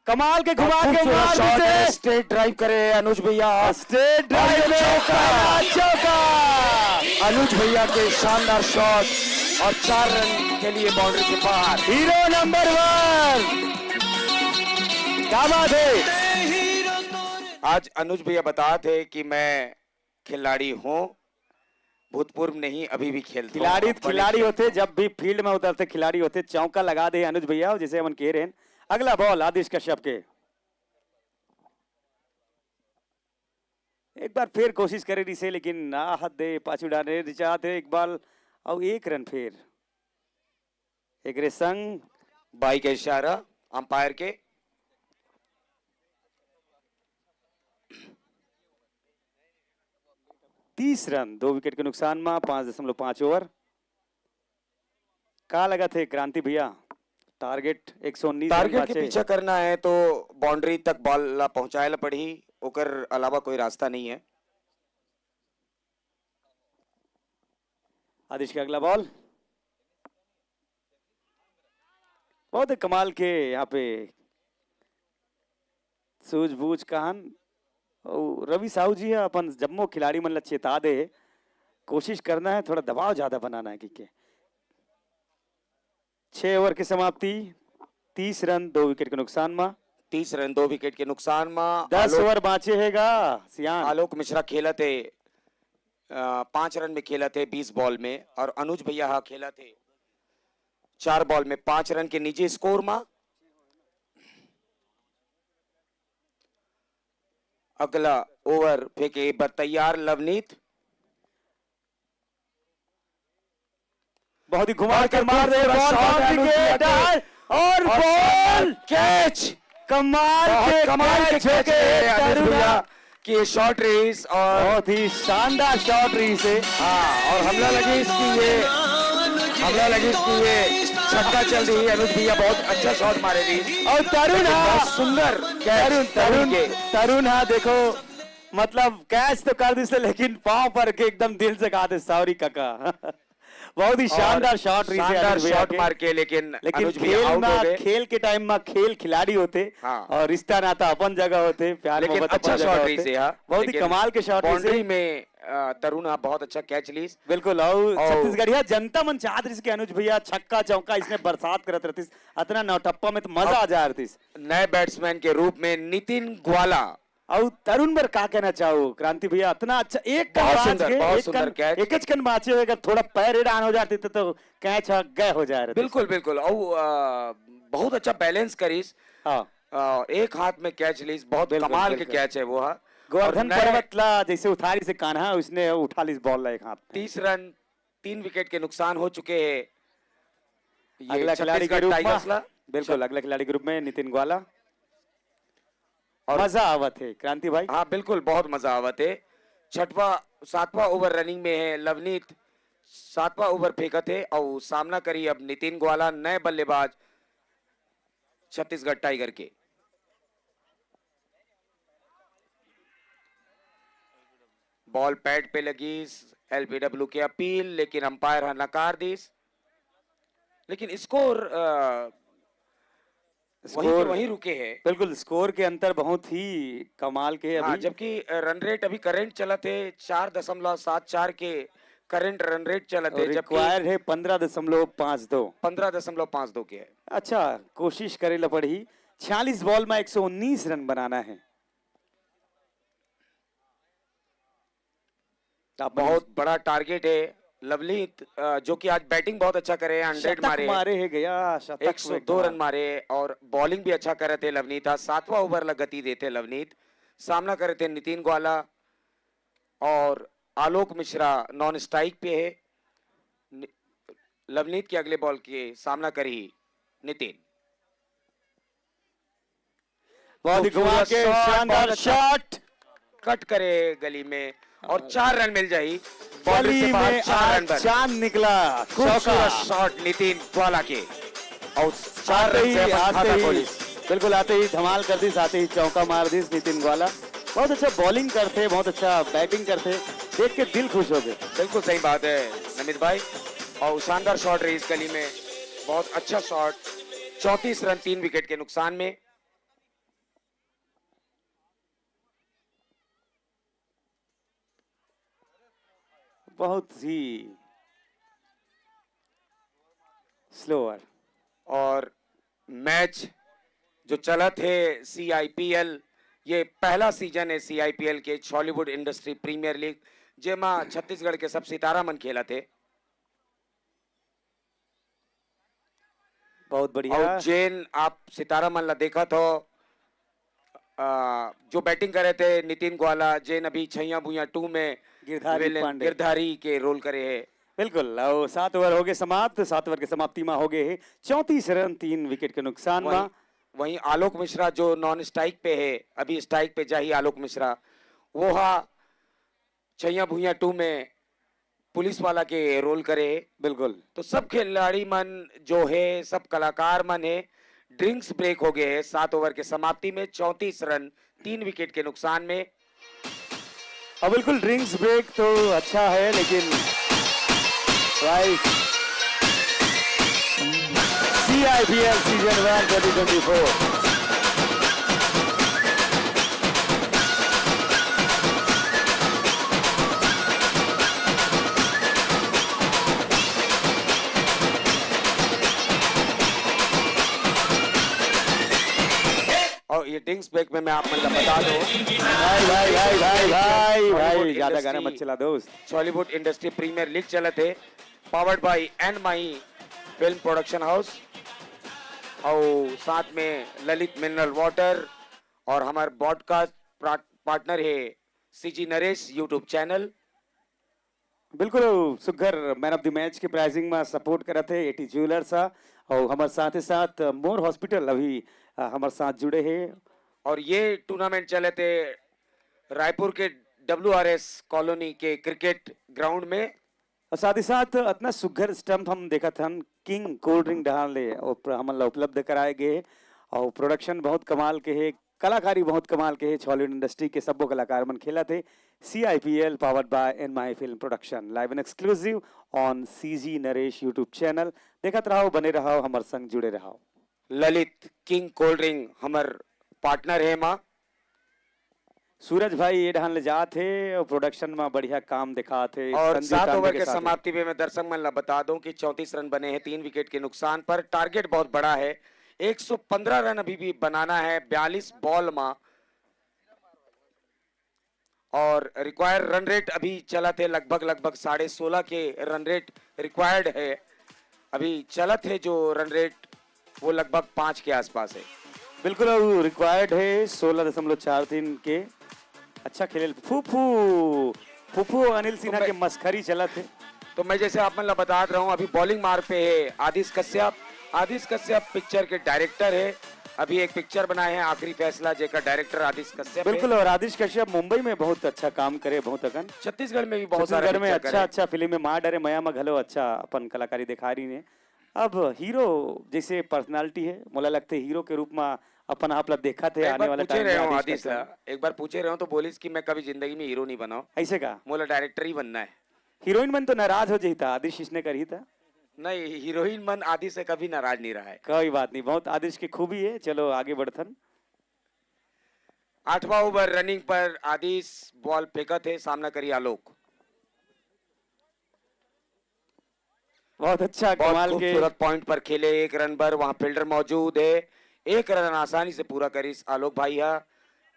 कमाल के घुमा के खूबसूरत मार शॉट दिसे। है, स्ट्रेट ड्राइव करे अनुज भैया। स्ट्रेट ड्राइव और में चौका। पहला चौका। अनुज भैया के शानदार शॉट और चार रन के लिए बाउंड्री के बाहर। हीरो नंबर वन। क्या बात है। आज अनुज भैया बता थे कि मैं खिलाड़ी हों, भूतपूर्व नहीं, अभी भी खेलता हूं, खिलाड़ी, अब बड़े खिलाड़ी खेलता होते, हूं। जब भी फील्ड में उतरते खिलाड़ी होते। चौका लगा दे अनुज भैया, जैसे हमन कह रहे हैं। अगला बॉल आदिश कश्यप के, एक बार फिर कोशिश करे रिसे, लेकिन ना हद दे पाछू डाले रिचात है एक बॉल और एक रन फिर। एकरे संग बाई के इशारा अंपायर के। तीस रन, दो विकेट के नुकसान मा, पांच दशमलव पांच ओवर। का लगत हे क्रांति भैया, टारगेट एक सौ उन्नीस रन टारगेट के बाचे। पीछा करना है तो बाउंड्री तक बॉल ला पहुंचाए ला पड़ही, ओकर अलावा कोई रास्ता नहीं है। आदिश के अगला बॉल। बहुत ही कमाल के यहाँ पे सूझबूझ कहन। अउ रवि साहू जी ह अपन जम्मो खिलाड़ी मन ला चेता दे हे, कोशिश करना है, थोड़ा दबाव ज्यादा बनाना है, कहिके। छह ओवर की समाप्ति, तीस रन, दो विकेट के नुकसान मा। तीस रन, दो विकेट के नुकसान मा। दस आलोक ओवर बांचे हे गा, सियान। आलोक मिश्रा खेलत हे, अ, पांच रन में खेलत हे, बीस बॉल में, और अनुज भैया हा खेलत हे चार बॉल में पांच रन के निजी स्कोर मा अगला ओवर फेंके बर तैयार लवनीत। बहुत ही घुमा के मार रहे, बॉल बाउंड्री के डाल और बॉल कैच। कमाल के, कमाल के कैच है तरुण भैया की ये शॉर्ट रेस और बहुत ही शानदार शॉर्ट रेस है। हाँ, और हमला लगी इसकी ये, हमला लगी इसकी ये छक्का चल रही है। अनुज भैया बहुत अच्छा शॉट मारे थी और तरुण, हाँ, सुंदर कैच तरुण, तरुण, तरुण, हाँ, देखो, मतलब कैच तो कर दिस, लेकिन पांव पर के एकदम दिल से कहा थे, "सॉरी काका।" बहुत ही शानदार शॉट रही, शानदार शॉट मार के, लेकिन लेकिन खेल में, खेल के टाइम में खेल खिलाड़ी होते। हाँ। और रिश्ता नाता अपन जगह होते, प्यार मोहब्बत अच्छा शॉट रही से। बहुत ही कमाल के शॉट, बाउंड्री में तरुण हा बहुत अच्छा कैच लीस। बिल्कुल। और छत्तीसगढ़िया जनता मन चाहत रही के अनुज भैया छक्का चौका इसने बरसात करत रहतीस, अतना नौटप्पा में तो मजा आ जा रहतीस। नए बैट्समैन के रूप में नितिन ग्वाला। और तरुण बर का कहना चाहो क्रांति भैया, इतना अच्छा एक कन बांच के, एक कन बांचे हुए, अगर थोड़ा पैर डाउन हो जाते तो, तो कैच गए हो जाए। बिल्कुल, बिल्कुल। और बहुत अच्छा बैलेंस करीस। हाँ। एक हाथ में कैच लीस, बहुत कमाल के कैच है वो। हाँ। गोवर्धन पर्वत ला जैसे उठारी से कान्हा, उसने उठा लीस बॉल ला एक हाथ में। तीस रन, तीन विकेट के नुकसान हो चुके हैं। अगला खिलाड़ी के रूप में, बिल्कुल, अगला खिलाड़ी के रूप में नितिन ग्वाला। और मजा आवत है क्रांति भाई। हाँ, बिल्कुल, बहुत मजा आवत है। छठवा, सातवां ओवर रनिंग में है लवनीत, सातवां ओवर फेंकत है और सामना करी अब नितिन ग्वाला, नए बल्लेबाज छत्तीसगढ़ टाइगर के। बॉल पैड पे लगी, एलबीडब्ल्यू के अपील, लेकिन अंपायर हा नकार दिस। लेकिन स्कोर स्कोर वहीं रुके है। बिल्कुल, स्कोर के अंतर बहुत ही कमाल के है। हाँ, अभी जबकि रन रेट अभी करंट चलत है चार दशमलव सात चार के, करंट रन रेट चलत है, जबकि रिक्वायर्ड है पंद्रह दशमलव पाँच दो। पंद्रह दशमलव पाँच दो के है। अच्छा, कोशिश करे ला पड़ही। छियालीस बॉल में एक सौ उन्नीस रन बनाना है। बहुत बड़ा टारगेट है लवनीत, जो कि आज बैटिंग बहुत अच्छा करे, हंड्रेड मारे, मारे है गया, एक सौ दो रन मारे और बॉलिंग भी अच्छा करे थे लवनीत। आज सातवां ओवर ला गति देते लवनीत, सामना करे थे नितिन ग्वाला और आलोक मिश्रा नॉन स्ट्राइक पे है। लवनीत के अगले बॉल के सामना करी नितिन। बहुत ही घुमा के शानदार शॉट, कट करे गली में और चार रन मिल जाई। गली में चार रन, चांद निकला, खूबसूरत शॉट नितिन ग्वाला के। और चार रन से अपन खाता खोलिस। बिल्कुल, आते ही धमाल कर दिस, आते ही चौका मार दिस नितिन ग्वाला। बहुत अच्छा बॉलिंग करते, बहुत अच्छा बैटिंग करते, देख के दिल खुश हो गए। बिल्कुल सही बात है नमित भाई, और शानदार शॉट रही इस गली में, बहुत अच्छा शॉट। चौंतीस रन तीन विकेट के नुकसान में। बहुत ही स्लोअर। और मैच जो चलत है सीआईपीएल, ये पहला सीजन है सीआईपीएल के, छॉलीवुड इंडस्ट्री प्रीमियर लीग, जेमा छत्तीसगढ़ के सब सितारा मन खेलत है। बहुत बढ़िया। और जेन आप सितारा मन ला देखत हो, जो बैटिंग करे थे नितिन ग्वाला, जेन अभी छैया भुइया टू में गिरधारी, गिरधारी के रोल करे है। बिल्कुल। और सात ओवर हो गए समाप्त। सात ओवर के समाप्ति में हो गए है चौंतीस रन, तीन विकेट के नुकसान में। वहीं आलोक मिश्रा जो नॉन स्ट्राइक पे है, अभी स्ट्राइक पे जाही आलोक मिश्रा, वो हा छैया भुइया टू में पुलिस वाला के रोल करे है। बिल्कुल। तो सब खिलाड़ी मन जो है, सब कलाकार मन है, ड्रिंक्स ब्रेक हो गए है। सात ओवर के समाप्ति में चौंतीस रन, तीन विकेट के नुकसान में। अब बिल्कुल ड्रिंक्स ब्रेक तो अच्छा है, लेकिन भाई सीआईपीएल सीजन वन ट्वेंटी ट्वेंटी फोर। और ये ड्रिंक्स ब्रेक में मैं आप मन ला बता दूं, भाई भाई भाई भाई भाई भाई, ज्यादा गाना मत चला दोस्त। छॉलीवुड इंडस्ट्री प्रीमियर लीग चलत है, powered by N Mahi film production house और साथ में ललित मिनरल वाटर और हमार ब्रॉडकास्ट पार्टनर है सीजी नरेश यूट्यूब चैनल। बिल्कुल सुग्घर मैन ऑफ द मैच के प्राइजिंग में सपोर्ट करत हे एटी ज्वेलर्स ह। और हमारे साथ ही साथ मोर हॉस्पिटल अभी अ, हमारे साथ जुड़े हैं। और ये टूर्नामेंट चले थे रायपुर के डब्ल्यूआरएस कॉलोनी के क्रिकेट ग्राउंड में। और साथ ही साथ इतना सुग्घर स्टंप हम देखत हन किंग कोल्ड ड्रिंक डहान ले और प्र- हमन ला उपलब्ध कराए गए हे। और प्रोडक्शन बहुत कमाल के हे, कलाकारी बहुत कमाल के हे। हॉलीवुड इंडस्ट्री के सब्बो कलाकार मन खेलत हे। C I P L powered by N My Film Production, live and exclusive on C G Naresh YouTube channel। देखत रहो, बने रहो, हमर संग जुड़े रहो। ललित किंग कोल्ड ड्रिंक हमर पार्टनर है माँ। सूरज भाई ये डहान ले जात हे और प्रोडक्शन में बढ़िया काम दिखात हे। और संजू सात तांडे ओवर के साथ हे। समाप्ति पे मैं दर्शक मन ला बता दूं कि चौंतीस रन बने हैं तीन विकेट के नुकसान पर। टारगेट बहुत बड़ा है, एक सौ पन्द्रह रन अभी भी बनाना है बयालीस बॉल में। और रिक्वायर्ड रन रेट अभी चलत है लगभग लगभग साढ़े सोलह के रन रेट रिक्वायर्ड है। अभी चलत है जो रन रेट वो लगभग पाँच के आसपास है। बिल्कुल, अब रिक्वायर्ड है सोलह दशमलव चार तीन के। अच्छा खेले फूफू, फूफू अनिल सिन्हा मैं- के मस्खरी चलत हे। तो मैं जैसे आप मन ला बतात रहा हूँ, अभी बॉलिंग मार्ग पे है आदिश कश्यप। आदिश कश्यप पिक्चर के डायरेक्टर है। अभी एक पिक्चर बनाए हैं आखिरी फैसला, जेकर डायरेक्टर आदिश कश्यप है। बिल्कुल, और आदिश कश्यप मुंबई में बहुत अच्छा काम करे, बहुत अकन। छत्तीसगढ़ में भी बहुत सारे छत्तीसगढ़ में पिक्चर अच्छा करे। अच्छा फिल्म में माँ डरे मया में घलो अच्छा अपन कलाकारी दिखा रही ने। अब हीरो जैसे पर्सनालिटी है, मोला लगते हीरो के रूप में अपन आप ला देखत हे मैं एक आने बार वाला पूछे टाइम में रहे हूँ आदिश आदिश कश्यप। ला, एक बार पूछे रहे हूँ तो बोलिस कि मैं कभी जिंदगी में हीरो नहीं बना हूँ। ऐसे का? मोला डायरेक्टर ही बनना है। हीरोइन मन तो नाराज हो जही था, आदिश इसने करही था। नहीं, हीरोइन मन आदिश से कभी नाराज नहीं रहा है। कोई बात नहीं, बहुत आदिश की खूबी है। चलो आगे बढ़थन। आठवां ओवर रनिंग पर आदिश बॉल फेंकत है, सामना करी आलोक। बहुत अच्छा, बहुत कमाल के। खूबसूरत पॉइंट पर खेले, एक रन पर वहां फील्डर मौजूद है, एक रन आसानी से पूरा करिस आलोक भाई हा।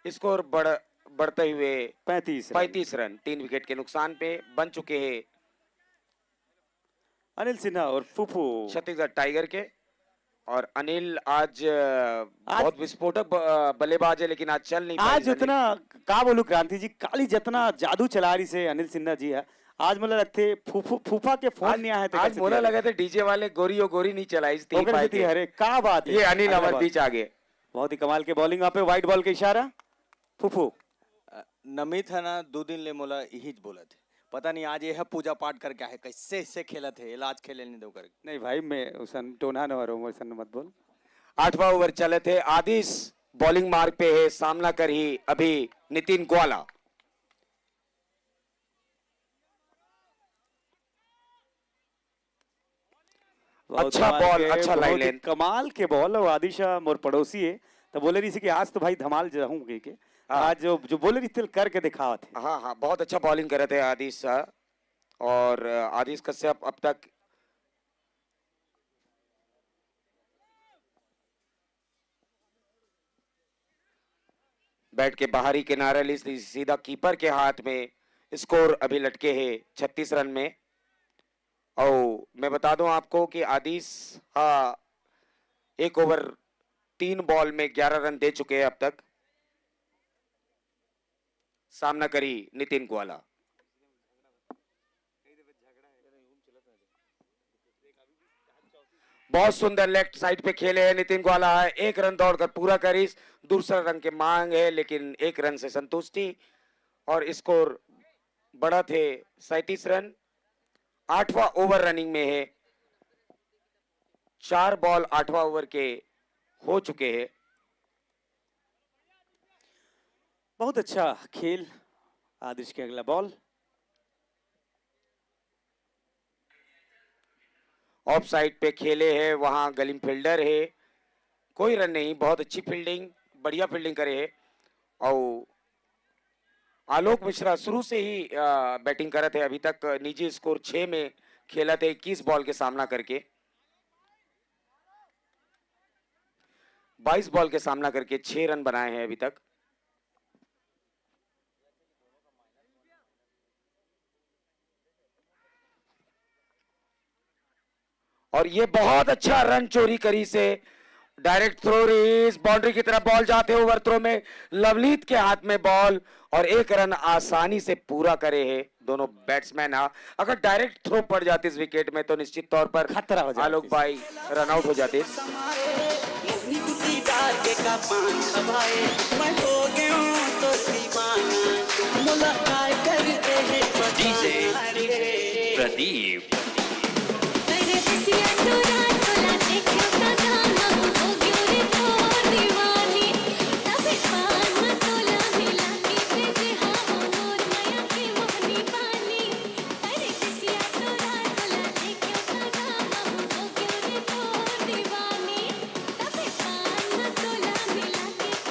स्कोर बढ़ बढ़ते हुए पैंतीस रन। पैंतीस रन, तीन विकेट के नुकसान पे बन चुके हैं अनिल सिन्हा और फूफू। छत्तीसगढ़ टाइगर के। और अनिल आज अ, आज- बहुत विस्फोटक ब- अ, बल्लेबाज है, लेकिन आज चल नहीं पाए आज अनिल। उतना का बोलू क्रांति जी, काली जितना जादू चला रही से अनिल सिन्हा जी है, आज मोला लगथे फूफू फूफा के फोन आज, नहीं आया था आज मोला लगा था डीजे वाले गोरी ओ गोरी नहीं चलाइस थी ओकर पाए सेती के। हरे का बात है। ये अनिल अगला हमारे बात। बीच आ गए। बहुत ही कमाल के बॉलिंग, वहाँ पे वाइट बॉल का इशारा। फूफू। अ, नमित है ना, दो दिन ले मोला यही बोलत है, पता नहीं आज ये है पूजा पाठ करके आहे, कैसे इससे खेलत है, इलाज खेले नहीं दो करके। नहीं भाई, मैं उसन टोना न हरो, उसन मत बोल। आठवां ओवर चले थे, आदिश बॉलिंग मार्ग पे है, सामना कर ही अभी नितिन ग्वाला। बहुत अच्छा कमाल बॉल, के, अच्छा बहुत लाइन ही लेंथ। कमाल के बॉल। और आदिशा मोर पड़ोसी है, तो बोले रही कि आज तो भाई धमाल जाऊं के, के। हाँ। आज जो जो बोले रही थी करके दिखावत है। हाँ हाँ, बहुत अच्छा बॉलिंग करे थे आदिश शाह। और अ, आदिश कश्यप अब तक बैट के बाहरी किनारे ली, सी- सीधा कीपर के हाथ में। स्कोर अभी लटके है छत्तीस रन में। और मैं बता दूं आपको कि आदिश हा एक ओवर तीन बॉल में ग्यारह रन दे चुके हैं अब तक। सामना करी नितिन ग्वाला। बहुत सुंदर लेफ्ट साइड पे खेले हैं नितिन ग्वाला, है एक रन दौड़कर पूरा करिस। दूसरा रन के मांग है, लेकिन एक रन से संतुष्टि। और स्कोर बढ़त है सैंतीस रन। आठवां ओवर रनिंग में है, चार बॉल आठवां ओवर के हो चुके हैं। बहुत अच्छा खेल। आदिश के अगला बॉल। ऑफ साइड पे खेले है, वहां गली में फील्डर है, कोई रन नहीं। बहुत अच्छी फील्डिंग, बढ़िया फील्डिंग करे है। और आलोक मिश्रा शुरू से ही अ, बैटिंग करत है, अभी तक निजी स्कोर छह में खेलत है, इक्कीस बॉल के सामना करके, बाईस बॉल के सामना करके छह रन बनाए हैं अभी तक। और ये बहुत अच्छा रन चोरी करिस हे। डायरेक्ट थ्रो रहिस, बाउंड्री की तरफ बॉल जाथे, ओवर थ्रो में लवनीत के हाथ में बॉल और एक रन आसानी से पूरा करे हे दोनों बैट्समैन हा। अगर डायरेक्ट थ्रो पड़ जातिस विकेट में तो निश्चित तौर पर खतरा हो जातिस। आलोक भाई रन आउट हो जातिस। DJ प्रदीप।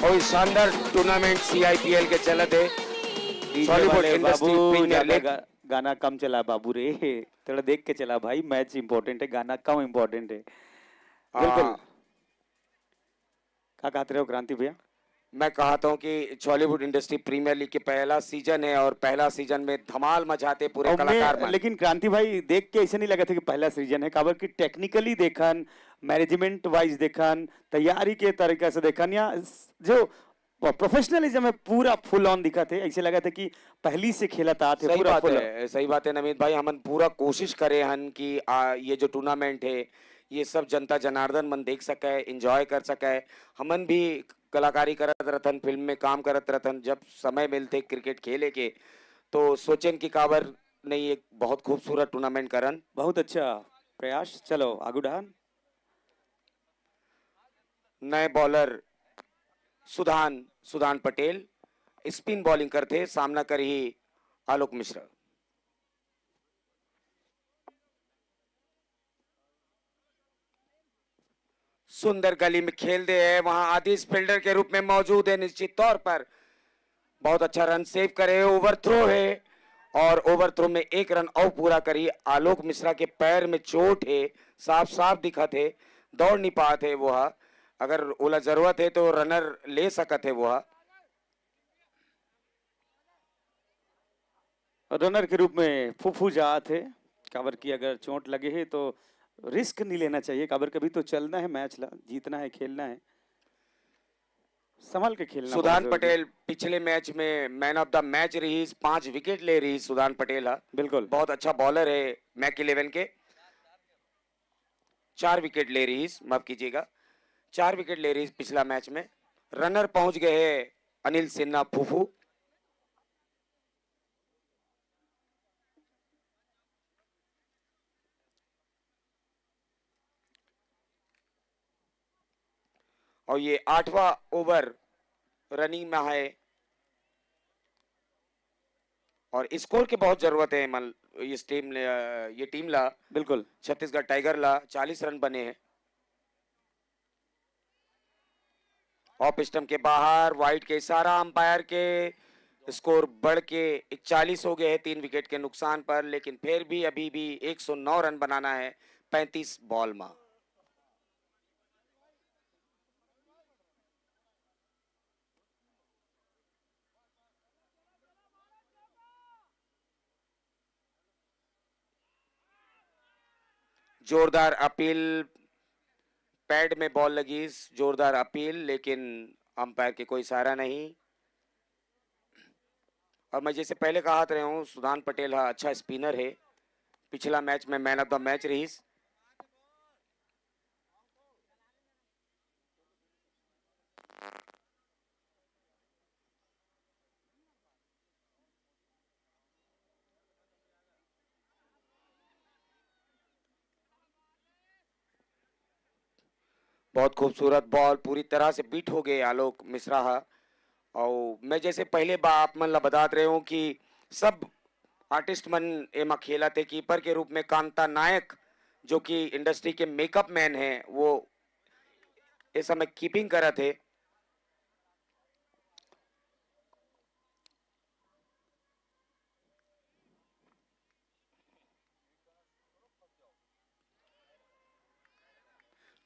और शानदार टूर्नामेंट सीआईपीएल के चलत हे। डीजे Sollywood वाले Industry बाबू, Premier ज्यादा League। गा-, गाना कम चला बाबू रे। थोड़ा देख के चला भाई, मैच इंपॉर्टेंट है, गाना कम इंपॉर्टेंट है। बिल्कुल। हाँ। का कहत रहे हो क्रांति भैया? मैं कहता हूँ कि Chhollywood Industry Premier League के पहला सीजन है और पहला सीजन में धमाल मचाते पूरे और मैं, कलाकार मन। लेकिन क्रांति भाई, देख के ऐसे नहीं लगा था कि पहला सीजन है, काबर कि टेक्निकली देखन, मैनेजमेंट वाइज देखन, तैयारी के तरीका से देखन, या स-, जो प्रोफेशनलिज्म में पूरा फुल ऑन दिखा थे, ऐसे लगा था कि पहली से खेलत आत हे, सही पूरा बात फुल है, सही बात है नमित भाई, हमन पूरा कोशिश करे हन कि, आ, ये जो टूर्नामेंट है, ये सब जनता जनार्दन मन देख सके, एंजॉय कर सके। हमन भी कलाकारी करत रथन, फिल्म में काम करत रथन, जब समय मिलथे क्रिकेट खेले के, तो सोचेन कि काबर नहीं, एक बहुत खूबसूरत टूर्नामेंट करन। बहुत अच्छा प्रयास। चलो, आगू डहन। नए बॉलर सुधान, सुधान पटेल स्पिन बॉलिंग करथे, सामना करही आलोक मिश्रा। सुंदर गली में खेल दे है, वहां आदिश फील्डर के रूप में मौजूद है, निश्चित तौर पर बहुत अच्छा रन सेव करे, ओवर थ्रो है और ओवर थ्रो में एक रन अउ पूरा करी। आलोक मिश्रा के पैर में चोट है, साफ साफ दिखत है, दौड़ नहीं पात है वो हा। अगर ओला जरूरत है तो रनर ले सकत है वो हा। रनर के रूप में फूफू जात हे, काबर कि अगर चोट लगे हे तो रिस्क नहीं लेना चाहिए, काबर कभी तो चलना है मैच ला, जीतना है, खेलना है, संभाल के खेलना सुधान बहुत जरूरी। पटेल पिछले मैच में मैन ऑफ द मैच रहीस, पांच विकेट ले रहीस सुधान पटेल हा। बिल्कुल। बहुत अच्छा बॉलर है मैक इलेवन के। चार विकेट ले रहीस, माफ कीजिएगा, चार विकेट ले रहीस पिछला मैच में। रनर पहुंच गए हैं अनिल सिन्हा फूफू। और ये आठवां ओवर रनिंग में है और स्कोर के बहुत जरूरत है। मल-, इस टीम ने, अ, ये टीम ला, बिल्कुल। छत्तीसगढ़ टाइगर ला चालीस रन बने हैं। ऑफ स्टंप के बाहर, वाइड के इशारा अंपायर के, स्कोर बढ़ के इकतालीस हो गए हैं तीन विकेट के नुकसान पर, लेकिन फिर भी अभी भी एक सौ नौ रन बनाना है पैंतीस बॉल में। जोरदार अपील, पैड में बॉल लगी, जोरदार अपील, लेकिन अंपायर के कोई इशारा नहीं। और मैं जैसे पहले कहत रहे हूँ, सुधान पटेल हा अच्छा स्पिनर है, पिछला मैच में मैन ऑफ द मैच रहीस। बहुत खूबसूरत बॉल, पूरी तरह से बीट हो गए आलोक मिश्रा हा। और मैं जैसे पहले बा-, आप मन ला बतात रहे हूँ कि सब आर्टिस्ट मन एमा खेलत हे। कीपर के रूप में कांता नायक, जो कि इंडस्ट्री के मेकअप मैन है, वो इस समय कीपिंग करत हे।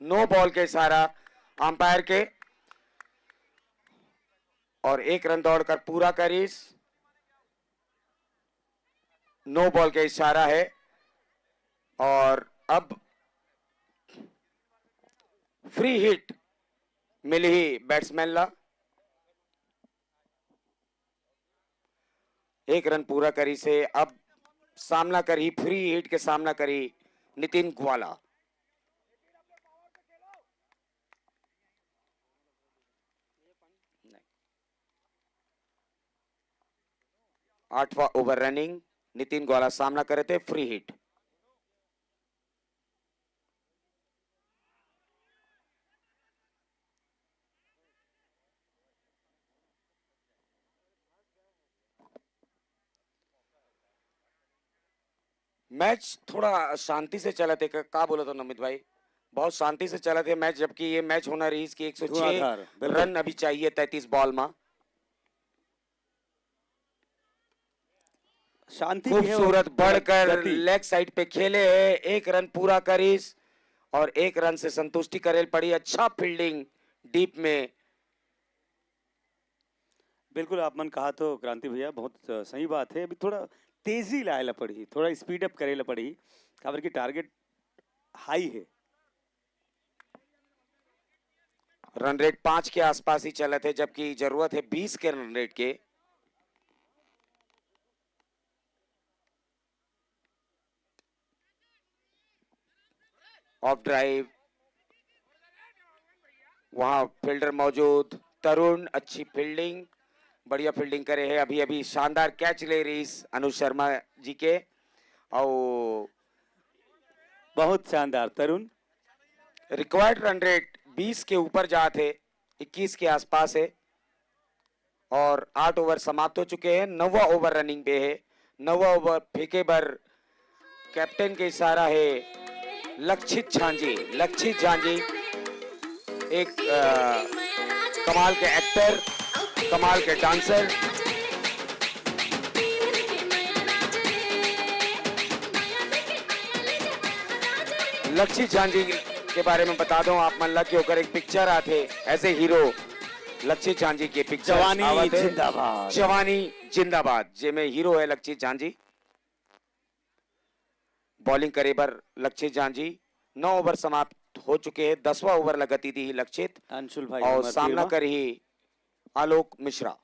नो बॉल के इशारा अंपायर के और एक रन दौड़कर पूरा करीस। नो बॉल के इशारा है और अब फ्री हिट मिली ही बैट्समैन ला। एक रन पूरा करी से अब सामना करी, फ्री हिट के सामना करी नितिन ग्वाला। आठवां ओवर रनिंग, नितिन ग्वाला सामना करे थे, फ्री हिट। मैच थोड़ा शांति से चलत हे, का, का बोलत हो नमित भाई? बहुत शांति से चलत हे मैच, जबकि ये मैच होना रहीस कि एक सौ छह धुआंधार, बिल्कुल। रन अभी चाहिए तैंतीस बॉल में। शांति भी है और खूबसूरत बढ़कर गति। लेग साइड पे खेले है, एक रन पूरा करीस और एक रन से संतुष्टि करेल पड़ी। अच्छा फील्डिंग डीप में। बिल्कुल, आप मन कहा तो क्रांति भैया, बहुत, अ, सही बात है। अभी थोड़ा तेजी लाए ला पड़ी, थोड़ा स्पीड अप करे ला पड़ी, काबर कि टारगेट हाई है। रन रेट पाँच के आसपास ही चलत है, जबकि जरूरत है बीस के रन रेट के। ऑफ ड्राइव, वहां फील्डर मौजूद, तरुण, अच्छी फील्डिंग, बढ़िया फील्डिंग करे है। अभी अभी शानदार कैच ले रहीस अनुज शर्मा जी के, और बहुत शानदार तरुण। रिक्वायर्ड रन रेट बीस के ऊपर जात है, इक्कीस के आसपास है और आठ ओवर समाप्त हो चुके हैं। नौवा ओवर रनिंग पे है, नौवा ओवर फेंके बर कैप्टन के इशारा है। लक्षित झांझी, लक्षित झांझी एक, अ, कमाल के एक्टर, कमाल के डांसर। लक्षित झांझी के बारे में बता दो आप मन ला कि ओकर एक पिक्चर आथे एज ए हीरो। लक्षित झांझी के पिक्चर जवानी आवत हे। जिंदाबाद। जवानी जिंदाबाद, जेमे हीरो है लक्षित झांझी। बॉलिंग करे बर लक्षित झांझी। नौ ओवर समाप्त हो चुके हैं, दसवां ओवर लगती दी ही लक्षित अंशुल भाई और उमर सामना तीरमा। करी ही आलोक मिश्रा। हाँ।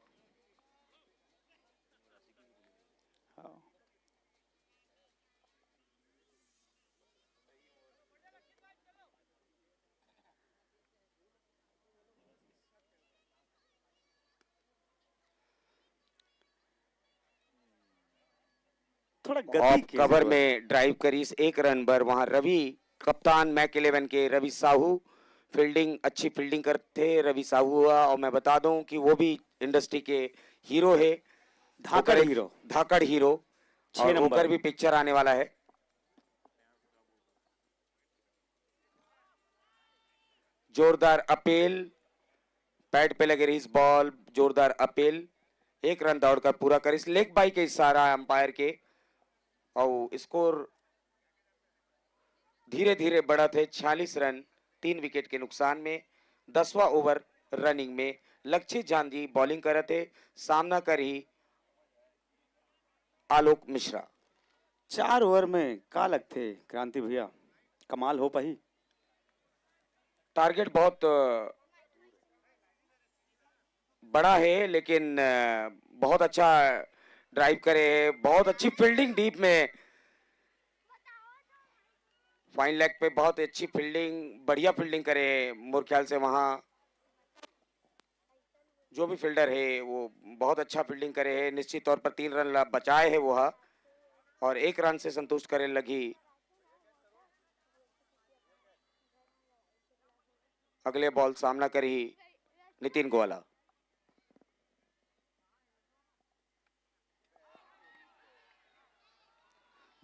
थोड़ा गति ऑफ के कवर जरूरत। में ड्राइव करीस एक रन बर, वहां रवि, कप्तान मैक इलेवन के रवि साहू, फील्डिंग, अच्छी फील्डिंग करते रवि साहू हुआ। और मैं बता दूं कि वो भी इंडस्ट्री के हीरो है, धाकड़ ओकर एक हीरो। धाकड़ हीरो, छह और नंबर। ओकर भी पिक्चर आने वाला है। जोरदार अपील, पैड पे लगे रहीस बॉल, जोरदार अपील, एक रन दौड़कर पूरा करीस लेग बाय के इशारा अंपायर के, और स्कोर धीरे धीरे बढ़त है, छियालीस रन, तीन विकेट के नुकसान में। दसवां ओवर रनिंग में लक्षित झांझी बॉलिंग करत है, सामना करही आलोक मिश्रा। चार ओवर में का लगथे क्रांति भैया, कमाल हो पाही? टारगेट बहुत, अ, बड़ा है, लेकिन, अ, बहुत अच्छा ड्राइव करे है, बहुत अच्छी फील्डिंग डीप में, फाइन लेग पे बहुत अच्छी फील्डिंग, बढ़िया फील्डिंग करे है मोर ख्याल से वहाँ। जो भी फील्डर है वो बहुत अच्छा फील्डिंग करे है, निश्चित तौर पर तीन रन ला बचाए है वो हा, और एक रन से संतुष्ट करे लगी। अगले बॉल सामना करी नितिन गोवाला।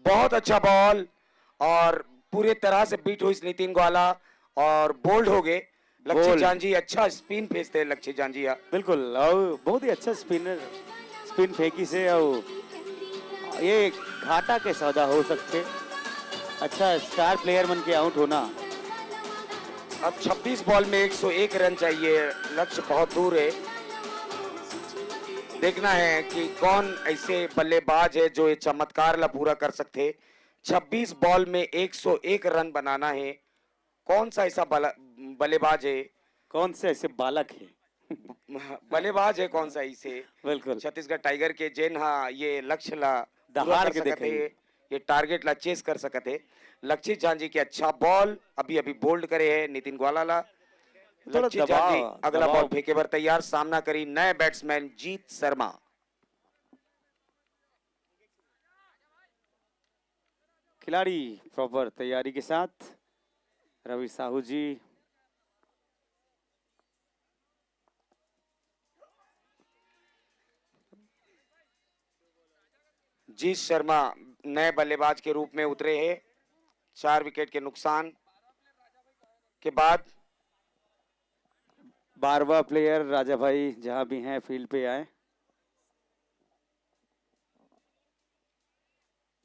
बहुत अच्छा बॉल और पूरे तरह से बीट हुई नितिन ग्वाला और बोल्ड हो गए। लक्षित बोल्ड। जांजी, अच्छा स्पिन भेजते हैं लक्षित जांजी, हाँ। बिल्कुल, और बहुत ही अच्छा स्पिनर, स्पिन फेंकी से, और ये घाटा के सौदा हो सकते। अच्छा स्टार प्लेयर मन के आउट होना। अब छब्बीस बॉल में एक सौ एक रन चाहिए, लक्ष्य बहुत दूर है। देखना है कि कौन ऐसे बल्लेबाज है जो ये चमत्कार ला पूरा कर सकते। छब्बीस बॉल में एक सौ एक रन बनाना है। कौन सा ऐसा बला-, बल्लेबाज है। कौन से ऐसे बालक है? बल्लेबाज है कौन सा इसे? बिल्कुल। छत्तीसगढ़ टाइगर के जेन हा ये लक्ष्य ला पूरा दहाड़ कर के सकत देखे। है, ये टारगेट ला चेस कर सकत है। लक्षित झांझी के अच्छा बॉल, अभी अभी बोल्ड करे है नितिन ग्वाला ला। थोड़ा लक्षित दबाव, झांझी अगला दबाव। बॉल फेंके बर तैयार, सामना करी नए बैट्समैन जीत शर्मा। खिलाड़ी प्रॉपर तैयारी के साथ रवि साहू जी। जीत शर्मा नए बल्लेबाज के रूप में उतरे हैं। चार विकेट के नुकसान के बाद बारहवाँ प्लेयर राजा भाई जहां भी हैं फील्ड पे आए।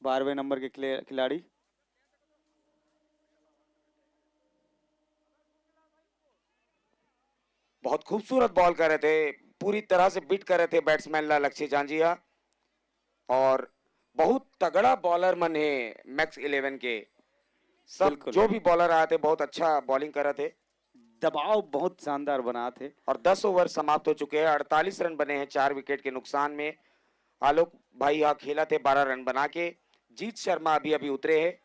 बारहवें नंबर के खिले- खिलाड़ी। बहुत खूबसूरत बॉल करे थे, पूरी तरह से बीट करे थे बैट्समैन ला लक्ष्य झांझी हा। और बहुत तगड़ा बॉलर मन है मैक्स इलेवन के। सब बिल्कुल। जो भी बॉलर आए थे बहुत अच्छा बॉलिंग करे थे। दबाव बहुत शानदार बना थे। और दस ओवर समाप्त हो चुके हैं, अड़तालीस रन बने हैं चार विकेट के नुकसान में। आलोक भाई हा खेला थे बारह रन बना के। जीत शर्मा अभी अभी उतरे हैं,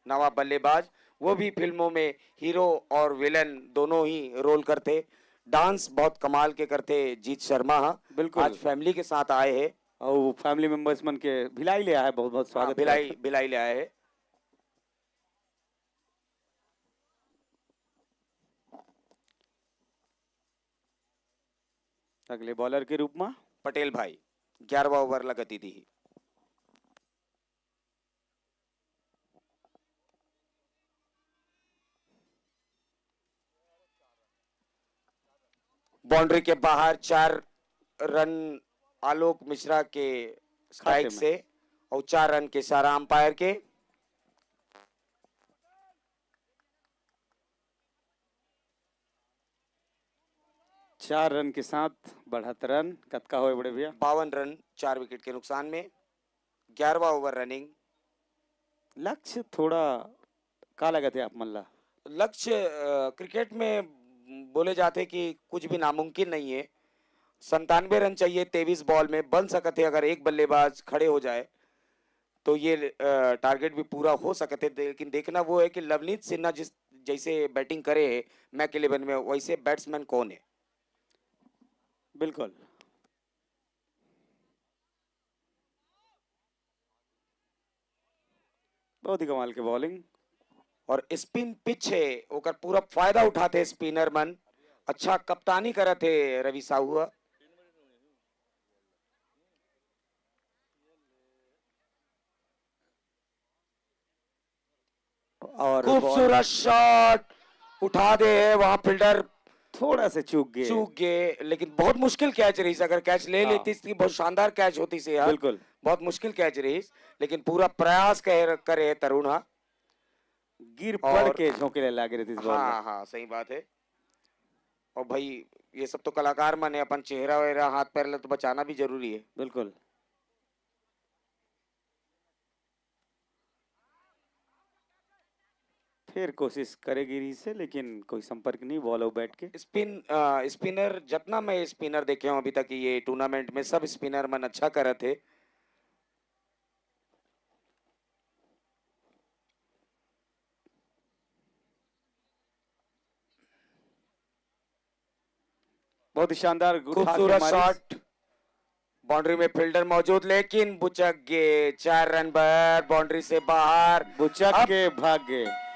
नवा बल्लेबाज। वो भी फिल्मों में हीरो और विलेन दोनों ही रोल करते। डांस बहुत कमाल के करते जीत शर्मा हा। बिल्कुल। आज फैमिली के साथ आए हैं। और फैमिली मेंबर्स मन के भिलाई ले आए, बहुत बहुत हाँ, स्वागत भिलाई करत। भिलाई ले आए हैं। अगले बॉलर के रूप में पटेल भाई ग्यारहवाँ ओवर ला गति दी। बाउंड्री के बाहर चार रन आलोक मिश्रा के स्ट्राइक में। से और चार रन के इशारा अंपायर के। चार रन के साथ बढ़त रन कतका होए बड़े भैया? बावन रन चार विकेट के नुकसान में। ग्यारहवाँ ओवर रनिंग। लक्ष्य थोड़ा का लगत है आप मन ला? लक्ष्य, अ, क्रिकेट में बोले जाते कि कुछ भी नामुमकिन नहीं है। संतानवे रन चाहिए तेईस बॉल में, बन सकते हैं अगर एक बल्लेबाज खड़े हो जाए तो ये, अ, टारगेट भी पूरा हो सकते हैं। लेकिन देखना वो है कि लवनीत सिन्हा जिस जैसे बैटिंग करे है मैक इलेवन में, वैसे बैट्समैन कौन है। बिल्कुल। बहुत ही कमाल के बॉलिंग। और स्पिन पिच है, ओकर पूरा फायदा उठाते स्पिनर मन। अच्छा कप्तानी करत है रवि साहू। और खूबसूरत शॉट उठा दे है वहां फील्डर। थोड़ा से चूक गए। चूक गए, लेकिन बहुत मुश्किल कैच रही। अगर कैच ले हाँ। लेती तो बहुत शानदार कैच होती से यार। बिल्कुल। बहुत मुश्किल कैच रही, लेकिन पूरा प्रयास कर करे है तरुण। हाँ, गिर और पड़ के झोंके ले लागे रहती इस बॉल हाँ में। हाँ, सही बात है। और भाई, ये सब तो कलाकार मन है, अपन चेहरा वेहरा हाथ पैर ला तो बचाना भी जरूरी है। बिल्कुल। फिर कोशिश करेगी रही से, लेकिन कोई संपर्क नहीं बॉल और बैट के। स्पिन, अ, स्पिनर, जितना मैं स्पिनर देखे हूँ अभी तक ये टूर्नामेंट में, सब स्पिनर मन अच्छा करत है। बहुत ही शानदार उठा के खूबसूरत मारी। शॉट, बाउंड्री में फील्डर मौजूद, लेकिन बुचक गए। चार रन पर बाउंड्री से बाहर। बुचक अब के भाग गए।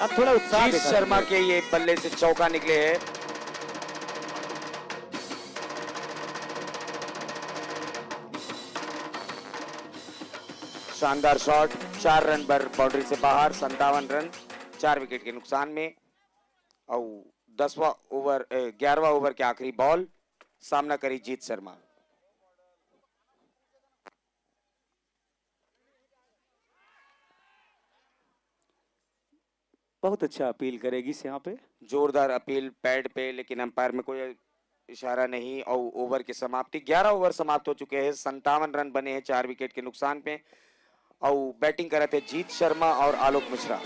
अब थोड़ा उत्साह जीत देखा शर्मा तुमने। के ये बल्ले से चौका निकले हैं। शानदार शॉट, चार रन पर बाउंड्री से बाहर, संतावन रन, चार विकेट के नुकसान में। और दसवां ओवर, ए, ग्यारहवां ओवर के आखिरी बॉल, सामना करी जीत शर्मा। बहुत अच्छा अपील करेगी इस यहाँ पे। जोरदार अपील पैड पे, लेकिन अंपायर में कोई इशारा नहीं और ओवर की समाप्ति। ग्यारह ओवर समाप्त हो चुके हैं, संतावन रन बने हैं चार विकेट के नुकसान पे। और बैटिंग करत है जीत शर्मा और आलोक मिश्रा।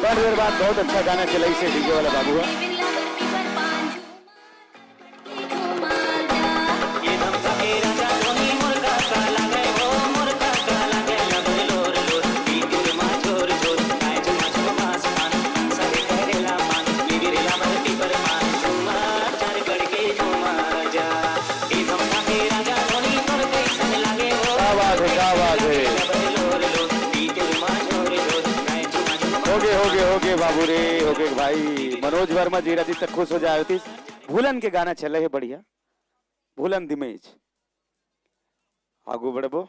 बड़ देर बाद बहुत अच्छा गाना चलाइस हे डीजे वाला बाबू ह। क्या बात है, क्या बात है। होगे, होगे, होगे बाबू रे, होगे भाई। मनोज वर्मा जी राती तक खुश हो जाए होती। भूलन के गाना चले हे बढ़िया। भूलन दिमेज। आगू बढ़बो।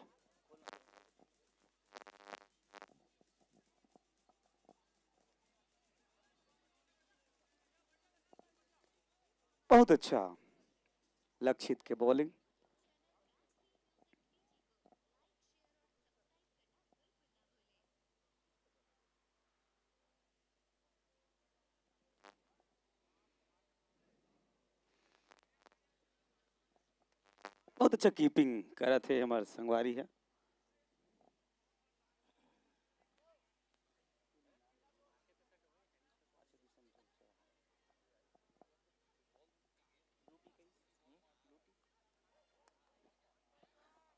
बहुत अच्छा लक्षित के बॉलिंग। बहुत अच्छा कीपिंग करत हे हमर संगवारी ह।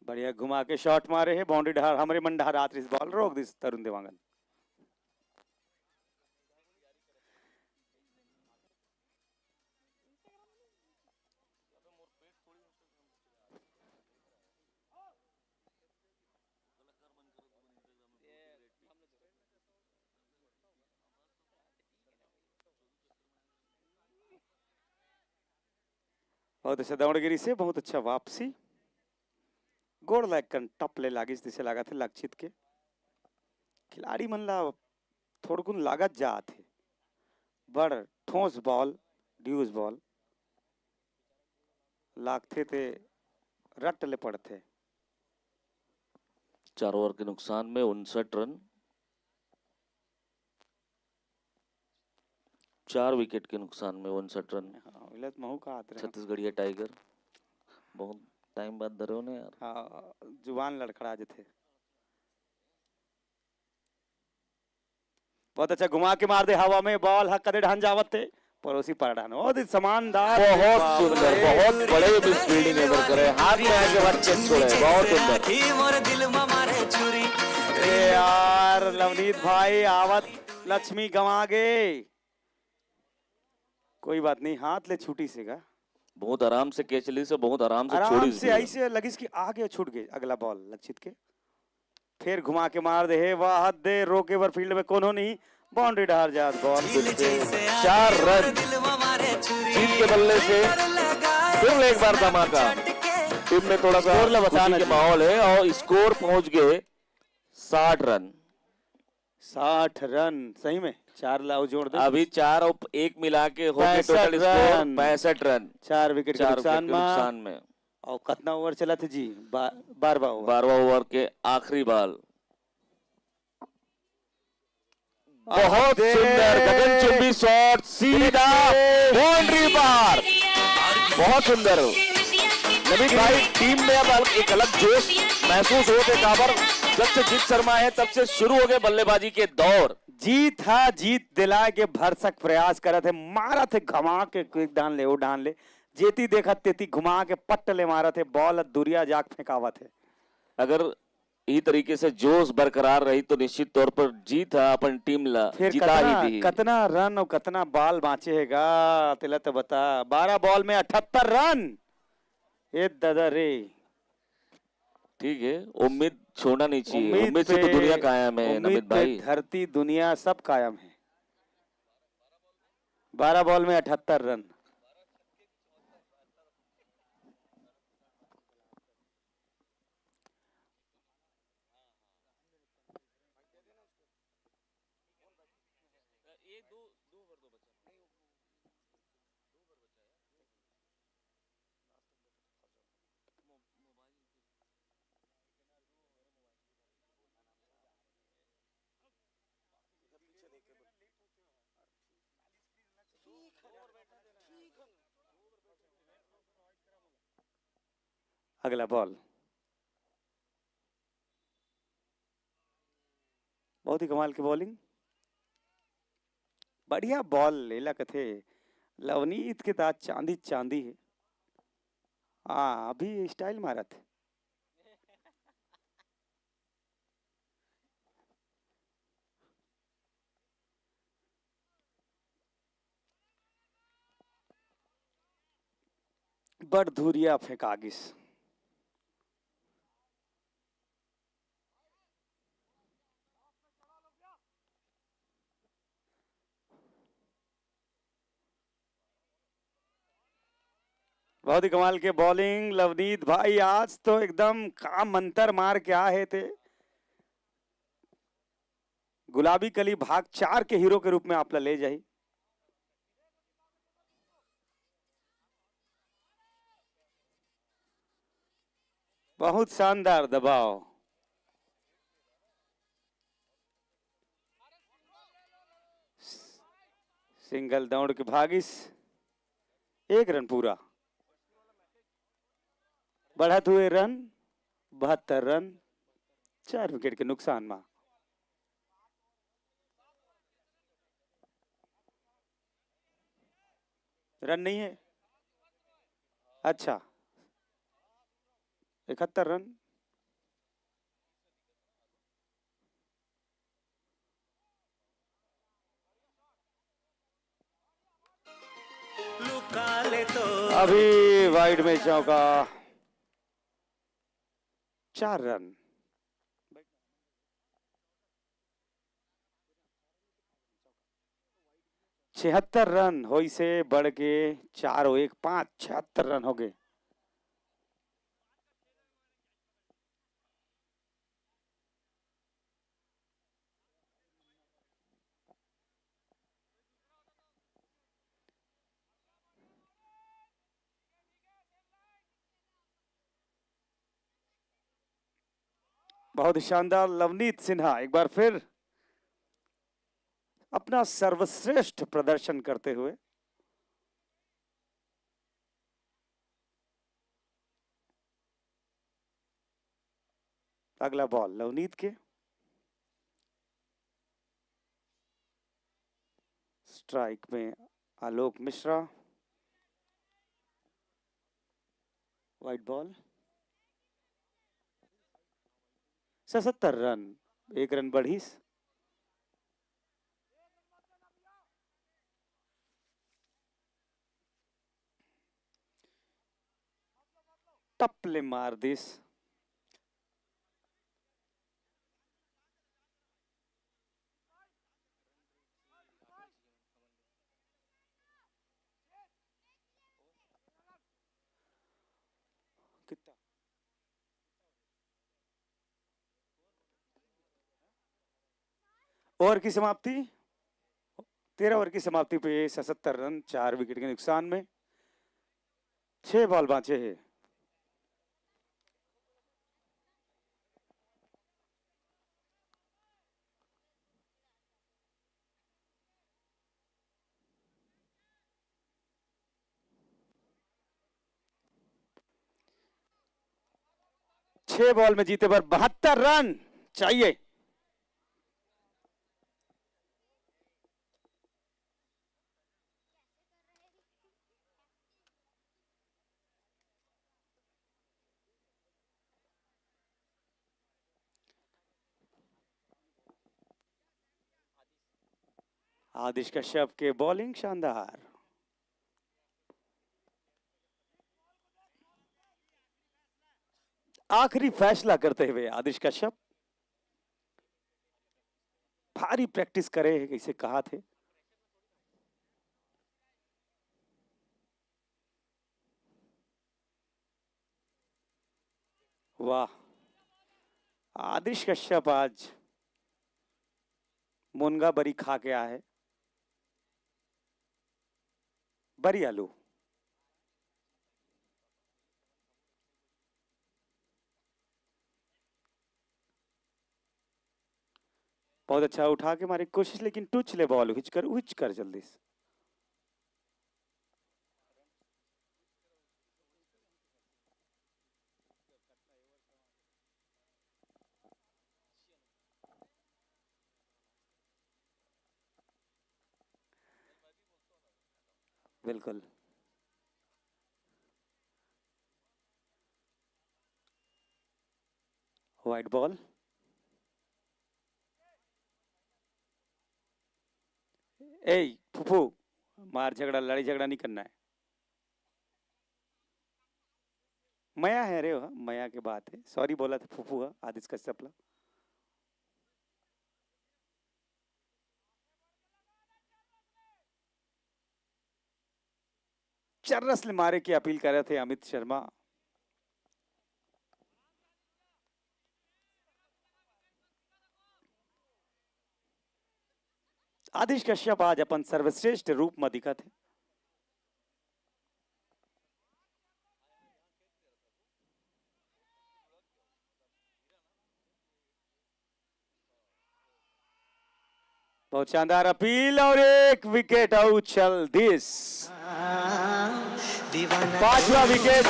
बढ़िया घुमा के शॉट मारे हे, बाउंड्री डहार, हमरे मन डहार आत रिहिस बॉल, रोक दिस तरुण देवांगन। बहुत अच्छा दौड़ गिरी से, बहुत अच्छा वापसी। गोड़ ला एक कन टप ले लागिस, जैसे लागत हे लक्षित के खिलाड़ी मन ला थोड़कुन लागत जात हे। बड़ ठोस बॉल, ड्यूस बॉल लागथे ते रट ले पड़थे। चार ओवर के नुकसान में उनसठ रन, चार विकेट के नुकसान में उनसठ रन। हाँ, ओला तो महू कहत रहे। छत्तीसगढ़िया टाइगर, बहुत टाइम बाद धरे हो ना यार। हाँ, जुबान लड़खड़ा जथे। बहुत अच्छा घुमा के मार दे हवा में, बॉल ह कदे डहन जावत थे, पड़ोसी पारा डहन। ओ दी समानदार। बहुत बाप सुंदर, रे। बहुत बड़े मिस फील्डिंग एवर करे, हाथ में आके बात चेक छोड़े, बहुत सुंदर। ए यार, लवनीत भाई, आवत लक्ष्मी गंवा गे। कोई बात नहीं, हाथ ले छूटी से गा। बहुत आराम से कैच ली से, बहुत आराम से आराम छोड़ी से। ऐसे लगिस कि आगे छूट गए अगला बॉल लक्षित के। फिर घुमा के मार दे हे, वाह हद दे, रोके बर फील्ड में कोनो नहीं, बाउंड्री डहार जात बॉल। चार रन जीत के बल्ले से फिर एक बार धमाका। टीम में थोड़ा सा स्कोर ला बता खुशी ना के जी। माहौल है और स्कोर पहुंच गए साठ रन। साठ रन, सही में? चार ला अउ जोड़ दे। अभी चार और एक मिला के हो गए पैंसठ टोटल स्कोर रन। पैंसठ रन। चार विकेट के चार विकेट नुकसान के मा। नुकसान में। और कितना ओवर चला थे जी? बा-, बारहवाँ ओवर। बारहवाँ ओवर के आखिरी बॉल। बहुत अरे! सुंदर गगनचुंबी शॉट, सीधा देखिए। बाउंड्री पार। बहुत सुंदर। नवीन भाई, टीम में अब एक अलग जोश महसूस होत हे, काबर जब से जीत शर्मा हे, तब से शुरू हो गए बल्लेबाजी के दौर। जीत हा, जीत दिलाए के भरसक प्रयास करत हे, मारत हे घमा के, एक डान ले, वो डान ले, जेती देखत तेती घुमा के पट्ट ले मारत हे, बॉल दुरिया जाके फेंकावत हे। अगर ई तरीके से जोश बरकरार रही तो निश्चित तौर पर जीत ह अपन टीम ला फिर जिता ही कतना, दी। कतना रन और कतना बॉल बांचे हे गा, तेला तो बता। बारह बॉल में अठहत्तर रन। ए दादा रे। ठीक है, उम्मीद छोड़ना नहीं चाहिए। उम्मीद उम्मीद से तो पे, दुनिया कायम है, उम्मीद नमित पे भाई। धरती दुनिया सब कायम है। बारह बॉल में अठहत्तर रन। अगला बॉल। बहुत ही कमाल की बॉलिंग। बढ़िया बॉल लेला कथे। लवनीत के तात चांदी चांदी हे। हाँ, अभी स्टाइल मारत हे। बड़ धुरिया फेंका गिस। बहुत ही कमाल के बॉलिंग लवनीत भाई, आज तो एकदम का मंतर मार के आ हे ते। गुलाबी कली भाग चार के हीरो के रूप में आप ला ले जाही। बहुत शानदार दबाव। सिंगल दौड़ के भागिस, एक रन पूरा। बढ़त हुए रन बहत्तर रन, चार विकेट के नुकसान में। रन नहीं है। अच्छा, इकहत्तर रन। अभी वाइड में चौका, चार रन। छिहत्तर रन होइसे बढ़ के चार, एक पाँच, छिहत्तर रन हो गए। बहुत ही शानदार लवनीत सिन्हा एक बार फिर अपना सर्वश्रेष्ठ प्रदर्शन करते हुए। अगला बॉल लवनीत के। स्ट्राइक में आलोक मिश्रा। Wide ball. सतहत्तर रन, एक रन बढ़ीस। टप ले मार दिस। कितना? ओवर की समाप्ति, तेरह ओवर की समाप्ति पे सतहत्तर रन, चार विकेट के नुकसान में छह बॉल बांचे हैं। छह बॉल में जीते बर बहत्तर रन चाहिए। आदिश कश्यप के बॉलिंग शानदार। आखिरी फैसला करते हुए आदिश कश्यप भारी प्रैक्टिस करे हे, कइसे कहा थे। वाह, आदिश कश्यप आज मुनगा बरी खा के आए हे। बरी आलू। बहुत अच्छा उठा के मारे कोशिश, लेकिन टूच ले बॉल उहिच कर, उहिच कर जल्दी से। बिल्कुल। Wide ball. ए फूफू, मार झगड़ा, लड़ाई झगड़ा नहीं करना है। मया है रे, वह मया के बात है। सॉरी बोला था फूफू ह आदिश कश्यप ला। चर्रस ले मारे के अपील करे थे अमित शर्मा। आदिश कश्यप आज अपन सर्वश्रेष्ठ रूप में दिखत हे। बहुत शानदार अपील और एक विकेट आउट चल दिस। पांचवा विकेट।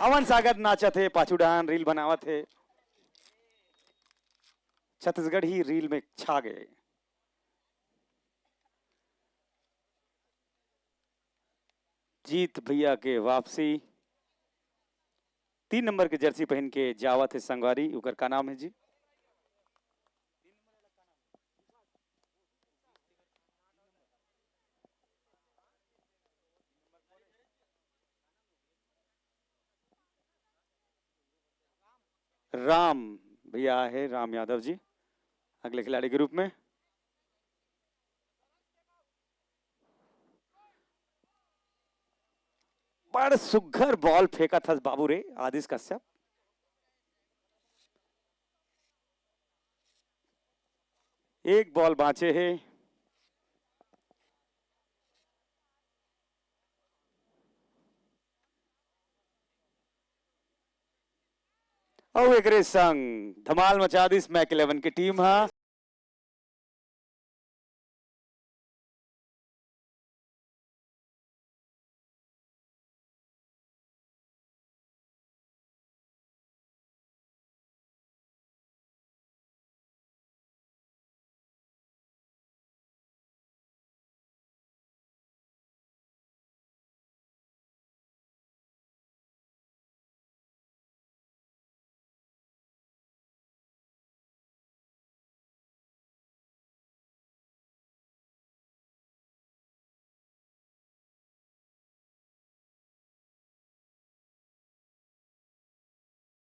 अमन सागर नाचत हे, पाछू डाहन रील बनावत हे। छत्तीसगढ़ ही रील में छा गए। जीत भैया के वापसी। तीन नंबर के जर्सी पहन के जावत हे संगवारी, उकर का नाम है जी? राम भैया आए हे, राम यादव जी अगले खिलाड़ी के रूप में। बड़ सुग्घर बॉल फेंकत हस बाबू रे आदिश कश्यप। एक बॉल बांचे हे। अउ एकरे संग धमाल मचा दिस मैक इलेवन के टीम हा।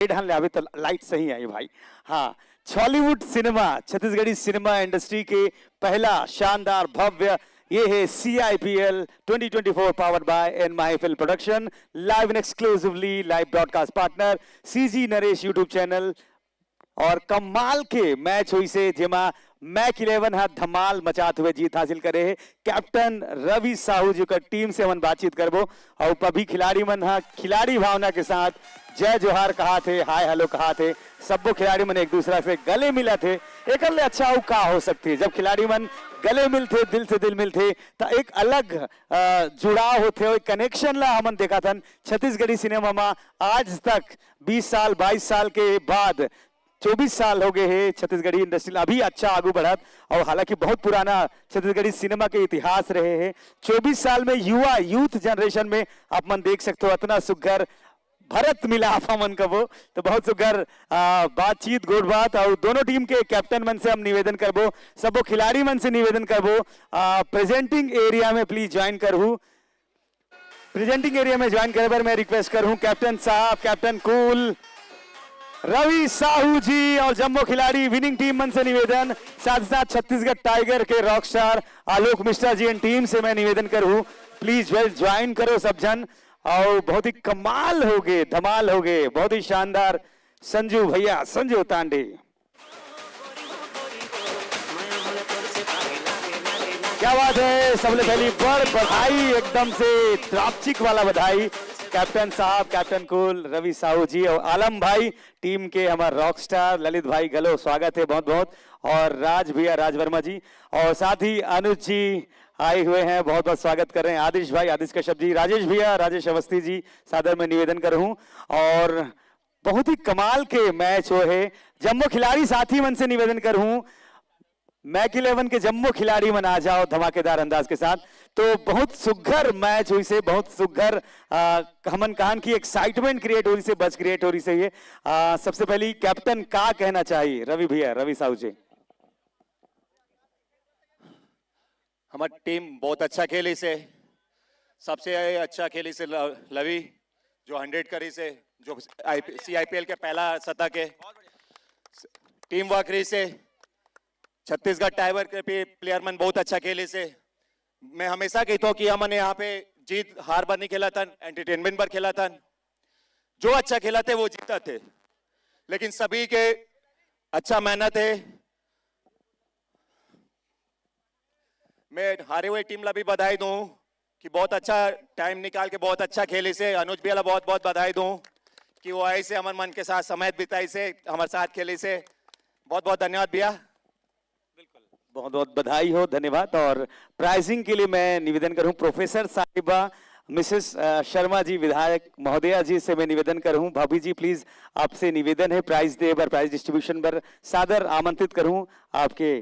ढंग ले आवे तो लाइट सही आई भाई। हाँ, Chhollywood cinema, Chhattisgarhi cinema industry के पहला शानदार भव्य, ये है C I P L twenty twenty four, powered by N Mahifil Production, live and exclusively live broadcast partner C G Naresh YouTube channel। और कमाल के मैच होइस हे, जेमा मैक इलेवन हा धमाल मचात हुए जीत हासिल करे हे। कैप्टन रवि साहू जी का टीम से हमन बातचीत करबो और अभी खिलाड़ी मन हा खिलाड़ी भावना के साथ जय जोहार कहात हे, हाय हेलो कहात हे। सब्बो खिलाड़ी मन एक दूसरा से गले मिलत हे, एकर ले अच्छा अउ का हो सकथे? जब खिलाड़ी मन गले मिलथे, दिल से दिल मिलथे, त एक अलग, अ, जुड़ाव होथे, एक कनेक्शन ला हमन देखत हन छत्तीसगढ़ी सिनेमा मा। आज तक बीस साल, बाईस साल के बाद चौबीस साल हो गए हे छत्तीसगढ़ी इंडस्ट्री ला अभी अच्छा आगू बढ़त, और हालांकि बहुत पुराना छत्तीसगढ़ी सिनेमा के इतिहास रहे हे। चौबीस साल में युवा, यूथ जनरेशन में आप मन देख सकथो, अतना सुग्घर भरत मिलाप हमन कबो, तो बहुत सुग्घर, आ, बातचीत, गोठ बात, और दोनों टीम के कैप्टन मन से हम निवेदन करबो, सबो खिलाड़ी मन से निवेदन करबो, आ, प्रेजेंटिंग एरिया में प्लीज ज्वाइन करहू। प्रेजेंटिंग एरिया में ज्वाइन करे बर मैं रिक्वेस्ट करहूं कैप्टन साहब, कैप्टन कूल, रवि साहू जी और जम्मो खिलाड़ी विनिंग टीम मन से निवेदन, साथ ही साथ छत्तीसगढ़ टाइगर के rockstar Alok Mishra ji and team से मैं निवेदन करहूं, प्लीज वेल ज्वाइन करो सब झन। और बहुत ही कमाल हो गए, धमाल हो गए, बहुत ही शानदार संजू भैया, संजू तांडे। क्या बात है, सबले पहली बड़ बधाई, एकदम से ड्रापचिक वाला बधाई कैप्टन साहब, कैप्टन कूल, रवि साहू जी और आलम भाई, टीम के हमारे रॉकस्टार ललित भाई घलो, स्वागत है बहुत बहुत, और राज भैया, राज वर्मा जी, और साथ ही अनुज जी आए हुए हैं, बहुत बहुत स्वागत कर रहे हैं, आदिश भाई, आदिश कश्यप जी, राजेश भैया, राजेश अवस्थी जी, सादर मैं निवेदन करहूं। और बहुत ही कमाल के मैच होए हे। जम्मो खिलाड़ी साथी मन से निवेदन करहूं, मैक इलेवन के जम्मो खिलाड़ी मन आ जाओ धमाकेदार अंदाज के साथ। तो बहुत सुघर मैच होइस हे, बहुत सुघर, आ, हमन कहन कि एक्साइटमेंट क्रिएट होइस हे, बज क्रिएट होइस हे। आ, सबसे पहली कैप्टन का कहना चाहिए, रवि भैया, रवि साहू जी? हमर टीम बहुत अच्छा खेलिस हे, सबसे अच्छा खेलिस हे ल-, लवी जो हंड्रेड करिस हे, जो सीआईपीएल के पहला शतक हे। टीम वर्क रहिस हे, छत्तीसगढ़ टाइगर के भी प्लेयर मन बहुत अच्छा खेलिस हे। मैं हमेशा कहता हूँ कि हमन यहाँ पे जीत हार बर नहीं खेलत हन, एंटरटेनमेंट बर खेलत हन। जो अच्छा खेलत हे वो जीतत हे, लेकिन सभी के अच्छा मेहनत हे। मैं हारे हुए टीम ला भी बधाई दूं कि बहुत अच्छा टाइम निकाल के बहुत अच्छा खेलिस हे। अनुज भैया ला बहुत बहुत बधाई दूं कि वो आइस हे, हमर मन के साथ समय बिताइस हे, हमर साथ खेलिस हे। बहुत बहुत धन्यवाद भैया। बहुत बहुत बधाई हो, धन्यवाद। और प्राइजिंग के लिए मैं निवेदन करूं प्रोफेसर साहिबा, मिसेस अ, शर्मा जी, विधायक महोदया जी से मैं निवेदन करूं, भाभी जी प्लीज, आपसे निवेदन है प्राइज दे बर, प्राइज डिस्ट्रीब्यूशन बर सादर आमंत्रित करूं आपके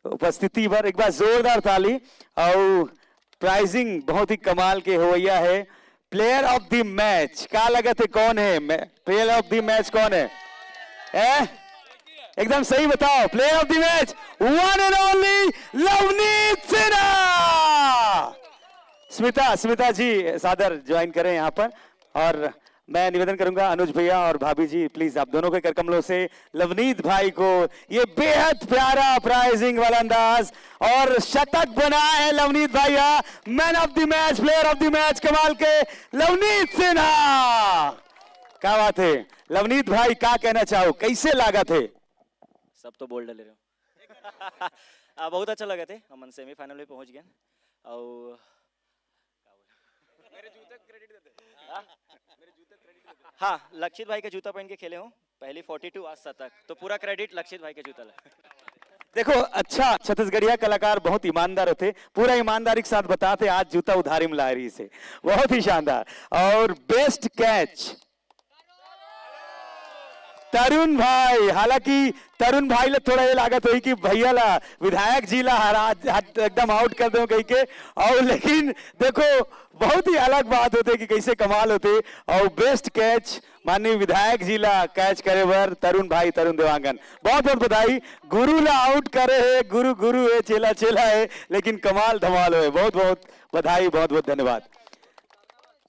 उपस्थिति बर। एक बार जोरदार ताली। और प्राइजिंग बहुत ही कमाल के होवैया है, प्लेयर ऑफ द मैच का लगत है, कौन है प्लेयर ऑफ द मैच, कौन है? ए? एकदम सही बताओ, player of the match, one and only Lavneet Sinha. Smita, Smita ji सादर ज्वाइन करें यहाँ पर। और मैं निवेदन करूंगा अनुज भैया और भाभी जी, प्लीज आप दोनों के करकमलों से लवनीत भाई को ये बेहद प्यारा प्राइजिंग वाला अंदाज और शतक बनाया है लवनीत भाई का। Man of the match, player of the match, कमाल के लवनीत सिन्हा। क्या बात है लवनीत भाई, क्या कहना चाहो, कैसे लागत है? सब तो बोल डाले रहे हो। आ, बहुत अच्छा लगा थे, हमन सेमीफाइनल में पहुंच गए। और हाँ, लक्षित भाई का जूता पहन के खेले हूँ, पहली फोर्टी टू आज शतक, तो पूरा क्रेडिट लक्षित भाई के जूता ला। देखो, अच्छा छत्तीसगढ़िया कलाकार बहुत ईमानदार होते, पूरा ईमानदारी के साथ बताते आज जूता उधारी में लाए रहिस हे, बहुत ही शानदार। और बेस्ट कैच तरुण भाई, हालांकि तरुण भाई ला थोड़ा ये लागत होही कि भैया ला, विधायक जी ला हरा, हट-, एकदम आउट कर दो कही के। और लेकिन देखो, बहुत ही अलग बात होते कि कैसे कमाल होते। और बेस्ट कैच माननीय विधायक जी ला कैच करे बर तरुण भाई, तरुण देवांगन, बहुत बहुत बधाई। गुरु ला आउट करे हे, गुरु गुरु हे, चेला चेला हे, लेकिन कमाल धमाल होए। बहुत बहुत बधाई, बहुत बहुत धन्यवाद।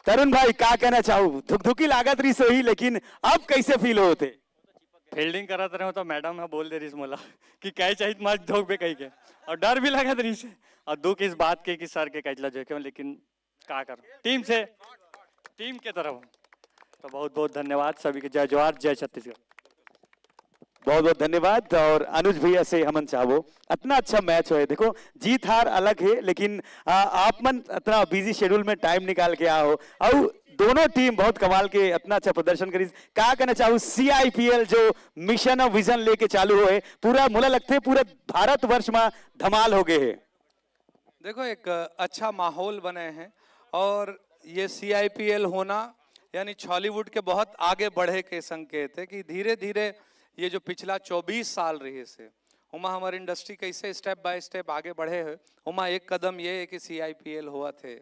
तरुण भाई, का कहना चाहू? धुकधुकी लागत रहिस होही, लेकिन अब कैसे फील होत हे? फील्डिंग करत रहे तो मैडम ह बोल दे रहिस मोला कि कैच आही त मत धोकबे कही के, और डर भी लगत रहिस हे, और दुख इस बात के कि सर के कैच ला झोंके हूँ, लेकिन का करूँ, टीम से, टीम के तरफ। तो बहुत बहुत धन्यवाद सभी के, जय जोहार, जय छत्तीसगढ़। बहुत बहुत धन्यवाद। और अनुज भैया से हमन चाहबो, इतना अच्छा मैच होए, देखो जीत हार अलग है, लेकिन आ, आप मन इतना बिजी शेड्यूल में टाइम निकाल के आओ, और दोनों टीम बहुत कमाल के इतना अच्छा प्रदर्शन करी। का कहना चाहू, सीआईपीएल जो मिशन और विजन लेके चालू होए, पूरा मोला लगते पूरा भारतवर्ष में धमाल हो गए है। देखो, एक अच्छा माहौल बने हैं और ये सीआईपीएल होना यानी छॉलीवुड के बहुत आगे बढ़े के संकेत है कि धीरे धीरे ये जो पिछला चौबीस साल रहिस हे, ओमा हमर इंडस्ट्री कैसे स्टेप बाय स्टेप आगे बढ़े है, ओमा एक कदम ये है कि सीआईपीएल होवत हे।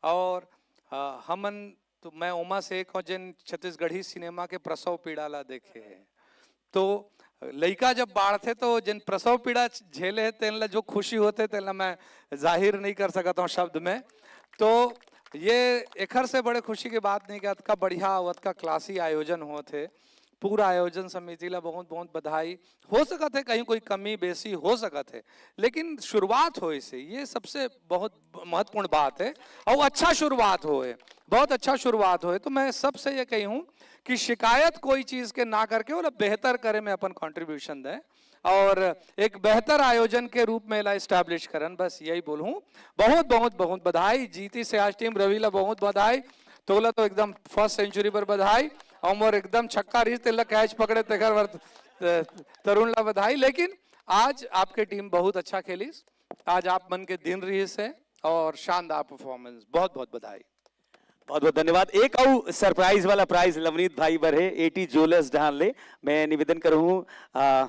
और आ, हमन तो मैं ओमा से एक हूँ जेन छत्तीसगढ़ी सिनेमा के प्रसव पीड़ा ला देखे है। तो लइका जब बाढ़थे तो जेन प्रसव पीड़ा झेले है तेन ला जो खुशी होथे तेन ला मैं जाहिर नहीं कर सकत हूँ शब्द में। तो ये एखर से बड़े खुशी की बात नहीं कि अतका बढ़िया अउ अतका क्लासी आयोजन होत हे। पूरा आयोजन समिति ला बहुत बहुत बधाई। हो सकत है कहीं कोई कमी बेसी हो सकत है, लेकिन शुरुआत होइस हे, ये सबसे बहुत महत्वपूर्ण बात है और अच्छा शुरुआत होए, बहुत अच्छा शुरुआत होए। तो मैं सबसे ये कही हूँ कि शिकायत कोई चीज के ना करके ओला बेहतर करे में अपन कॉन्ट्रीब्यूशन दें और एक बेहतर आयोजन के रूप में एला एस्टैब्लिश करन, बस यही बोलूँ। बहुत बहुत बहुत बधाई जीती से आज टीम, रवि ला बहुत बधाई, तोला तो एकदम फर्स्ट सेंचुरी पर बधाई। और मोर एकदम छक्का रहिस, तेला कैच पकड़े तेकर बर, अ, तरुण ला बधाई। लेकिन आज आपके टीम बहुत अच्छा खेलिस, आज आप मन के दिन रहिस हे और शानदार परफॉर्मेंस, बहुत बहुत बधाई। बहुत बहुत धन्यवाद। एक अउ सरप्राइज वाला प्राइज लवनीत भाई बर हे, एटी ज्वेलर्स डहान ले। मैं निवेदन करूँ आ,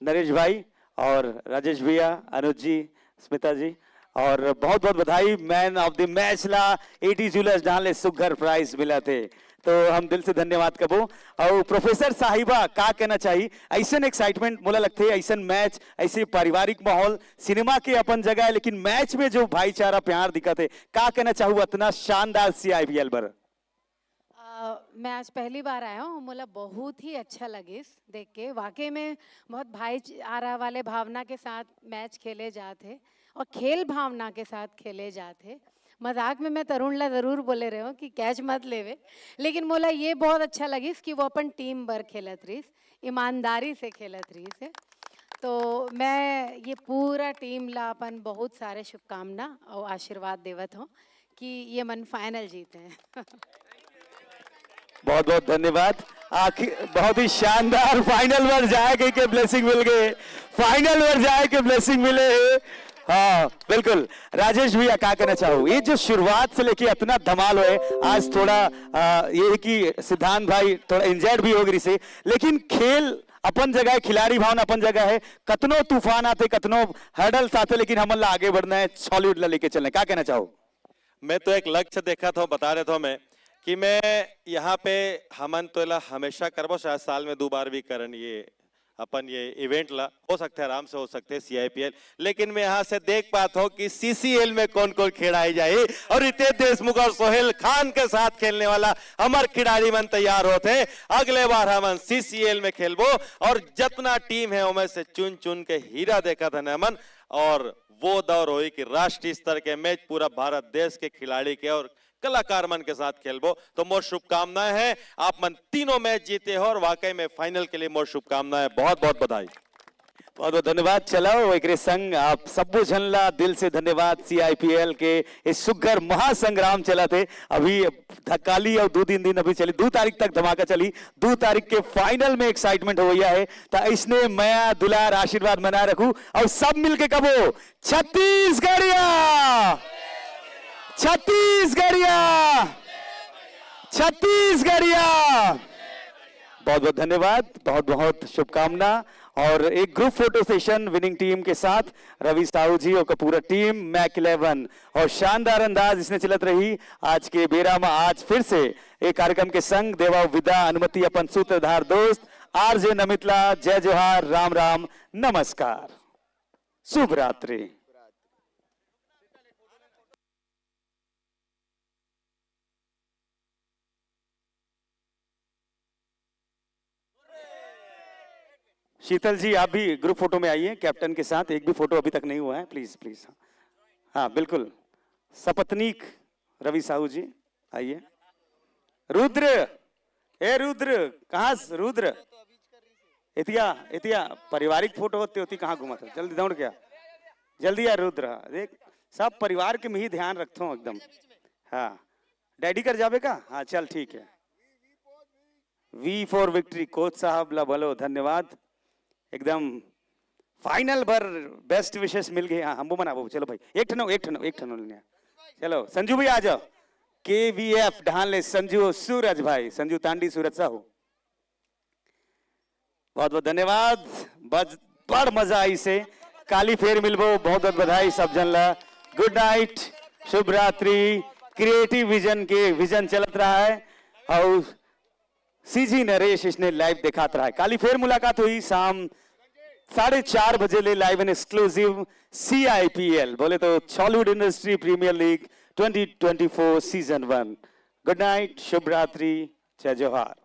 नरेश भाई, और राजेश भैया, अनुज जी, स्मिता जी, और बहुत बहुत बधाई, मैन ऑफ द मैच ला एटी ज्वेलर्स डाले सुघर प्राइज मिला थे, तो हम दिल से धन्यवाद कबो। और प्रोफेसर साहिबा, का कहना चाहिए? ऐसन एक्साइटमेंट मोला लगथे, ऐसन मैच, ऐसे पारिवारिक माहौल, सिनेमा के अपन जगह है, लेकिन मैच में जो भाईचारा प्यार दिखत है, का कहना चाहू अतना शानदार सीआईपीएल बर? अ, मैं आज पहली बार आया हूँ, मोला बहुत ही अच्छा लगिस देख के। वाकई में बहुत भाईचारा वाले भावना के साथ मैच खेले जात हे और खेल भावना के साथ खेले जात हे। मजाक में मैं तरुण ला जरूर बोले रहे हूँ कि कैच मत लेवे, लेकिन मोला ये बहुत अच्छा लगिस कि वो अपन टीम बर खेलत रहिस, ईमानदारी से खेलत रहिस हे। तो मैं ये पूरा टीम ला अपन बहुत सारे शुभकामना और आशीर्वाद देवत हूँ कि ये मन फाइनल जीते हैं। बहुत बहुत धन्यवाद। आखिर बहुत ही शानदार, फाइनल बर जाए के, के ब्लेसिंग मिल गए, फाइनल बर जाए के ब्लेसिंग मिले है। हाँ बिल्कुल। राजेश भैया, का कहना चाहू, ये जो शुरुआत से लेके इतना धमाल होए, आज थोड़ा आ, ये है कि सिद्धांत भाई थोड़ा इंजर्ड भी हो गई से, लेकिन खेल अपन जगह है, खिलाड़ी भावना अपन जगह है। कतनो तूफान आते, कतनो हर्डल्स आते, लेकिन हमन ला आगे बढ़ना है, सॉलिड ला लेके चलना है। का कहना चाहू? मैं तो एक लक्ष्य देखा था, बता रहे था मैं कि मैं यहाँ पे, हमन तो एला हमेशा करबो, शायद साल में दो बार भी करन ये अपन ये इवेंट ला, हो सकते है आराम से हो सकते है सीआईपीएल, लेकिन मैं यहाँ से देख पाता हूँ कि सीसीएल में कौन कौन खिलाड़ी जाए और रितेश देशमुख और सोहेल खान के साथ खेलने वाला हमार खिलाड़ी मन तैयार होते हैं। अगले बार हमन सीसीएल में खेलबो और जितना टीम है उनमें से चुन चुन के हीरा देखा था हमन, और वो दौर होई कि राष्ट्रीय स्तर के मैच पूरा भारत देश के खिलाड़ी के और कलाकार मन के साथ खेलबो। तो मोर शुभकामनाएं हैं, आप मन तीनों मैच जीते हो और वाकई में फाइनल के लिए मोर शुभकामनाएं। बहुत बहुत बधाई। बहुत बहुत धन्यवाद। चलो, एकरे संग आप सबो झन ला दिल से धन्यवाद। सीआईपीएल के इस सुग्घर महासंग्राम चलत हे, अभी धकाली और दो तीन दिन अभी चली, दो तारीख तक धमाका चली, दो तारीख के फाइनल में एक्साइटमेंट हो गया है। तो इसने मया दुलार आशीर्वाद मना रखू और सब मिलके कबो छत्तीसगढ़िया, छत्तीसगढ़िया, छत्तीसगढ़िया। बहुत बहुत धन्यवाद, बहुत बहुत शुभकामना। और एक group photo session winning team के साथ, रवि साहू जी और का पूरा टीम, मैक इलेवन, और शानदार अंदाज इसने चलत रही आज के बेरा में। आज फिर से एक कार्यक्रम के संग देवा विदा अनुमति अपन सूत्रधार दोस्त आरजे नमितला। जय जोहार, राम राम, नमस्कार, शुभ रात्रि। शीतल जी, आप भी ग्रुप फोटो में आइए कैप्टन के साथ। एक भी फोटो अभी तक नहीं हुआ है, प्लीज प्लीज। हाँ बिल्कुल, सपत्नीक रवि साहू जी आइए। रुद्र, ए रुद्र, कहाँ से रुद्र? एतिया, एतिया पारिवारिक फोटो होते होती कहाँ घूमत हो? जल्दी दौड़ के आ, जल्दी आ रुद्र। देख, सब परिवार के में ही ध्यान रखथो एकदम। हाँ, डैडी कर जाबे का? हाँ चल ठीक है। वी फॉर विक्ट्री कोच साहब ला भलो धन्यवाद। एकदम फाइनल बर बेस्ट विशेष मिल गए। हाँ, हमको मना वो, चलो भाई, एक ठनो, एक ठनो, एक ठनो लेने आ। चलो संजू भाई आ जाओ। केवीएफ ढान ले संजू, सूरज भाई, संजू तांडी, सूरज साहू। बहुत बहुत धन्यवाद। बड़ मजा आई से। काली फेर मिलबो। बहुत बहुत बधाई सब जन ला। गुड नाइट, शुभ रात्रि। क्रिएटिव विजन के विजन चलत रहा है और सीजी नरेश इसने लाइव दिखात रहा है। काली फेर मुलाकात हुई शाम साढ़े चार बजे ले, लाइव एंड एक्सक्लूसिव सीआईपीएल, बोले तो Chhollywood industry premier league twenty twenty four season one. Good night, शुभ रात्रि, जय जोहार।